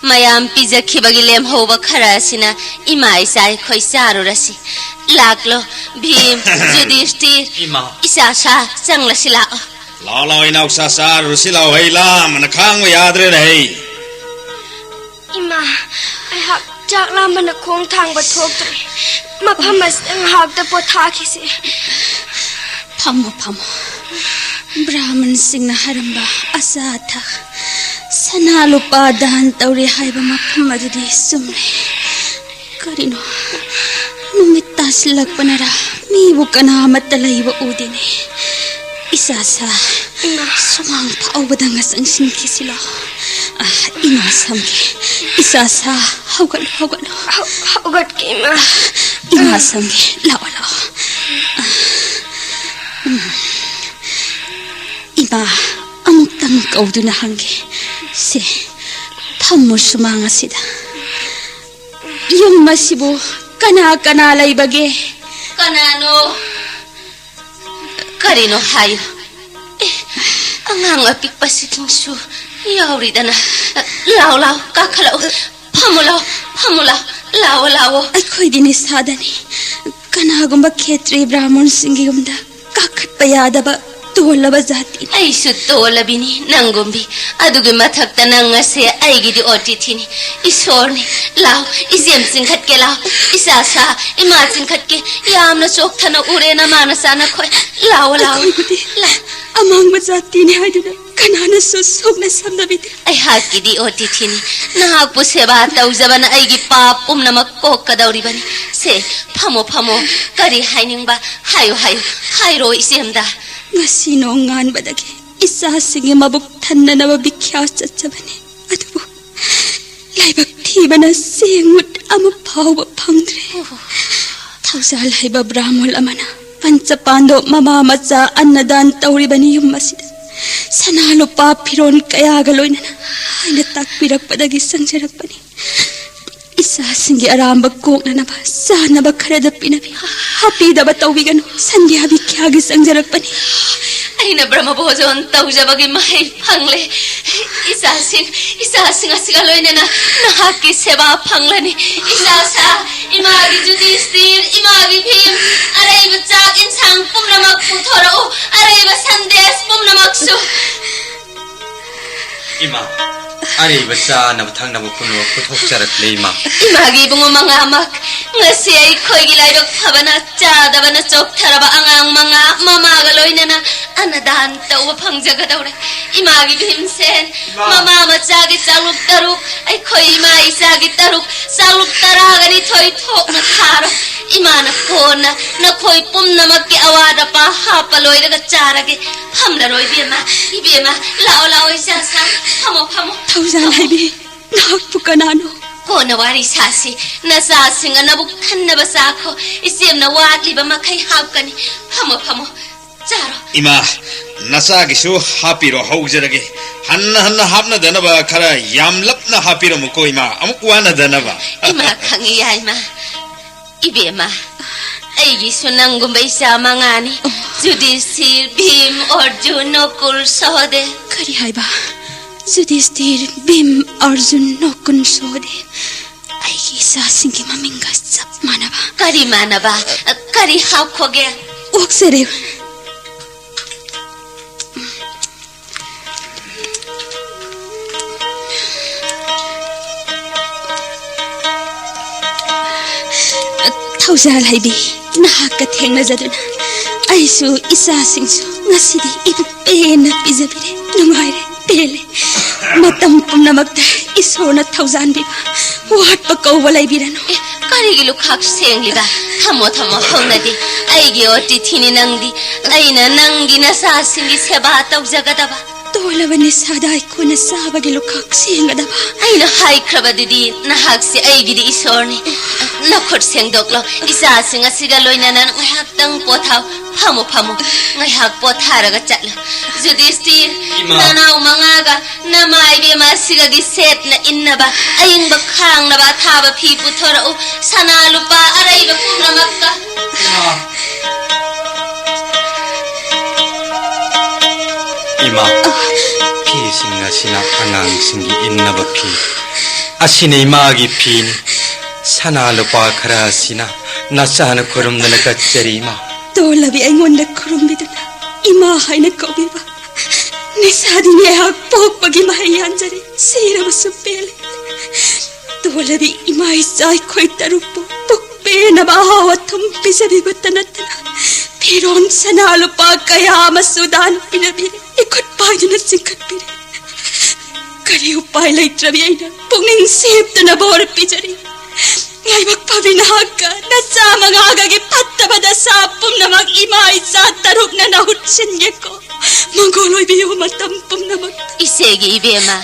ꯃꯌꯥꯝ ꯄꯤꯖꯈꯤꯕꯒꯤ ꯂꯦꯝꯍꯧꯕ ꯈꯔ ꯑꯁꯤꯅ ꯏꯃꯥ ꯏꯆꯥ ꯑꯩꯈꯣꯏ ꯆꯥꯔꯨꯔꯁꯤ꯫ ꯂꯥꯛꯂꯣ, ꯚꯤꯝ, ꯖꯨꯗꯤꯁꯇꯤꯔ, ꯏꯃꯥ꯫ ꯏꯆꯥ ꯁꯥ, ꯆꯪꯂꯁꯤ ꯂꯥꯛꯑꯣ꯫ ꯂꯥꯛꯑꯣ, ꯂꯥꯛꯑꯣ, ꯏꯅꯥꯎꯆꯥ, ꯆꯥꯔꯨꯔꯁꯤ ꯂꯥꯛꯑꯣ, ꯑꯩ ꯂꯥꯝꯕꯅ ꯈꯥꯡꯕ ꯌꯥꯗ꯭ꯔꯦꯅꯦ ꯑꯩ꯫ ꯏꯃꯥ, ꯑꯩꯍꯥꯛ ꯆꯥꯛ ꯂꯥꯝꯕꯅ ꯈꯣꯡ ꯊꯥꯡꯕ ꯊꯣꯛꯇ꯭ꯔꯦ꯫ ꯃꯐꯝ ꯑꯁꯤꯗ ꯉꯥꯏꯍꯥꯛꯇ ꯄꯣꯊꯥꯈꯤꯁꯤ꯫ ꯐꯝꯃꯣ, ꯐꯝꯃꯣ꯫ ꯕ꯭ꯔꯥꯍꯃꯟꯁꯤꯡꯅ ꯍꯥꯏꯔꯝꯕ ꯑꯆꯥ ꯑꯊꯛ, ꯁꯅꯥ ꯂꯨꯄꯥ ꯗꯥꯟ ꯇꯧꯔꯤ ꯍꯥꯏꯕ ꯃꯐꯝ ꯑꯗꯨꯗꯤ ꯆꯨꯝꯂꯦ꯫ ꯀꯔꯤꯅꯣ, ꯅꯨꯃꯤꯠ ꯇꯥꯁꯤꯜꯂꯛꯄꯅꯔꯥ ꯃꯤꯕꯨ ꯀꯅꯥ ꯑꯃꯠꯇ ꯂꯩꯕ ꯎꯗꯦꯅꯦ꯫ ꯏꯆꯥ ꯁꯥ, ꯏꯃꯥ꯫ ꯁꯨꯃꯥꯡ ꯐꯥꯎꯕꯗ ꯉꯁꯪ ꯁꯤꯟꯈꯤꯁꯤ ꯂꯥꯎ꯫ ꯑ, ꯏꯃꯥ ꯁꯝꯒꯦ꯫ ꯏꯆꯥ ꯁꯥ, ꯍꯧꯒꯠꯂꯣ, ꯍꯧꯒꯠꯂꯣ꯫ ꯍꯧ-, ꯍꯧꯒꯠꯀꯦ, ꯏꯃꯥ꯫ ꯏꯃꯥ ꯁꯝꯒꯦ, ꯂꯥꯛꯑꯣ, ꯂꯥꯛꯑꯣ꯫ ꯑ, ꯎꯝ꯫ ꯏꯃꯥ, ꯑꯃꯨꯛꯇꯪ ꯀꯧꯗꯨꯅ ꯍꯪꯒꯦ꯫ ꯁꯦ, ꯐꯝꯃꯨ ꯁꯨꯃꯥꯡ ꯑꯁꯤꯗ꯫ ꯌꯨꯝ ꯑꯁꯤꯕꯨ ꯀꯅꯥ ꯀꯅꯥ ꯂꯩꯕꯒꯦ? ꯀꯅꯥꯅꯣ? ꯀꯔꯤꯅꯣ ꯍꯥꯏꯌꯨ꯫ ꯑꯦ, ꯑꯉꯥꯡ ꯑꯄꯤꯛꯄꯁꯤꯡꯁꯨ ꯌꯥꯎꯔꯤꯗꯅ꯫ ꯂꯥꯎ, ꯂꯥꯎ, ꯀꯥꯈꯠꯂꯛꯎ꯫ ꯐꯝꯃꯨ ꯂꯥꯎ, ꯐꯝꯃꯨ ꯂꯥꯎ꯫ ꯂꯥꯎꯑꯣ, ꯂꯥꯎꯑꯣ꯫ ꯑꯩꯈꯣꯏꯗꯤ ꯅꯤꯁꯥꯗꯅꯤ꯫ ꯀꯅꯥꯒꯨꯝꯕ ꯈꯦꯇ꯭ꯔꯤ ꯕ꯭ꯔꯥꯍꯃꯣꯟꯁꯤꯡꯒꯤ ꯌꯨꯝꯗ ꯀꯥꯈꯠꯄ ꯌꯥꯗꯕ ꯇꯣꯜꯂꯕ ꯖꯥꯇꯤꯅꯤ꯫ ꯑꯩꯁꯨ ꯇꯣꯜꯂꯕꯤꯅꯤ ꯅꯪꯒꯨꯝꯕꯤ꯫ ꯑꯗꯨꯒꯤ ꯃꯊꯛꯇ ꯅꯪ ꯑꯁꯦ ꯑꯩꯒꯤꯗꯤ ꯑꯣꯇꯤꯊꯤꯅꯤ꯫ ꯏꯁꯣꯔꯅꯤ꯫ ꯂꯥꯎ, ꯏꯆꯦꯝ ꯆꯤꯡꯈꯠꯀꯦ ꯂꯥꯎ꯫ ꯏꯆꯥ ꯁꯥ, ꯏꯃꯥ ꯆꯤꯡꯈꯠꯀꯦ꯫ ꯌꯥꯝꯅ ꯆꯣꯛꯊꯅ ꯎꯔꯦ ꯅꯃꯥ ꯅꯆꯥ ꯅꯈꯣꯏ꯫ ꯂꯥꯎꯑꯣ, ꯂꯥꯎꯑꯣ꯫ ꯑꯩꯈꯣꯏꯕꯨꯗꯤ ꯂꯥꯎ꯫ ꯑꯃꯥꯡꯕ ꯖꯥꯇꯤꯅꯤ ꯍꯥꯏꯗꯨꯅ ꯀꯅꯥꯅꯁꯨ ꯁꯣꯛꯅ ꯁꯝꯅꯕꯤꯗꯦ꯫ ꯑꯩꯍꯥꯛꯀꯤꯗꯤ ꯑꯣꯇꯤꯊꯤꯅꯤ꯫ ꯅꯍꯥꯛꯄꯨ ꯁꯦꯕꯥ ꯇꯧꯖꯕꯅ ꯑꯩꯒꯤ ꯄꯥꯞ ꯄꯨꯝꯅꯃꯛ ꯀꯣꯛꯀꯗꯧꯔꯤꯕꯅꯤ꯫ ꯁꯦ, ꯐꯝꯃꯣ, ꯐꯝꯃꯣ꯫ ꯀꯔꯤ ꯍꯥꯏꯅꯤꯡꯕ? ꯍꯥꯏꯌꯨ, ꯍꯥꯏꯌꯨ꯫ ꯍꯥꯏꯔꯣ, ꯏꯆꯦꯝꯗ꯫ ꯉꯁꯤ ꯅꯣꯡꯉꯥꯟꯕꯗꯒꯤ ꯏꯆꯥꯁꯤꯡꯒꯤ ꯃꯕꯨꯛ ꯊꯟꯅꯅꯕ ꯚꯤꯈ꯭ꯌꯥ ꯆꯠꯆꯕꯅꯤ꯫ ꯑꯗꯨꯕꯨ ꯂꯥꯏꯕꯛ ꯊꯤꯕꯅ ꯆꯦꯡ ꯃꯨꯠ ꯑꯃ ꯐꯥꯎꯕ ꯐꯪꯗ꯭ꯔꯦ꯫ ꯊꯧꯖꯥꯜ ꯍꯩꯕ ꯕ꯭ꯔꯥꯍꯃꯣꯜ ꯑꯃꯅ ꯄꯟꯆꯄꯥꯟꯗꯣ ꯃꯃꯥ ꯃꯆꯥ ꯑꯟꯅꯗꯥꯟ ꯇꯧꯔꯤꯕꯅꯤ ꯌꯨꯝ ꯑꯁꯤꯗ꯫ ꯁꯅꯥ ꯂꯨꯄꯥ ꯐꯤꯔꯣꯜ ꯀꯌꯥꯒ ꯂꯣꯏꯅꯅ ꯍꯥꯏꯅ ꯇꯥꯛꯄꯤꯔꯛꯄꯗꯒꯤ ꯆꯪꯖꯔꯛꯄꯅꯤ꯫ ꯏꯆꯥꯁꯤꯡꯒꯤ ꯑꯔꯥꯝꯕ ꯀꯣꯛꯅꯅꯕ ꯆꯥꯅꯕ ꯈꯔꯗ ꯄꯤꯅꯕꯤ ꯍꯥꯞꯄꯤꯗꯕ ꯇꯧꯕꯤꯒꯅꯨ꯫ ꯁꯟꯙ꯭ꯌꯥ ꯚꯤꯈ꯭ꯌꯥꯒꯤ ꯆꯪꯖꯔꯛꯄꯅꯤ꯫ ꯑꯩꯅ ꯕ꯭ꯔꯍ꯭ꯃ ꯚꯣꯖꯣꯟ ꯇꯧꯖꯕꯒꯤ ꯃꯍꯩ ꯐꯪꯂꯦ꯫ ꯏꯆꯥꯁꯤꯡ, ꯏꯆꯥꯁꯤꯡ ꯑꯁꯤꯒ ꯂꯣꯏꯅꯅ ꯅꯍꯥꯛꯀꯤ ꯁꯦꯕꯥ ꯐꯪꯂꯅꯤ꯫ ꯏꯆꯥ ꯁꯥ, ꯏꯃꯥꯒꯤ ꯖꯨꯗꯤꯁꯇꯤꯔ, ꯏꯃꯥꯒꯤ ꯚꯤꯝ, ꯑꯔꯩꯕ ꯆꯥꯛ ꯏꯟꯁꯥꯡ ꯄꯨꯝꯅꯃꯛ ꯄꯨꯊꯣꯔꯛꯎ, ꯑꯔꯩꯕ ꯁꯟꯗꯦꯁ ꯄꯨꯝꯅꯃꯛꯁꯨ꯫ ꯏꯃꯥ, ꯑꯔꯩꯕ ꯆꯥꯅꯕ ꯊꯛꯅꯕ ꯄꯨꯝꯅꯃꯛ ꯄꯨꯊꯣꯛꯆꯔꯛꯂꯦ, ꯏꯃꯥ꯫ ꯏꯃꯥꯒꯤ ꯏꯕꯨꯡꯉꯣ ꯃꯉꯥꯃꯛ, ꯉꯁꯤ ꯑꯩꯈꯣꯏꯒꯤ ꯂꯥꯏꯕꯛ ꯐꯕꯅ ꯆꯥꯗꯕꯅ ꯆꯣꯛꯊꯔꯕ ꯑꯉꯥꯡ ꯃꯉꯥ ꯃꯃꯥꯒ ꯂꯣꯏꯅꯅ ꯑꯅꯗꯥꯟ ꯇꯧꯕ ꯐꯪꯖꯒꯗꯧꯔꯦ꯫ ꯏꯃꯥꯒꯤ ꯚꯤꯝꯁꯦꯟ, ꯏꯃꯥ꯫ ꯃꯃꯥ ꯃꯆꯥꯒꯤ ꯆꯥꯛꯂꯨꯛ ꯇꯔꯨꯛ, ꯑꯩꯈꯣꯏ ꯏꯃꯥ ꯏꯆꯥꯒꯤ ꯇꯔꯨꯛ, ꯆꯥꯛꯂꯨꯛ ꯇꯔꯥꯒ ꯅꯤꯊꯣꯏ ꯊꯣꯛꯅ ꯊꯥꯔꯣ꯫ ꯏꯃꯥꯅ ꯀꯣꯟꯅ ꯅꯈꯣꯏ ꯄꯨꯝꯅꯃꯛꯀꯤ ꯑꯋꯥꯠ ꯑꯄꯥ ꯍꯥꯞꯄ ꯂꯣꯏꯔꯒ ꯆꯥꯔꯒꯦ꯫ ꯐꯝꯂꯔꯣ ꯏꯕꯦꯝꯃ, ꯏꯕꯦꯝꯃ, ꯂꯥꯛꯑꯣ, ꯂꯥꯛꯑꯣ, ꯏꯆꯥ ꯁꯥ, ꯐꯝꯃꯣ, ꯐꯝꯃꯣ꯫ ꯊꯧꯖꯥꯜ ꯐꯝꯃꯣ꯫ ꯍꯩꯕꯤ, ꯅꯍꯥꯛꯄꯨ ꯀꯅꯥꯅꯣ? ꯀꯣꯟꯅ ꯋꯥꯔꯤ ꯁꯥꯁꯤ꯫ ꯅꯆꯥꯁꯤꯡ ꯑꯅꯕꯨ ꯈꯟꯅꯕ ꯆꯥꯈꯣ꯫ ꯏꯆꯦꯝꯅ ꯋꯥꯠꯂꯤꯕ ꯃꯈꯩ ꯍꯥꯞꯀꯅꯤ꯫ ꯐꯝꯃꯣ, ꯐꯝꯃꯣ꯫ ꯆꯥꯔꯣ꯫ ꯏꯃꯥ, ꯅꯆꯥꯒꯤꯁꯨ ꯍꯥꯞꯄꯤꯔꯣ, ꯍꯧꯖꯔꯒꯦ꯫ ꯍꯟꯅ ꯍꯟꯅ ꯍꯥꯞꯅꯗꯅꯕ ꯈꯔ ꯌꯥꯝꯂꯞꯅ ꯍꯥꯞꯄꯤꯔꯝꯃꯨꯀꯣ, ꯏꯃꯥ, ꯑꯃꯨꯛ ꯋꯥꯅꯗꯅꯕ꯫ ꯏꯃꯥ ꯈꯪꯉꯤ, ꯌꯥꯏꯃ꯫ ꯏꯕꯦꯝꯃ, ꯑꯩꯒꯤꯁꯨ ꯅꯪꯒꯨꯝꯕ ꯏꯆꯥ ꯃꯉꯥꯅꯤ꯫ ꯖꯨꯗꯤꯁꯤꯔ, ꯚꯤꯝ, ꯑꯔꯖꯨꯟ, ꯅꯀꯨꯜ, ꯁꯍꯗꯦꯕ꯫ ꯀꯔꯤ ꯍꯥꯏꯕ? ꯖꯨꯗꯤꯁꯇꯤꯔ, ꯚꯤꯝ, ꯑꯔꯖꯨꯟ, ꯅꯀꯨꯜ, ꯁꯍꯗꯦꯕ꯫ ꯑꯩꯒꯤ ꯏꯆꯥꯁꯤꯡꯒꯤ ꯃꯃꯤꯡꯒ ꯆꯞ ꯃꯥꯟꯅꯕ꯫ ꯀꯔꯤ ꯃꯥꯟꯅꯕ? ꯀꯔꯤ ꯍꯥꯞꯈꯣꯒꯦ? ꯑꯣꯛꯆꯔꯦ꯫ ꯊꯧꯖꯥꯜ ꯍꯩꯕꯤ, ꯅꯍꯥꯛꯀ ꯊꯦꯡꯅꯖꯗꯨꯅ ꯑꯩꯁꯨ ꯏꯆꯥꯁꯤꯡꯁꯨ ꯉꯁꯤꯗꯤ ꯏꯄꯨꯛ ꯄꯦꯟꯅ ꯄꯤꯖꯕꯤꯔꯦ꯫ ꯅꯨꯡꯉꯥꯏꯔꯦ, ꯄꯦꯜꯂꯦ꯫ ꯃꯇꯝ ꯄꯨꯝꯅꯃꯛꯇ ꯏꯁꯣꯔꯅ ꯊꯧꯖꯥꯟꯕꯤꯕ, ꯋꯥꯠꯄ ꯀꯧꯕ ꯂꯩꯕꯤꯔꯅꯨ꯫ ꯑꯦ, ꯀꯔꯤꯒꯤ ꯂꯨꯈꯥꯛ ꯁꯦꯡꯂꯤꯕ? ꯊꯝꯃꯣ, ꯊꯝꯃꯣ, ꯍꯧꯅꯗꯦ꯫ ꯑꯩꯒꯤ ꯑꯣꯇꯤꯊꯤꯅꯤ ꯅꯪꯗꯤ꯫ ꯑꯩꯅ ꯅꯪꯒꯤ ꯅꯆꯥꯁꯤꯡꯒꯤ ꯁꯦꯕꯥ ꯇꯧꯖꯒꯗꯕ꯫ ꯇꯣꯜꯂꯕ ꯅꯤꯁꯥꯗ ꯑꯩꯈꯣꯏꯅ ꯆꯥꯕꯒꯤ ꯂꯨꯈꯥꯛ ꯁꯦꯡꯒꯗꯕ꯫ ꯑꯩꯅ ꯍꯥꯏꯈ꯭ꯔꯕꯗꯨꯗꯤ, ꯅꯍꯥꯛꯁꯦ ꯑꯩꯒꯤꯗꯤ ꯏꯁꯣꯔꯅꯤ꯫ ꯅꯈꯨꯠ ꯁꯦꯡꯗꯣꯛꯂꯣ꯫ ꯏꯆꯥꯁꯤꯡ ꯑꯁꯤꯒ ꯂꯣꯏꯅꯅ ꯉꯥꯏꯍꯥꯛꯇꯪ ꯄꯣꯊꯥꯎ꯫ ꯐꯝꯃꯨ, ꯐꯝꯃꯨ꯫ ꯉꯥꯏꯍꯥꯛ ꯄꯣꯊꯥꯔꯒ ꯆꯠꯂꯨ꯫ ꯌꯨꯙꯤꯁꯇꯤꯔ, ꯏꯃꯥ꯫ ꯅꯅꯥꯎ ꯃꯉꯥꯒ ꯅꯃꯥ ꯏꯕꯦꯝꯃ ꯑꯁꯤꯒꯒꯤ ꯁꯦꯠꯅ ꯏꯟꯅꯕ ꯑꯏꯪꯕ ꯈꯥꯡꯅꯕ ꯑꯊꯥꯕ ꯐꯤ ꯄꯨꯊꯣꯔꯛꯎ꯫ ꯁꯅꯥ ꯂꯨꯄꯥ ꯑꯔꯩꯕ ꯄꯨꯝꯅꯃꯛꯀ꯫ ꯏꯃꯥ꯫ ꯏꯃꯥ, ꯐꯤꯁꯤꯡ ꯑꯁꯤꯅ ꯑꯉꯥꯡꯁꯤꯡꯒꯤ ꯏꯟꯅꯕ ꯐꯤ꯫ ꯑꯁꯤꯅ ꯏꯃꯥꯒꯤ ꯐꯤꯅꯤ꯫ ꯁꯅꯥ ꯂꯨꯄꯥ ꯈꯔ ꯑꯁꯤꯅ ꯅꯆꯥꯅ ꯈꯨꯔꯨꯝꯗꯅ ꯀꯠꯆꯔꯤ, ꯏꯃꯥ꯫ ꯇꯣꯜꯂꯕꯤ ꯑꯩꯉꯣꯟꯗ ꯈꯨꯔꯨꯝꯕꯤꯗꯨꯅ ꯏꯃꯥ ꯍꯥꯏꯅ ꯀꯧꯕꯤꯕ꯫ ꯅꯤꯁꯥꯗꯤ ꯉꯥꯏꯍꯥꯛ ꯄꯣꯛꯄꯒꯤ ꯃꯍꯩ ꯌꯥꯟꯖꯔꯦ, ꯁꯤꯔꯕꯁꯨ ꯄꯦꯜꯂꯦ꯫ ꯇꯣꯜꯂꯕꯤ ꯏꯃꯥ ꯏꯆꯥ ꯑꯩꯈꯣꯏ ꯇꯔꯨꯛꯄꯨ ꯄꯨꯛ ꯄꯦꯟꯅꯕ ꯑꯍꯥꯎ ꯑꯊꯨꯝ ꯄꯤꯖꯕꯤꯕꯇ ꯅꯠꯇꯅ ꯐꯤꯔꯣꯟ ꯁꯅꯥ ꯂꯨꯄꯥ ꯀꯌꯥ ꯑꯃꯁꯨ ꯗꯥꯟ ꯄꯤꯅꯕꯤꯔꯦ꯫ ꯏꯈꯨꯠ ꯄꯥꯏꯗꯨꯅ ꯆꯤꯡꯈꯠꯄꯤꯔꯦ꯫ ꯀꯔꯤ ꯎꯄꯥꯏ ꯂꯩꯇ꯭ꯔꯕꯤ ꯑꯩꯅ ꯄꯨꯛꯅꯤꯡ ꯁꯦꯞꯇꯨꯅ ꯕꯣꯔ ꯄꯤꯖꯔꯤ꯫ ꯂꯥꯏꯕꯛ ꯐꯕꯤ ꯅꯍꯥꯛꯀ ꯅꯆꯥ ꯃꯉꯥꯒꯒꯤ ꯐꯠꯇꯕ ꯗꯁꯥ ꯄꯨꯝꯅꯃꯛ ꯏꯃꯥ ꯏꯆꯥ ꯇꯔꯨꯛꯅ ꯅꯍꯨꯠ ꯁꯤꯟꯒꯦꯀꯣ꯫ ꯃꯪꯒꯣꯜ ꯑꯣꯏꯕꯤꯌꯨ ꯃꯇꯝ ꯄꯨꯝꯅꯃꯛ꯫ ꯏꯆꯦꯒꯤ ꯏꯕꯦꯝꯃ,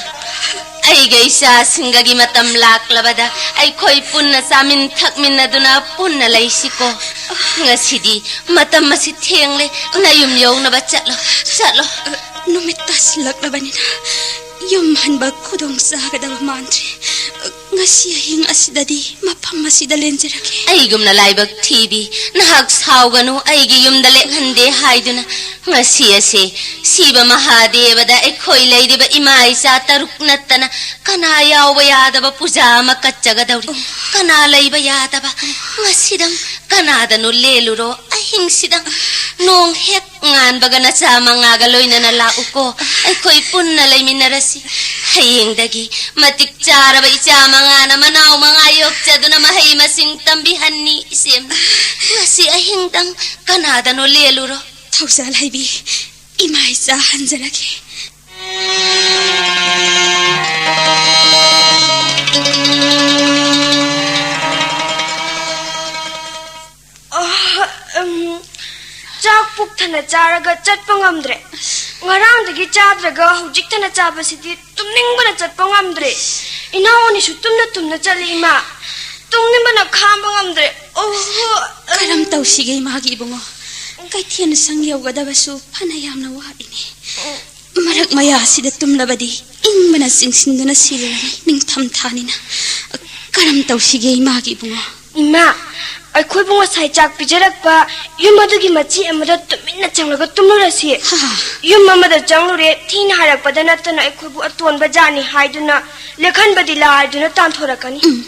ꯑꯩꯒ ꯏꯆꯥꯁꯤꯡꯒꯒꯤ ꯃꯇꯝ ꯂꯥꯛꯂꯕꯗ ꯑꯩꯈꯣꯏ ꯄꯨꯟꯅ ꯆꯥꯃꯤꯟ ꯊꯛꯃꯤꯟꯅꯗꯨꯅ ꯄꯨꯟꯅ ꯂꯩꯁꯤꯀꯣ꯫ ꯉꯁꯤꯗꯤ ꯃꯇꯝ ꯑꯁꯤ ꯊꯦꯡꯂꯦ, ꯅꯌꯨꯝ ꯌꯧꯅꯕ ꯆꯠꯂꯣ, ꯆꯠꯂꯣ꯫ ꯅꯨꯃꯤꯠ ꯇꯥꯁꯤꯜꯂꯛꯂꯕꯅꯤꯅ ꯌꯨꯝ ꯍꯟꯕ ꯈꯨꯗꯣꯡ ꯆꯥꯒꯗꯕ ꯃꯥꯟꯗ꯭ꯔꯦ꯫ ꯉꯁꯤ ꯑꯍꯤꯡ ꯑꯁꯤꯗꯗꯤ ꯃꯐꯝ ꯑꯁꯤꯗ ꯂꯦꯟꯖꯔꯒꯦ꯫ ꯑꯩꯒꯨꯝꯅ ꯂꯥꯏꯕꯛ ꯊꯤꯕꯤ ꯅꯍꯥꯛ ꯁꯥꯎꯒꯅꯨ, ꯑꯩꯒꯤ ꯌꯨꯝꯗ ꯂꯦꯛꯍꯟꯗꯦ ꯍꯥꯏꯗꯨꯅ꯫ ꯉꯁꯤ ꯑꯁꯦ ꯁꯤꯕ ꯃꯍꯥꯗꯦꯕꯗ ꯑꯩꯈꯣꯏ ꯂꯩꯔꯤꯕ ꯏꯃꯥ ꯏꯆꯥ ꯇꯔꯨꯛ ꯅꯠꯇꯅ ꯀꯅꯥ ꯌꯥꯎꯕ ꯌꯥꯗꯕ ꯄꯨꯖꯥ ꯑꯃ ꯀꯠꯆꯒꯗꯧꯔꯤ꯫ ꯀꯅꯥ ꯂꯩꯕ ꯌꯥꯗꯕ? ꯉꯁꯤꯗꯪ ꯀꯅꯥꯗꯅꯣ ꯂꯦꯜꯂꯨꯔꯣ꯫ ꯑꯍꯤꯡꯁꯤꯗꯪ ꯅꯣꯡ ꯍꯦꯛ ꯉꯥꯟꯕꯒ ꯅꯆꯥ ꯃꯉꯥꯒ ꯂꯣꯏꯅꯅ ꯂꯥꯛꯎꯀꯣ꯫ ꯑꯩꯈꯣꯏ ꯄꯨꯟꯅ ꯂꯩꯃꯤꯟꯅꯔꯁꯤ꯫ ꯍꯌꯦꯡꯗꯒꯤ ꯃꯇꯤꯛ ꯆꯥꯔꯕ ꯏꯆꯥ ꯃꯉꯥꯅ ꯃꯅꯥꯎ ꯃꯉꯥ ꯌꯣꯛꯆꯗꯨꯅ ꯃꯍꯩ ꯃꯁꯤꯡ ꯇꯝꯕꯤꯍꯟꯅꯤ ꯏꯆꯦꯝ꯫ ꯉꯁꯤ ꯑꯍꯤꯡꯗꯪ ꯀꯅꯥꯗꯅꯣ ꯂꯦꯜꯂꯨꯔꯣ꯫ ꯊꯧꯖꯥꯜ ꯍꯩꯕꯤ, ꯏꯃꯥ ꯏꯆꯥ ꯍꯟꯖꯔꯒꯦ꯫ ꯑꯥ, ꯎꯝ, ꯆꯥꯛ ꯄꯨꯛ ꯊꯟꯅ ꯆꯥꯔꯒ ꯆꯠꯄ ꯉꯝꯗ꯭ꯔꯦ꯫ ꯉꯔꯥꯡꯗꯒꯤ ꯆꯥꯗ꯭ꯔꯒ ꯍꯧꯖꯤꯛꯇꯅ ꯆꯥꯕꯁꯤꯗꯤ ꯇꯨꯝꯅꯤꯡꯕꯅ ꯆꯠꯄ ꯉꯝꯗ꯭ꯔꯦ꯫ ꯏꯅꯥꯎ ꯑꯅꯤꯁꯨ ꯇꯨꯝꯅ ꯇꯨꯝꯅ ꯆꯠꯂꯤ, ꯏꯃꯥ꯫ ꯇꯨꯝꯅꯤꯡꯕꯅ ꯈꯥꯡꯕ ꯉꯝꯗ꯭ꯔꯦ꯫ ꯑꯣꯍꯣ꯫ ꯀꯔꯝ ꯇꯧꯁꯤꯒꯦ, ꯏꯃꯥꯒꯤ ꯏꯕꯨꯡꯉꯣ? ꯀꯩꯊꯦꯜ ꯁꯪ ꯌꯧꯒꯗꯕꯁꯨ ꯐꯅ ꯌꯥꯝꯅ ꯋꯥꯠꯂꯤꯅꯦ꯫ ꯃꯔꯛ ꯃꯌꯥ ꯑꯁꯤꯗ ꯇꯨꯝꯂꯕꯗꯤ ꯏꯪꯕꯅ ꯆꯤꯡꯁꯤꯟꯗꯨꯅ ꯁꯤꯔꯅꯤ ꯅꯤꯡꯊꯝ ꯊꯥꯅꯤꯅ꯫ ꯀꯔꯝ ꯇꯧꯁꯤꯒꯦ, ꯏꯃꯥꯒꯤ ꯏꯕꯨꯡꯉꯣ? ꯏꯃꯥ, ꯑꯩꯈꯣꯏꯕꯨ ꯉꯁꯥꯏ ꯆꯥꯛ ꯄꯤꯖꯔꯛꯄ ꯌꯨꯝ ꯑꯗꯨꯒꯤ ꯃꯆꯤ ꯑꯃꯗ ꯇꯨꯃꯤꯟꯅ ꯆꯪꯂꯒ ꯇꯨꯝꯂꯨꯔꯁꯤ꯫ ꯍꯥ꯫ ꯌꯨꯝ ꯑꯃꯗ ꯆꯪꯂꯨꯔꯦ, ꯊꯤꯅ ꯍꯥꯏꯔꯛꯄꯗ ꯅꯠꯇꯅ ꯑꯩꯈꯣꯏꯕꯨ ꯑꯇꯣꯟꯕ ꯖꯥꯠꯅꯤ ꯍꯥꯏꯗꯨꯅ, ꯂꯦꯛꯍꯟꯕꯗꯤ ꯂꯥꯏꯗꯨꯅ ꯇꯥꯟꯊꯣꯔꯛꯀꯅꯤ꯫ ꯎꯝ꯫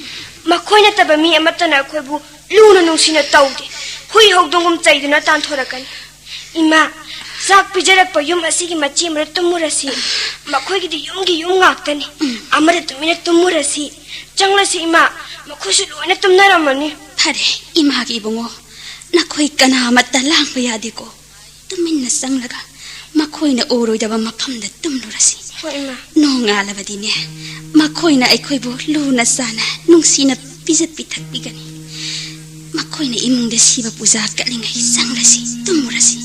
ꯃꯈꯣꯏ ꯅꯠꯇꯕ ꯃꯤ ꯑꯃꯠꯇꯅ ꯑꯩꯈꯣꯏꯕꯨ ꯂꯨꯅ ꯅꯨꯡꯁꯤꯅ ꯇꯧꯗꯦ꯫ ꯍꯨꯏ ꯍꯧꯗꯣꯡꯒꯨꯝ ꯆꯩꯗꯨꯅ ꯇꯥꯟꯊꯣꯔꯛꯀꯅꯤ꯫ ꯏꯃꯥ, ꯆꯥꯛ ꯄꯤꯖꯔꯛꯄ ꯌꯨꯝ ꯑꯁꯤꯒꯤ ꯃꯆꯤ ꯑꯃꯗ ꯇꯨꯝꯃꯨꯔꯁꯤ꯫ ꯃꯈꯣꯏꯒꯤꯗꯤ ꯌꯨꯝꯒꯤ ꯌꯨꯝ ꯉꯥꯛꯇꯅꯤ꯫ ꯎꯝ꯫ ꯑꯃꯗ ꯇꯨꯃꯤꯟꯅ ꯇꯨꯝꯃꯨꯔꯁꯤ꯫ ꯆꯪꯂꯁꯤ, ꯏꯃꯥ꯫ ꯃꯈꯣꯏꯁꯨ ꯂꯣꯏꯅ ꯇꯨꯝꯅꯔꯝꯃꯅꯤ꯫ ꯐꯔꯦ, ꯏꯃꯥꯒꯤ ꯏꯕꯨꯡꯉꯣ, ꯅꯈꯣꯏ ꯀꯅꯥ ꯑꯃꯠꯇ ꯂꯥꯡꯕ ꯌꯥꯗꯦꯀꯣ꯫ ꯇꯨꯃꯤꯟꯅ ꯆꯪꯂꯒ ꯃꯈꯣꯏꯅ ꯎꯔꯣꯏꯗꯕ ꯃꯐꯝꯗ ꯇꯨꯝꯂꯨꯔꯁꯤ꯫ ꯍꯣꯏ, ꯏꯃꯥ꯫ ꯅꯣꯡꯉꯥꯜꯂꯕꯗꯤꯅꯦ, ꯃꯈꯣꯏꯅ ꯑꯩꯈꯣꯏꯕꯨ ꯂꯨꯅ ꯆꯥꯅ ꯅꯨꯡꯁꯤꯅ ꯄꯤꯖ ꯄꯤꯊꯛꯄꯤꯒꯅꯤ꯫ ꯃꯈꯣꯏꯅ ꯏꯃꯨꯡꯗ ꯁꯤꯕ ꯄꯨꯖꯥ ꯀꯠꯂꯤꯉꯩ ꯆꯪꯂꯁꯤ, ꯇꯨꯝꯃꯨꯔꯁꯤ꯫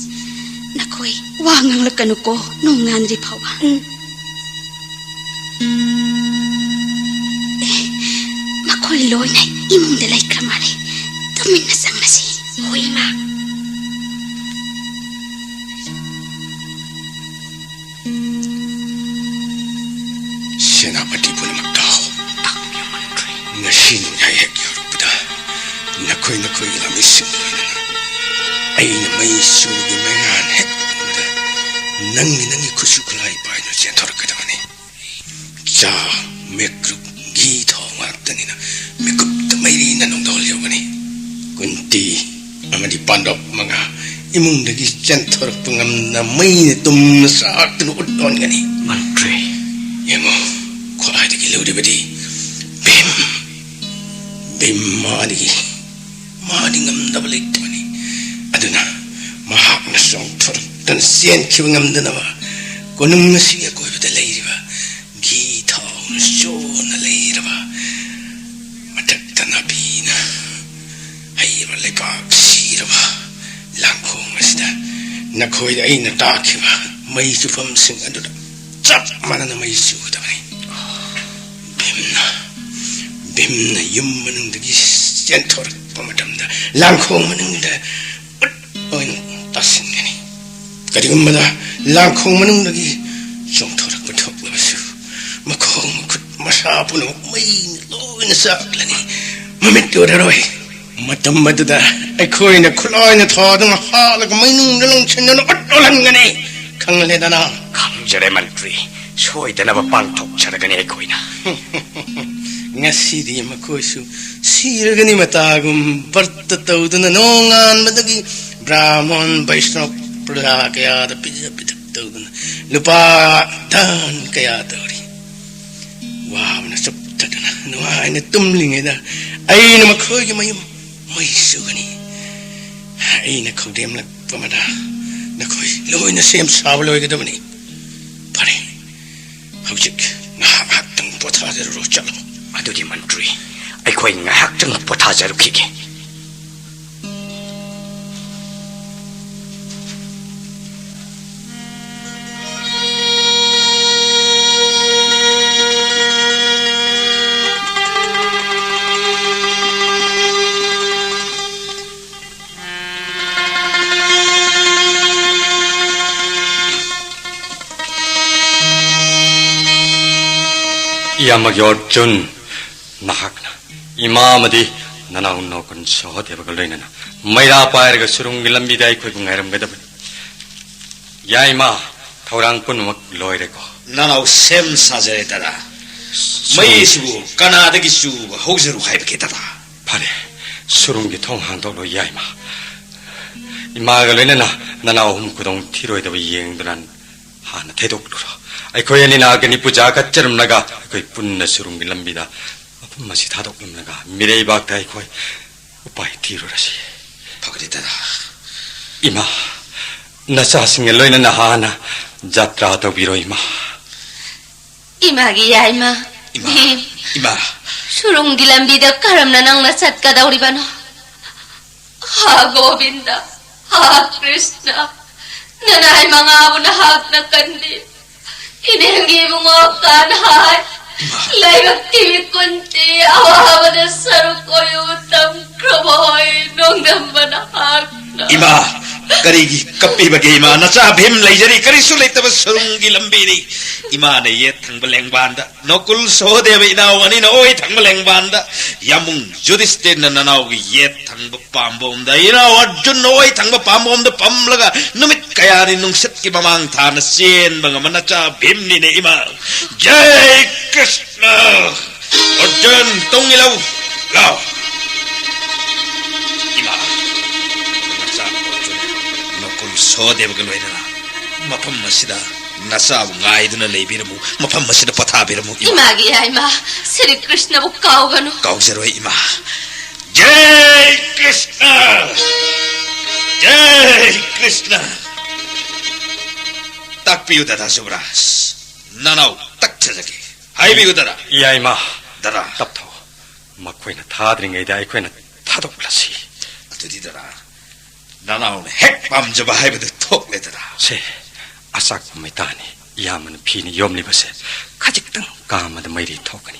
ꯅꯈꯣꯏ ꯋꯥ ꯉꯥꯡꯂꯛꯀꯅꯨꯀꯣ, ꯅꯣꯡꯉꯥꯟꯗ꯭ꯔꯤ ꯐꯥꯎꯕ꯫ ꯎꯝ꯫ ꯑꯦ, ꯃꯈꯣꯏ ꯂꯣꯏꯅ ꯏꯃꯨꯡꯗ ꯂꯩꯈ꯭ꯔ ꯃꯥꯜꯂꯦ꯫ ꯇꯨꯃꯤꯟꯅ ꯆꯪꯂꯁꯤ꯫ ꯍꯣꯏ, ꯏꯃꯥ꯫ ꯁꯦꯅꯥꯄꯇꯤ ꯄꯨꯝꯅꯃꯛ ꯇꯥꯎ꯫ ꯇꯥꯛꯄꯤꯌꯨ, ꯃꯟꯇ꯭ꯔꯤ꯫ ꯉꯁꯤ ꯅꯣꯡꯌꯥꯏ ꯍꯦꯛ ꯌꯧꯔꯛꯄꯗ ꯅꯈꯣꯏ ꯅꯈꯣꯏꯒꯤ ꯂꯥꯃꯤꯁꯤꯡ ꯂꯣꯏꯅꯅ ꯑꯩꯅ ꯃꯩ ꯆꯨꯒꯤ ꯃꯩꯉꯥꯟ ꯍꯦꯛ ꯎꯕꯗ ꯅꯪꯒꯤ ꯅꯪꯒꯤ ꯈꯨꯠꯁꯨ ꯈꯨꯠꯂꯥꯏ ꯄꯥꯏꯗꯨꯅ ꯆꯦꯟꯊꯣꯔꯛꯀꯗꯕꯅꯤ꯫ ꯆꯥ, ꯃꯤꯀꯨꯞ, ꯘꯤ, ꯊꯥꯎ ꯉꯥꯛꯇꯅꯤꯅ ꯃꯤꯀꯨꯞꯇ ꯃꯩꯔꯤꯅ ꯅꯣꯡꯗꯣꯜ ꯌꯧꯒꯅꯤ꯫ ꯀꯨꯟꯇꯤ ꯑꯃꯗꯤ ꯄꯥꯟꯗꯣꯞ ꯃꯉꯥ ꯏꯃꯨꯡꯗꯒꯤ ꯆꯦꯟꯊꯣꯔꯛꯄ ꯉꯝꯗꯅ ꯃꯩꯅ ꯇꯨꯝꯅ ꯆꯥꯛꯇꯨꯅ ꯎꯠ ꯑꯣꯟꯒꯅꯤ꯫ ꯃꯟꯇ꯭ꯔꯤ꯫ ꯌꯦꯡꯉꯨ, ꯈ꯭ꯋꯥꯏꯗꯒꯤ ꯂꯨꯔꯤꯕꯗꯤ ꯚꯤꯝ꯫ ꯚꯤꯝ ꯃꯥꯗꯤ, ꯃꯥꯗꯤ ꯉꯝꯗꯕ ꯂꯩꯇꯕꯅꯤ꯫ ꯑꯗꯨꯅ ꯃꯍꯥꯛꯅ ꯆꯣꯡꯊꯣꯔꯛꯇꯨꯅ ꯆꯦꯟꯈꯤꯕ ꯉꯝꯗꯅꯕ ꯀꯣꯅꯨꯡ ꯑꯁꯤꯒꯤ ꯑꯀꯣꯏꯕꯗ ꯂꯩꯔꯤꯕ ꯘꯤ ꯊꯥꯎꯅ ꯆꯣꯟꯅ ꯂꯩꯔꯕ, ꯃꯊꯛꯇ ꯅꯥꯄꯤꯅ ꯍꯩꯔꯕ ꯂꯩꯕꯥꯛ ꯁꯤꯔꯕ ꯂꯥꯡꯈꯣꯡ ꯑꯁꯤꯗ ꯅꯈꯣꯏꯗ ꯑꯩꯅ ꯇꯥꯛꯈꯤꯕ ꯃꯩ ꯆꯨꯐꯝꯁꯤꯡ ꯑꯗꯨꯗ ꯆꯞ ꯃꯥꯟꯅꯅ ꯃꯩ ꯆꯨꯒꯗꯕꯅꯤ꯫ ꯚꯤꯝꯅ, ꯚꯤꯝꯅ ꯌꯨꯝ ꯃꯅꯨꯡꯗꯒꯤ ꯆꯦꯟꯊꯣꯔꯛꯄ ꯃꯇꯝꯗ ꯂꯥꯡꯈꯣꯡ ꯃꯅꯨꯡꯗ ꯎꯠ ꯑꯣꯏꯅ ꯇꯥꯁꯤꯟꯒꯅꯤ꯫ ꯀꯔꯤꯒꯨꯝꯕꯗ ꯂꯥꯡꯈꯣꯡ ꯃꯅꯨꯡꯗꯒꯤ ꯆꯣꯡꯊꯣꯔꯛꯄ ꯊꯣꯛꯂꯕꯁꯨ, ꯃꯈꯣꯡ ꯃꯈꯨꯠ ꯃꯁꯥ ꯄꯨꯝꯅꯃꯛ ꯃꯩꯅ ꯂꯣꯏꯅ ꯆꯥꯛꯂꯅꯤ꯫ ꯃꯃꯤꯠ ꯎꯔꯔꯣꯏ꯫ ꯃꯇꯝ ꯑꯗꯨꯗ ꯑꯩꯈꯣꯏꯅ ꯈꯨꯠꯂꯥꯏꯅ ꯊꯥꯗꯨꯅ ꯍꯥꯠꯂꯒ ꯃꯩꯅꯨꯡꯗ ꯂꯪꯁꯤꯟꯗꯨꯅ ꯎꯠ ꯑꯣꯜꯍꯟꯒꯅꯤ꯫ ꯈꯪꯂꯦꯗꯅ? ꯈꯪꯖꯔꯦ ꯃꯟꯇ꯭ꯔꯤ꯫ ꯁꯣꯏꯗꯅꯕ ꯄꯥꯡꯊꯣꯛꯆꯔꯒꯅꯤ ꯑꯩꯈꯣꯏꯅ꯫ ꯉꯁꯤꯗꯤ ꯃꯈꯣꯏꯁꯨ ꯁꯤꯔꯒꯅꯤ ꯃꯇꯥꯒꯨꯝ ꯕ꯭ꯔꯠꯇ ꯇꯧꯗꯨꯅ ꯅꯣꯡꯉꯥꯟꯕꯗꯒꯤ ꯕ꯭ꯔꯥꯍꯃꯟ ꯕꯩꯁꯅꯕ ꯄ꯭ꯔꯖꯥ ꯀꯌꯥꯗ ꯄꯤꯖ ꯄꯤꯊꯛ ꯇꯧꯗꯨꯅ ꯂꯨꯄꯥ ꯗꯥꯟ ꯀꯌꯥ ꯇꯧꯔꯤ꯫ ꯋꯥꯕꯅ ꯆꯣꯛꯊꯗꯨꯅ ꯅꯨꯡꯉꯥꯏꯅ ꯇꯨꯝꯂꯤꯉꯩꯗ ꯑꯩꯅ ꯃꯈꯣꯏꯒꯤ ꯃꯌꯨꯝ ꯃꯩ ꯆꯨꯒꯅꯤ꯫ ꯑꯩꯅ ꯈꯧꯗꯦꯝꯂꯛꯄ ꯑꯃꯗ ꯅꯈꯣꯏ ꯂꯣꯏꯅ ꯁꯦꯝ ꯁꯥꯕ ꯂꯣꯏꯒꯗꯕꯅꯤ꯫ ꯐꯔꯦ, ꯍꯧꯖꯤꯛ ꯉꯥꯏꯍꯥꯛ ꯉꯥꯏꯍꯥꯛꯇꯪ ꯄꯣꯊꯥꯖꯔꯨꯔꯣ, ꯆꯠꯂꯣ꯫ ꯑꯗꯨꯗꯤ ꯃꯟꯇ꯭ꯔꯤ, ꯑꯩꯈꯣꯏ ꯉꯥꯏꯍꯥꯛꯇꯪ ꯄꯣꯊꯥꯖꯔꯨꯈꯤꯒꯦ꯫ ꯏꯌꯥꯝꯕꯒꯤ ꯑꯔꯖꯨꯟ, ꯅꯍꯥꯛꯅ ꯏꯃꯥ ꯑꯃꯗꯤ ꯅꯅꯥꯎ ꯅꯣꯀꯟ ꯁꯍꯗꯦꯕꯒ ꯂꯣꯏꯅꯅ ꯃꯩꯔꯥ ꯄꯥꯏꯔꯒ ꯁꯨꯔꯨꯡꯒꯤ ꯂꯝꯕꯤꯗ ꯑꯩꯈꯣꯏꯕꯨ ꯉꯥꯏꯔꯝꯒꯗꯕꯅꯤ꯫ ꯌꯥꯏꯃ, ꯊꯧꯔꯥꯡ ꯄꯨꯝꯅꯃꯛ ꯂꯣꯏꯔꯦꯀꯣ? ꯅꯅꯥꯎ ꯁꯦꯝ ꯁꯥꯖꯔꯦ ꯗꯗꯥ꯫ ꯁꯨꯔꯨꯡ- ꯃꯩ ꯑꯁꯤꯕꯨ ꯀꯅꯥꯗꯒꯤ ꯆꯨꯕ ꯍꯧꯖꯔꯨ ꯍꯥꯏꯕꯒꯦ ꯗꯗꯥ? ꯐꯔꯦ, ꯁꯨꯔꯨꯡꯒꯤ ꯊꯣꯡ ꯍꯥꯡꯗꯣꯛꯂꯣ ꯌꯥꯏꯃ꯫ ꯏꯃꯥꯒ ꯂꯣꯏꯅꯅ ꯅꯅꯥꯎ ꯑꯍꯨꯝ ꯈꯨꯗꯣꯡ ꯊꯤꯔꯣꯏꯗꯕ ꯌꯦꯡꯗꯨꯅ ꯍꯥꯟꯅ ꯊꯩꯗꯣꯛꯂꯨꯔꯣ꯫ ꯑꯩꯈꯣꯏ ꯑꯅꯤꯅ ꯑꯒꯅꯤ ꯄꯨꯖꯥ ꯀꯠꯆꯔꯝꯂꯒ ꯑꯩꯈꯣꯏ ꯄꯨꯟꯅ ꯁꯨꯔꯨꯡꯒꯤ ꯂꯝꯕꯤꯗ ꯃꯐꯝ ꯑꯁꯤ ꯊꯥꯗꯣꯛꯂꯝꯂꯒ ꯃꯤꯔꯩꯕꯥꯛꯇ ꯑꯩꯈꯣꯏ ꯎꯄꯥꯏ ꯊꯤꯔꯨꯔꯁꯤ꯫ ꯐꯒꯅꯤ ꯗꯗꯥ꯫ ꯏꯃꯥ, ꯅꯆꯥꯁꯤꯡꯒ ꯂꯣꯏꯅꯅ ꯍꯥꯟꯅ ꯖꯥꯇ꯭ꯔꯥ ꯇꯧꯕꯤꯔꯣ ꯏꯃꯥ꯫ ꯏꯃꯥꯒꯤ ꯌꯥꯏꯃ꯫ ꯏꯃꯥ, ꯏꯃꯥ꯫ ꯁꯨꯔꯨꯡꯒꯤ ꯂꯝꯕꯤꯗ ꯀꯔꯝꯅ ꯅꯪꯅ ꯆꯠꯀꯗꯧꯔꯤꯕꯅꯣ? ꯍꯥ ꯒꯣꯕꯤꯟꯗ, ꯍꯥ ꯀ꯭ꯔꯤꯁꯅ, ꯅꯅꯥꯏ ꯃꯉꯥꯕꯨ ꯅꯍꯥꯛꯅ ꯀꯟꯕꯤ꯫ ꯏꯅꯦꯒꯤ ꯏꯕꯨꯡꯉꯣ ꯀꯥꯟꯍꯥꯏ꯫ ꯂꯩꯕꯥꯛꯀꯤ ꯃꯤꯀꯨꯟꯇꯤ ꯑꯋꯥꯕꯗ ꯁꯔꯨꯛ ꯑꯣꯏꯌꯨ ꯇꯝꯈ꯭ꯔꯕ ꯍꯣꯏ ꯅꯣꯡꯗꯝꯕ ꯅꯍꯥꯛꯅ꯫ ꯏꯃꯥ, ꯀꯔꯤꯒꯤ ꯀꯞꯄꯤꯕꯒꯦ ꯏꯃꯥ? ꯅꯆꯥ ꯚꯤꯝ ꯂꯩꯖꯔꯤ, ꯀꯔꯤꯁꯨ ꯂꯩꯇꯕ ꯁꯨꯔꯨꯡꯒꯤ ꯂꯝꯕꯤꯅꯤ꯫ ꯏꯃꯥꯅ ꯌꯦꯠ ꯊꯪꯕ ꯂꯦꯡꯕꯥꯟꯗ, ꯅꯣꯀꯨꯜ ꯁꯣꯍꯗꯦꯕ ꯏꯅꯥꯎ ꯑꯅꯤꯅ ꯑꯣꯏ ꯊꯪꯕ ꯂꯦꯡꯕꯥꯟꯗ, ꯌꯥꯃꯨꯡ ꯌꯨꯙꯤꯁꯇꯤꯔꯅ ꯅꯅꯥꯎꯒꯤ ꯌꯦꯠ ꯊꯪꯕ ꯄꯥꯝꯕꯣꯝꯗ, ꯏꯅꯥꯎ ꯑꯔꯖꯨꯟꯅ ꯑꯣꯏ ꯊꯪꯕ ꯄꯥꯝꯕꯣꯝꯗ ꯐꯝꯂꯒ ꯅꯨꯃꯤꯠ ꯀꯌꯥꯅꯤ ꯅꯨꯡꯁꯤꯠꯀꯤ ꯃꯃꯥꯡ ꯊꯥꯅ ꯆꯦꯟꯕ ꯉꯝꯕ ꯅꯆꯥ ꯚꯤꯝꯅꯤꯅꯦ ꯏꯃꯥ꯫ ꯖꯩ ꯀ꯭ꯔꯤꯁꯅ! ꯑꯔꯖꯨꯟ, ꯇꯨꯡ ꯏꯜꯂꯨ! ꯂꯥꯎ! ꯏꯃꯥ, ꯅꯆꯥ ꯑꯔꯖꯨꯟ, ꯅꯀꯨꯜ ꯁꯣꯍꯗꯦꯕꯒ ꯂꯣꯏꯅꯅ ꯃꯐꯝ ꯑꯁꯤꯗ ꯅꯆꯥꯕꯨ ꯉꯥꯏꯗꯨꯅ ꯂꯩꯕꯤꯔꯝꯃꯨ, ꯃꯐꯝ ꯑꯁꯤꯗ ꯄꯣꯊꯥꯕꯤꯔꯝꯃꯨ, ꯏꯃꯥ꯫ ꯏꯃꯥꯒꯤ ꯌꯥꯏꯃ ꯁ꯭ꯔꯤ ꯀ꯭ꯔꯤꯁꯅꯕꯨ ꯀꯥꯎꯒꯅꯨ꯫ ꯀꯥꯎꯖꯔꯣꯏ, ꯏꯃꯥ꯫ ꯖꯩ ꯀ꯭ꯔꯤꯁꯅ! ꯖꯩ ꯀ꯭ꯔꯤꯁꯅ! ꯇꯥꯛꯄꯤꯌꯨ, ꯗꯗꯥ ꯖꯨꯕꯔꯥꯖ꯫ ꯅꯅꯥꯎ ꯇꯛꯊꯖꯒꯦ꯫ ꯍꯥꯏꯕꯤꯌꯨ, ꯗꯗꯥ꯫ ꯌꯥꯏꯃ꯫ ꯗꯗꯥ꯫ ꯇꯞꯊꯧ꯫ ꯃꯈꯣꯏꯅ ꯊꯥꯗ꯭ꯔꯤꯉꯩꯗ ꯑꯩꯈꯣꯏꯅ ꯊꯥꯗꯣꯛꯂꯁꯤ꯫ ꯑꯗꯨꯗꯤ, ꯗꯗꯥ, ꯅꯅꯥꯎꯅ ꯍꯦꯛ ꯄꯥꯝꯖꯕ ꯍꯥꯏꯕꯗꯨ ꯊꯣꯛꯂꯦꯗꯅ꯫ ꯁꯦ, ꯑꯆꯥꯛꯄ ꯃꯩꯇꯥꯅꯤ꯫ ꯏꯌꯥꯝꯕꯅ ꯐꯤꯅ ꯌꯣꯝꯂꯤꯕꯁꯦ ꯈꯖꯤꯛꯇꯪ ꯀꯥ ꯑꯃꯗ ꯃꯩꯔꯤ ꯊꯣꯛꯀꯅꯤ꯫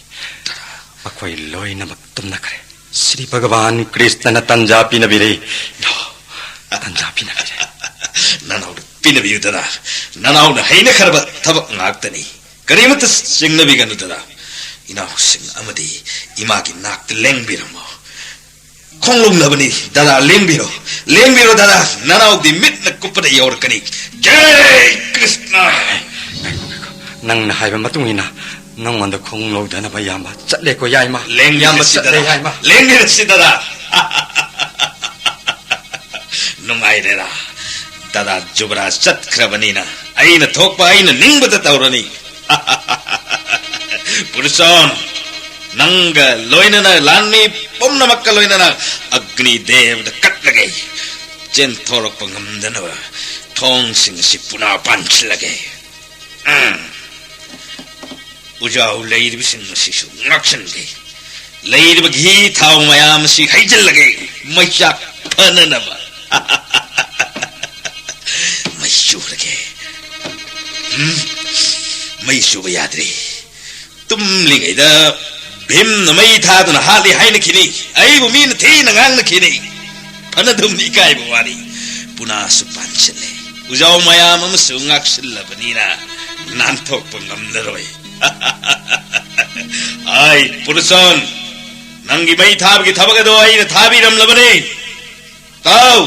ꯃꯈꯣꯏ ꯂꯣꯏꯅꯃꯛ ꯇꯨꯝꯅꯈ꯭ꯔꯦ꯫ ꯁ꯭ꯔꯤ ꯚꯒꯋꯥꯟ ꯀ꯭ꯔꯤꯁꯅꯅ ꯇꯟꯖꯥ ꯄꯤꯅꯕꯤꯔꯦ꯫ ꯇꯟꯖꯥ ꯄꯤꯅꯕꯤꯔꯦ꯫ ꯅꯅꯥꯎꯅ ꯄꯤꯅꯕꯤꯌꯨꯗꯅ꯫ ꯅꯅꯥꯎꯅ ꯍꯩꯅꯈ꯭ꯔꯕ ꯊꯕꯛ ꯉꯥꯛꯇꯅꯤ꯫ ꯀꯔꯤꯃꯠꯇ ꯆꯤꯡꯅꯕꯤꯒꯅꯨꯗꯅ꯫ ꯏꯅꯥꯎꯁꯤꯡ ꯑꯃꯗꯤ ꯏꯃꯥꯒꯤ ꯅꯥꯛꯇ ꯂꯦꯡꯕꯤꯔꯝꯃꯣ꯫ ꯈꯣꯡꯂꯣꯡꯅꯕꯅꯤ꯫ ꯗꯗꯥ, ꯂꯦꯡꯕꯤꯔꯣ꯫ ꯂꯦꯡꯕꯤꯔꯣ, ꯗꯗꯥ꯫ ꯅꯅꯥꯎꯗꯤ ꯃꯤꯠꯅ ꯀꯨꯞꯄꯗ ꯌꯧꯔꯛꯀꯅꯤ꯫ ꯖꯩ ꯀ꯭ꯔꯤꯁꯅ! ꯉꯥꯏꯈꯣ, ꯉꯥꯏꯈꯣ꯫ ꯅꯪꯅ ꯍꯥꯏꯕ ꯃꯇꯨꯡ ꯏꯟꯅ ꯅꯉꯣꯟꯗ ꯈꯣꯡꯂꯧꯗꯅꯕ ꯏꯌꯥꯝꯕ ꯆꯠꯂꯦꯀꯣ, ꯌꯥꯏꯃ꯫ ꯂꯦꯡꯕꯤꯔꯁꯤ, ꯏꯌꯥꯝꯕ ꯆꯠꯂꯦ, ꯗꯗꯥ꯫ ꯌꯥꯏꯃ꯫ ꯂꯦꯡꯕꯤꯔꯁꯤ, ꯗꯗꯥ꯫ ꯅꯨꯡꯉꯥꯏꯔꯦꯔꯥ? ꯗꯗꯥ ꯖꯨꯕꯔꯥꯖ ꯆꯠꯈ꯭ꯔꯕꯅꯤꯅ ꯑꯩꯅ ꯊꯣꯛꯄ, ꯑꯩꯅ ꯅꯤꯡꯕꯗ ꯇꯧꯔꯅꯤ꯫ ꯄꯨꯔꯨꯁꯣꯟ, ꯅꯪꯒ ꯂꯣꯏꯅꯅ ꯂꯥꯟꯃꯤ ꯄꯨꯝꯅꯃꯛꯀ ꯂꯣꯏꯅꯅ ꯑꯒ꯭ꯅꯤ ꯗꯦꯕꯗ ꯀꯠꯂꯒꯦ꯫ ꯆꯦꯟꯊꯣꯔꯛꯄ ꯉꯝꯗꯅꯕ ꯊꯣꯡꯁꯤꯡ ꯑꯁꯤ ꯄꯨꯅꯥ ꯄꯥꯟꯁꯤꯜꯂꯒꯦ꯫ ꯎꯝ꯫ ꯎꯖꯥꯎ ꯂꯩꯔꯤꯕꯁꯤꯡ ꯑꯁꯤꯁꯨ ꯉꯥꯛꯁꯟꯒꯦ꯫ ꯂꯩꯔꯤꯕ ꯘꯤ ꯊꯥꯎ ꯃꯌꯥꯝ ꯑꯁꯤ ꯍꯩꯖꯤꯜꯂꯒꯦ, ꯃꯩꯆꯥꯛ ꯐꯅꯅꯕ꯫ ꯃꯩ ꯎꯔꯒꯦ꯫ ꯎꯝ, ꯃꯩ ꯆꯨꯕ ꯌꯥꯗ꯭ꯔꯤ꯫ ꯇꯨꯝꯂꯤꯉꯩꯗ ꯚꯤꯝꯅ ꯃꯩ ꯊꯥꯗꯨꯅ ꯍꯥꯠꯂꯤ ꯍꯥꯏꯅꯈꯤꯅꯤ꯫ ꯑꯩꯕꯨ ꯃꯤꯅ ꯊꯤꯅ ꯉꯥꯡꯅꯈꯤꯅꯤ꯫ ꯐꯅꯗꯨꯝ ꯏꯀꯥꯏꯕ ꯋꯥꯅꯤ꯫ ꯄꯨꯅꯥꯁꯨ ꯄꯥꯟꯁꯤꯜꯂꯦ꯫ ꯎꯖꯥꯎ ꯃꯌꯥꯝ ꯑꯃꯁꯨ ꯉꯥꯛꯁꯤꯜꯂꯕꯅꯤꯅ ꯅꯥꯟꯊꯣꯛꯄ ꯉꯝꯂꯔꯣꯏ꯫ ꯑꯥꯏ, ꯄꯨꯔꯨꯆꯣꯟ, ꯅꯪꯒꯤ ꯃꯩ ꯊꯥꯕꯒꯤ ꯊꯕꯛ ꯑꯗꯣ ꯑꯩꯅ ꯊꯥꯕꯤꯔꯝꯂꯕꯅꯤ꯫ ꯇꯥꯎ!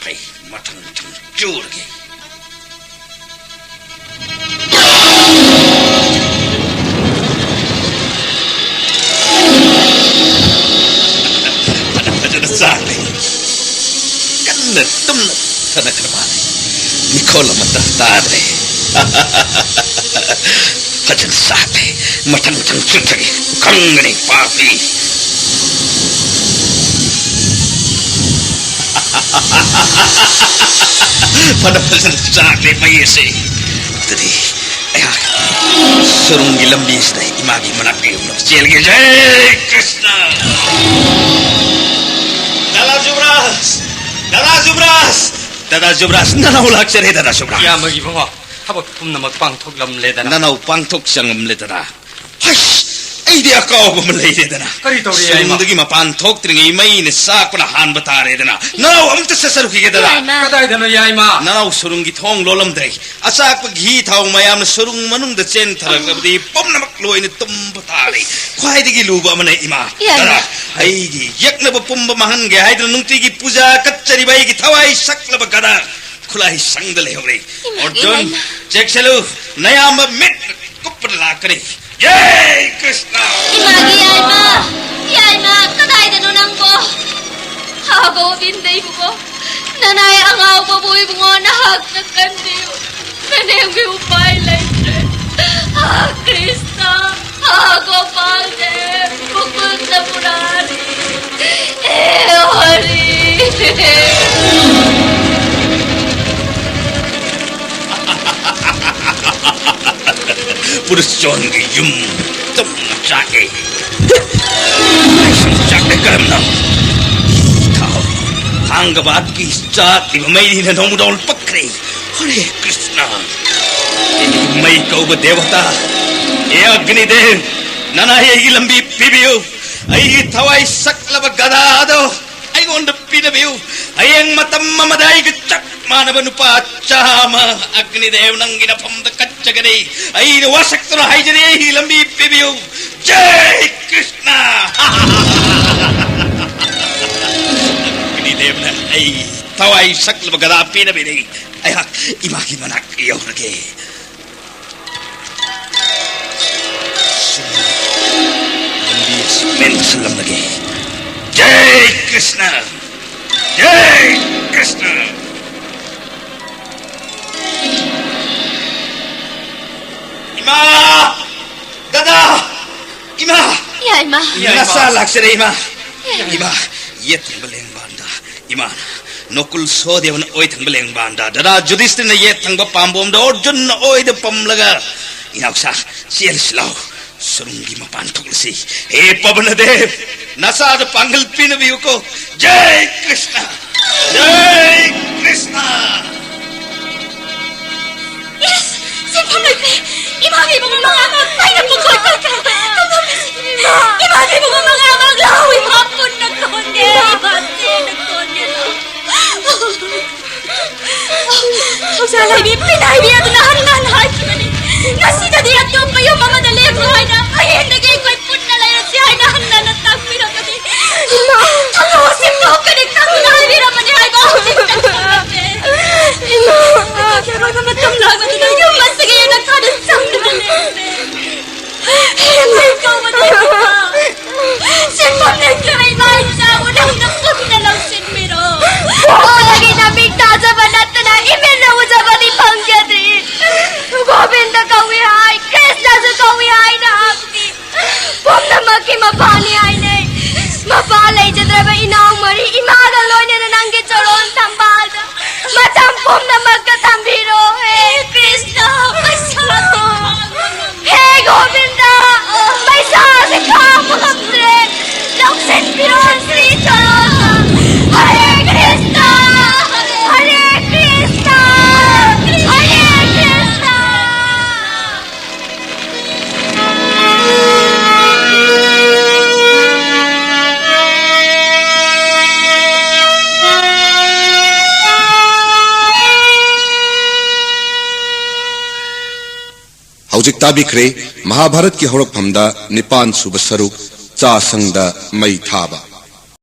ꯐꯩ, ꯃꯊꯪ ꯃꯊꯪ ꯆꯨꯔꯒꯦ꯫ ꯐꯖ ꯐꯖꯅ ꯆꯥꯛꯂꯦ꯫ ꯀꯟꯅ ꯇꯨꯝꯅ ꯊꯅꯈ꯭ꯔ ꯃꯥꯜꯂꯦ꯫ ꯃꯤꯈꯣꯜ ꯑꯃꯠꯇ ꯇꯥꯗ꯭ꯔꯦ꯫ ꯐꯖꯅ ꯆꯥꯛꯂꯦ꯫ ꯃꯊꯪ ꯃꯊꯪ ꯆꯨꯞꯊꯒꯦ꯫ ꯈꯪꯒꯅꯤ ꯄꯥꯄꯤ꯫ ꯐꯅ ꯐꯖꯅ ꯆꯥꯛꯂꯦ ꯃꯩ ꯑꯁꯤ꯫ ꯑꯗꯨꯗꯤ ꯑꯩꯍꯥꯛ ꯁꯨꯔꯨꯡꯒꯤ ꯂꯝꯕꯤꯁꯤꯗ ꯏꯃꯥꯒꯤ ꯃꯅꯥꯛꯇ ꯌꯧꯅꯕ ꯆꯦꯜꯂꯒꯦ꯫ ꯖꯩ ꯀ꯭ꯔꯤꯁꯅ! ꯗꯥꯗꯥ ꯖꯨꯕꯔꯥꯖ! ꯗꯥꯗꯥ ꯖꯨꯕꯔꯥꯖ! ꯗꯥꯗꯥ ꯖꯨꯕꯔꯥꯖ, ꯅꯅꯥꯎ ꯂꯥꯛꯆꯔꯦ, ꯗꯥꯗꯥ ꯖꯨꯕꯔꯥꯖ꯫ ꯏꯌꯥꯝꯕꯒꯤ ꯕꯕꯥ, ꯊꯕꯛ ꯄꯨꯝꯅꯃꯛ ꯄꯥꯡꯊꯣꯛꯂꯝꯂꯦꯗꯅ꯫ ꯅꯅꯥꯎ ꯄꯥꯡꯊꯣꯛ ꯆꯪꯉꯝꯂꯦꯗꯅ꯫ ꯍꯩꯁ! ꯑꯩꯗꯤ ꯑꯀꯥꯎꯕ ꯑꯃ ꯂꯩꯔꯦꯗꯅ꯫ ꯀꯔꯤ ꯇꯧꯔꯦ, ꯌꯥꯏꯃ? ꯁꯨꯔꯨꯡꯗꯒꯤ ꯃꯄꯥꯟ ꯊꯣꯛꯇ꯭ꯔꯤꯉꯩ ꯃꯩꯅ ꯆꯥꯛꯄꯅ ꯍꯥꯟꯕ ꯇꯥꯔꯦꯗꯅ꯫ ꯅꯅꯥꯎ ꯑꯃꯨꯛꯇ ꯆꯠꯆꯔꯨꯈꯤꯒꯦꯗꯅ꯫ ꯌꯥꯏꯃ꯫ ꯀꯗꯥꯏꯗꯅꯣ, ꯌꯥꯏꯃ? ꯅꯅꯥꯎ ꯁꯨꯔꯨꯡꯒꯤ ꯊꯣꯡ ꯂꯣꯜꯂꯝꯗ꯭ꯔꯦ꯫ ꯑꯆꯥꯛꯄ ꯘꯤ ꯊꯥꯎ ꯃꯌꯥꯝꯅ ꯁꯨꯔꯨꯡ ꯃꯅꯨꯡꯗ ꯆꯦꯟꯊꯔꯛꯂꯕꯗꯤ ꯄꯨꯝꯅꯃꯛ ꯂꯣꯏꯅ ꯇꯨꯝꯕ ꯇꯥꯔꯦ꯫ ꯈ꯭ꯋꯥꯏꯗꯒꯤ ꯂꯨꯕ ꯑꯃꯅ ꯏꯃꯥ꯫ ꯌꯥꯏꯃ꯫ ꯗꯥꯗꯥ, ꯑꯩꯒꯤ ꯌꯦꯛꯅꯕ ꯄꯨꯝꯕ ꯃꯥꯡꯍꯟꯒꯦ ꯍꯥꯏꯗꯨꯅ ꯅꯨꯡꯇꯤꯒꯤ ꯄꯨꯖꯥ ꯀꯠꯆꯔꯤꯕ ꯑꯩꯒꯤ ꯊꯋꯥꯏ ꯁꯛꯂꯕ ꯒꯗꯥ ꯈꯨꯠꯂꯥꯏ ꯁꯪꯗ ꯂꯩꯍꯧꯔꯦ꯫ ꯏꯃꯥꯒꯤ ꯑꯣꯔꯖꯨꯟ, ꯂꯥꯏꯅꯥ꯫ ꯆꯦꯛꯁꯤꯜꯂꯨ, ꯅꯌꯥꯝꯕ ꯃꯤꯠ ꯀꯨꯞꯄꯗ ꯂꯥꯛꯀꯅꯤ꯫ ꯖꯩ ꯀ꯭ꯔꯤꯁꯅ! ꯏꯃꯥꯒꯤ ꯌꯥꯏꯃ! ꯌꯥꯏꯃ, ꯀꯗꯥꯏꯗꯅꯣ ꯅꯪꯕꯣ? ꯍꯥ, ꯒꯣꯕꯤꯟꯗ ꯏꯕꯨꯡꯉꯣ, ꯅꯅꯥꯏ ꯑꯉꯥꯎꯕꯕꯨ ꯏꯕꯨꯡꯉꯣ ꯅꯍꯥꯛꯅ ꯀꯟꯕꯤꯌꯨ꯫ ꯅꯅꯦꯝꯒꯤ ꯎꯄꯥꯏ ꯂꯩꯇ꯭ꯔꯦ꯫ ꯍꯥ, ꯀ꯭ꯔꯤꯁꯅ! ꯍꯥ, ꯒꯣꯄꯥꯜ ꯗꯦꯕ! ꯃꯨꯀꯨꯟꯗ ꯃꯨꯔꯥꯔꯤ! ꯍꯦ ꯍꯔꯤ! ꯄꯨꯔꯨꯁꯆꯣꯟꯒꯤ ꯌꯨꯝ ꯇꯨꯝꯅ ꯆꯥꯛꯑꯦ꯫ ꯆꯥꯛꯂꯦ ꯀꯔꯝꯅ? ꯊꯥꯎ, ꯊꯥ ꯂꯥꯡꯒꯕꯥꯠꯀꯤ ꯆꯥꯛꯂꯤꯕ ꯃꯩꯅꯤꯅ ꯅꯣꯡꯃꯗꯣꯜ ꯄꯛꯈ꯭ꯔꯦ꯫ ꯍꯔꯦ ꯀ꯭ꯔꯤꯁꯅ꯫ ꯑꯦ ꯃꯩ ꯀꯧꯕ ꯗꯦꯕꯇꯥ, ꯑꯦ ꯑꯒ꯭ꯅꯤꯗꯦꯕ, ꯅꯅꯥꯏ ꯑꯩꯒꯤ ꯂꯝꯕꯤ ꯄꯤꯕꯤꯌꯨ꯫ ꯑꯩꯒꯤ ꯊꯋꯥꯏ ꯁꯛꯂꯕ ꯒꯗꯥꯗꯣ ꯑꯩꯉꯣꯟꯗ ꯄꯤꯅꯕꯤꯌꯨ꯫ ꯍꯌꯦꯡ ꯃꯇꯝ ꯑꯃꯗ ꯑꯩꯒ ꯆꯞ ꯃꯥꯟꯅꯕ ꯅꯨꯄꯥ ꯆꯥꯝꯃ ꯑꯒ꯭ꯅꯤꯗꯦꯕ ꯅꯪꯒꯤ ꯅꯐꯝꯗ ꯀꯠꯆꯒꯅꯤ꯫ ꯑꯩꯅ ꯋꯥꯁꯛꯇꯨꯅ ꯍꯥꯏꯖꯔꯤ, ꯑꯩꯒꯤ ꯂꯝꯕꯤ ꯄꯤꯕꯤꯌꯨ꯫ ꯖꯩ ꯀ꯭ꯔꯤꯁꯅ! ꯑꯒ꯭ꯅꯤꯗꯦꯕꯅ ꯑꯩ ꯊꯋꯥꯏ ꯁꯛꯂꯕ ꯒꯗꯥ ꯄꯤꯅꯕꯤꯔꯤ꯫ ꯑꯩꯍꯥꯛ ꯏꯃꯥꯒꯤ ꯃꯅꯥꯛ ꯌꯧꯔꯒꯦ꯫ ꯂꯝꯕꯤ ꯑꯁꯤ ꯃꯦꯟꯁꯤꯜꯂꯝꯂꯒꯦ꯫ ꯖꯩ ꯀ꯭ꯔꯤꯁꯅ! ꯖꯩ ꯀ꯭ꯔꯤꯁꯅ! ꯏꯃꯥ! ꯗꯗꯥ! ꯏꯃꯥ! ꯌꯥꯏꯃ꯫ ꯅꯆꯥ ꯂꯥꯛꯆꯔꯦ, ꯏꯃꯥ! ꯏꯃꯥ, ꯌꯦꯠ ꯊꯪꯕ ꯂꯦꯡꯕꯥꯟꯗ ꯏꯃꯥꯅ, ꯅꯣꯀꯨꯜ ꯁꯣꯗꯦꯕꯅ ꯑꯣꯏ ꯊꯪꯕ ꯂꯦꯡꯕꯥꯟꯗ, ꯗꯗꯥ ꯖꯨꯗꯤꯁꯇꯤꯔꯅ ꯌꯦꯠ ꯊꯪꯕ ꯄꯥꯝꯕꯣꯝꯗ, ꯑꯔꯖꯨꯟꯅ ꯑꯣꯏꯗ ꯄꯝꯂꯒ, ꯏꯅꯥꯎꯆꯥ, ꯆꯦꯜꯂꯁꯤ ꯂꯥꯎ, ꯁꯨꯔꯨꯡꯒꯤ ꯃꯄꯥꯟ ꯊꯣꯛꯂꯁꯤ꯫ ꯍꯦ ꯄꯕꯅꯗꯦꯕ, ꯅꯆꯥꯗ ꯄꯥꯡꯒꯜ ꯄꯤꯅꯕꯤꯌꯨꯀꯣ꯫ ꯖꯩ ꯀ꯭ꯔꯤꯁꯅ! ꯖꯩ ꯀ꯭ꯔꯤꯁꯅ! ꯏꯁ! ꯁꯦꯟꯐꯝ ꯂꯩꯇꯦ! ꯏꯃꯥꯒꯤ ꯏꯕꯨꯡꯉꯣ ꯃꯉꯥꯃꯛ ꯑꯩꯅ ꯄꯨꯡꯀꯣꯏ ꯀꯣꯏꯈ꯭ꯔꯦ! ꯀꯝꯗꯧꯅꯤ ꯁꯤꯗꯤ? ꯏꯃꯥꯒꯤ ꯏꯕꯨꯡꯉꯣ ꯃꯉꯥꯃꯛ ꯂꯧ! ꯏꯃꯥ ꯄꯨꯟꯅ ꯀꯣꯟꯒꯦ! ꯏꯃꯥ ꯆꯦꯅ ꯀꯣꯟꯒꯦ! ꯊꯧꯖꯥꯜ ꯍꯩꯕꯤ, ꯄꯤꯟ ꯍꯩꯕꯤ ꯑꯗꯨꯅ ꯍꯟꯅ ꯍꯟꯅ ꯍꯥꯏꯈꯤꯕꯅꯤ꯫ ꯉꯁꯤꯗꯗꯤ ꯑꯇꯣꯞꯄ ꯌꯨꯝ ꯑꯃꯗ ꯂꯦꯛꯂꯣ ꯍꯥꯏꯅ꯫ ꯍꯌꯦꯡꯗꯒꯤ ꯑꯩꯈꯣꯏ ꯄꯨꯟꯅ ꯂꯩꯔꯁꯤ ꯍꯥꯏꯅ ꯍꯟꯅ ꯍꯟꯅ ꯇꯥꯛꯄꯤꯔꯝꯕꯅꯤ꯫ ꯏꯃꯥ! ꯊꯃꯣꯏ ꯁꯦꯝꯗꯣꯛꯀꯅꯤ ꯈꯪꯗꯨꯅ ꯍꯥꯏꯕꯤꯔꯝꯕꯅꯤ ꯍꯥꯏꯕ ꯍꯧꯖꯤꯛꯇ ꯈꯪꯂꯝꯃꯦ꯫ ꯏꯃꯥ! ꯌꯥꯔꯣꯏꯕ ꯃꯇꯝ ꯂꯥꯛꯂꯗꯨꯅ ꯌꯨꯝ ꯑꯁꯤꯒꯤ ꯌꯦꯅꯈꯥꯗ ꯆꯪꯗꯨꯅ ꯂꯩꯔꯁꯦ꯫ ꯍꯦ ꯃꯩ ꯀꯧꯕ ꯗꯦꯕꯇꯥ! ꯁꯤꯟꯐꯝ ꯂꯩꯇ꯭ꯔꯕ ꯏꯃꯥ ꯏꯆꯥꯕꯨ ꯅꯪꯅ ꯄꯨꯟꯅ ꯂꯧꯁꯤꯟꯕꯤꯔꯣ꯫ ꯄꯣꯛꯄꯗꯒꯤ ꯅꯃꯤꯠ ꯇꯥꯖꯕ ꯅꯠꯇꯅ ꯏꯃꯤꯠꯅ ꯎꯖꯕꯗꯤ ꯐꯪꯖꯗ꯭ꯔꯤ꯫ ꯒꯣꯕꯤꯟꯗ ꯀꯧꯏ ꯍꯥꯏ, ꯀ꯭ꯔꯤꯁꯅꯁꯨ ꯀꯧꯏ ꯍꯥꯏꯅ ꯍꯥꯞꯄꯤ꯫ ꯄꯨꯝꯅꯃꯛꯀꯤ ꯃꯄꯥꯅꯤ ꯍꯥꯏꯅꯩ꯫ ꯃꯄꯥ ꯂꯩꯖꯗ꯭ꯔꯕ ꯏꯅꯥꯎ ꯃꯔꯤ ꯏꯃꯥꯒ ꯂꯣꯏꯅꯅ ꯅꯪꯒꯤ ꯆꯔꯣꯟ ꯊꯝꯕꯥꯜꯗ ꯃꯇꯝ ꯄꯨꯝꯅꯃꯛꯇ ꯊꯝꯕꯤꯔꯣ꯫ ꯍꯦ ꯀ꯭ꯔꯤꯁꯅ, ꯄꯩꯁꯥꯁꯦ ꯈꯥꯡꯕ ꯉꯝꯗ꯭ꯔꯦ꯫ ꯍꯦ ꯒꯣꯕꯤꯟꯗ, ꯄꯩꯁꯥꯁꯦ ꯈꯥꯡꯕ ꯉꯝꯗ꯭ꯔꯦ꯫ ꯂꯧꯁꯤꯟꯕꯤꯔꯣ ꯁ꯭ꯔꯤ ꯆꯔꯣꯟꯗ꯫ ꯍꯔꯦ ꯀ꯭ꯔꯤꯁꯅ꯫ ꯍꯧꯖꯤꯛ ꯇꯥꯕꯤꯈ꯭ꯔꯦ ꯃꯍꯥꯚꯥꯔꯠꯀꯤ ꯍꯧꯔꯛꯐꯝꯗ ꯅꯤꯄꯥꯟ ꯁꯨꯕ ꯁꯔꯨꯛ, ꯆꯥꯁꯪꯗ ꯃꯩ ꯊꯥꯕ꯫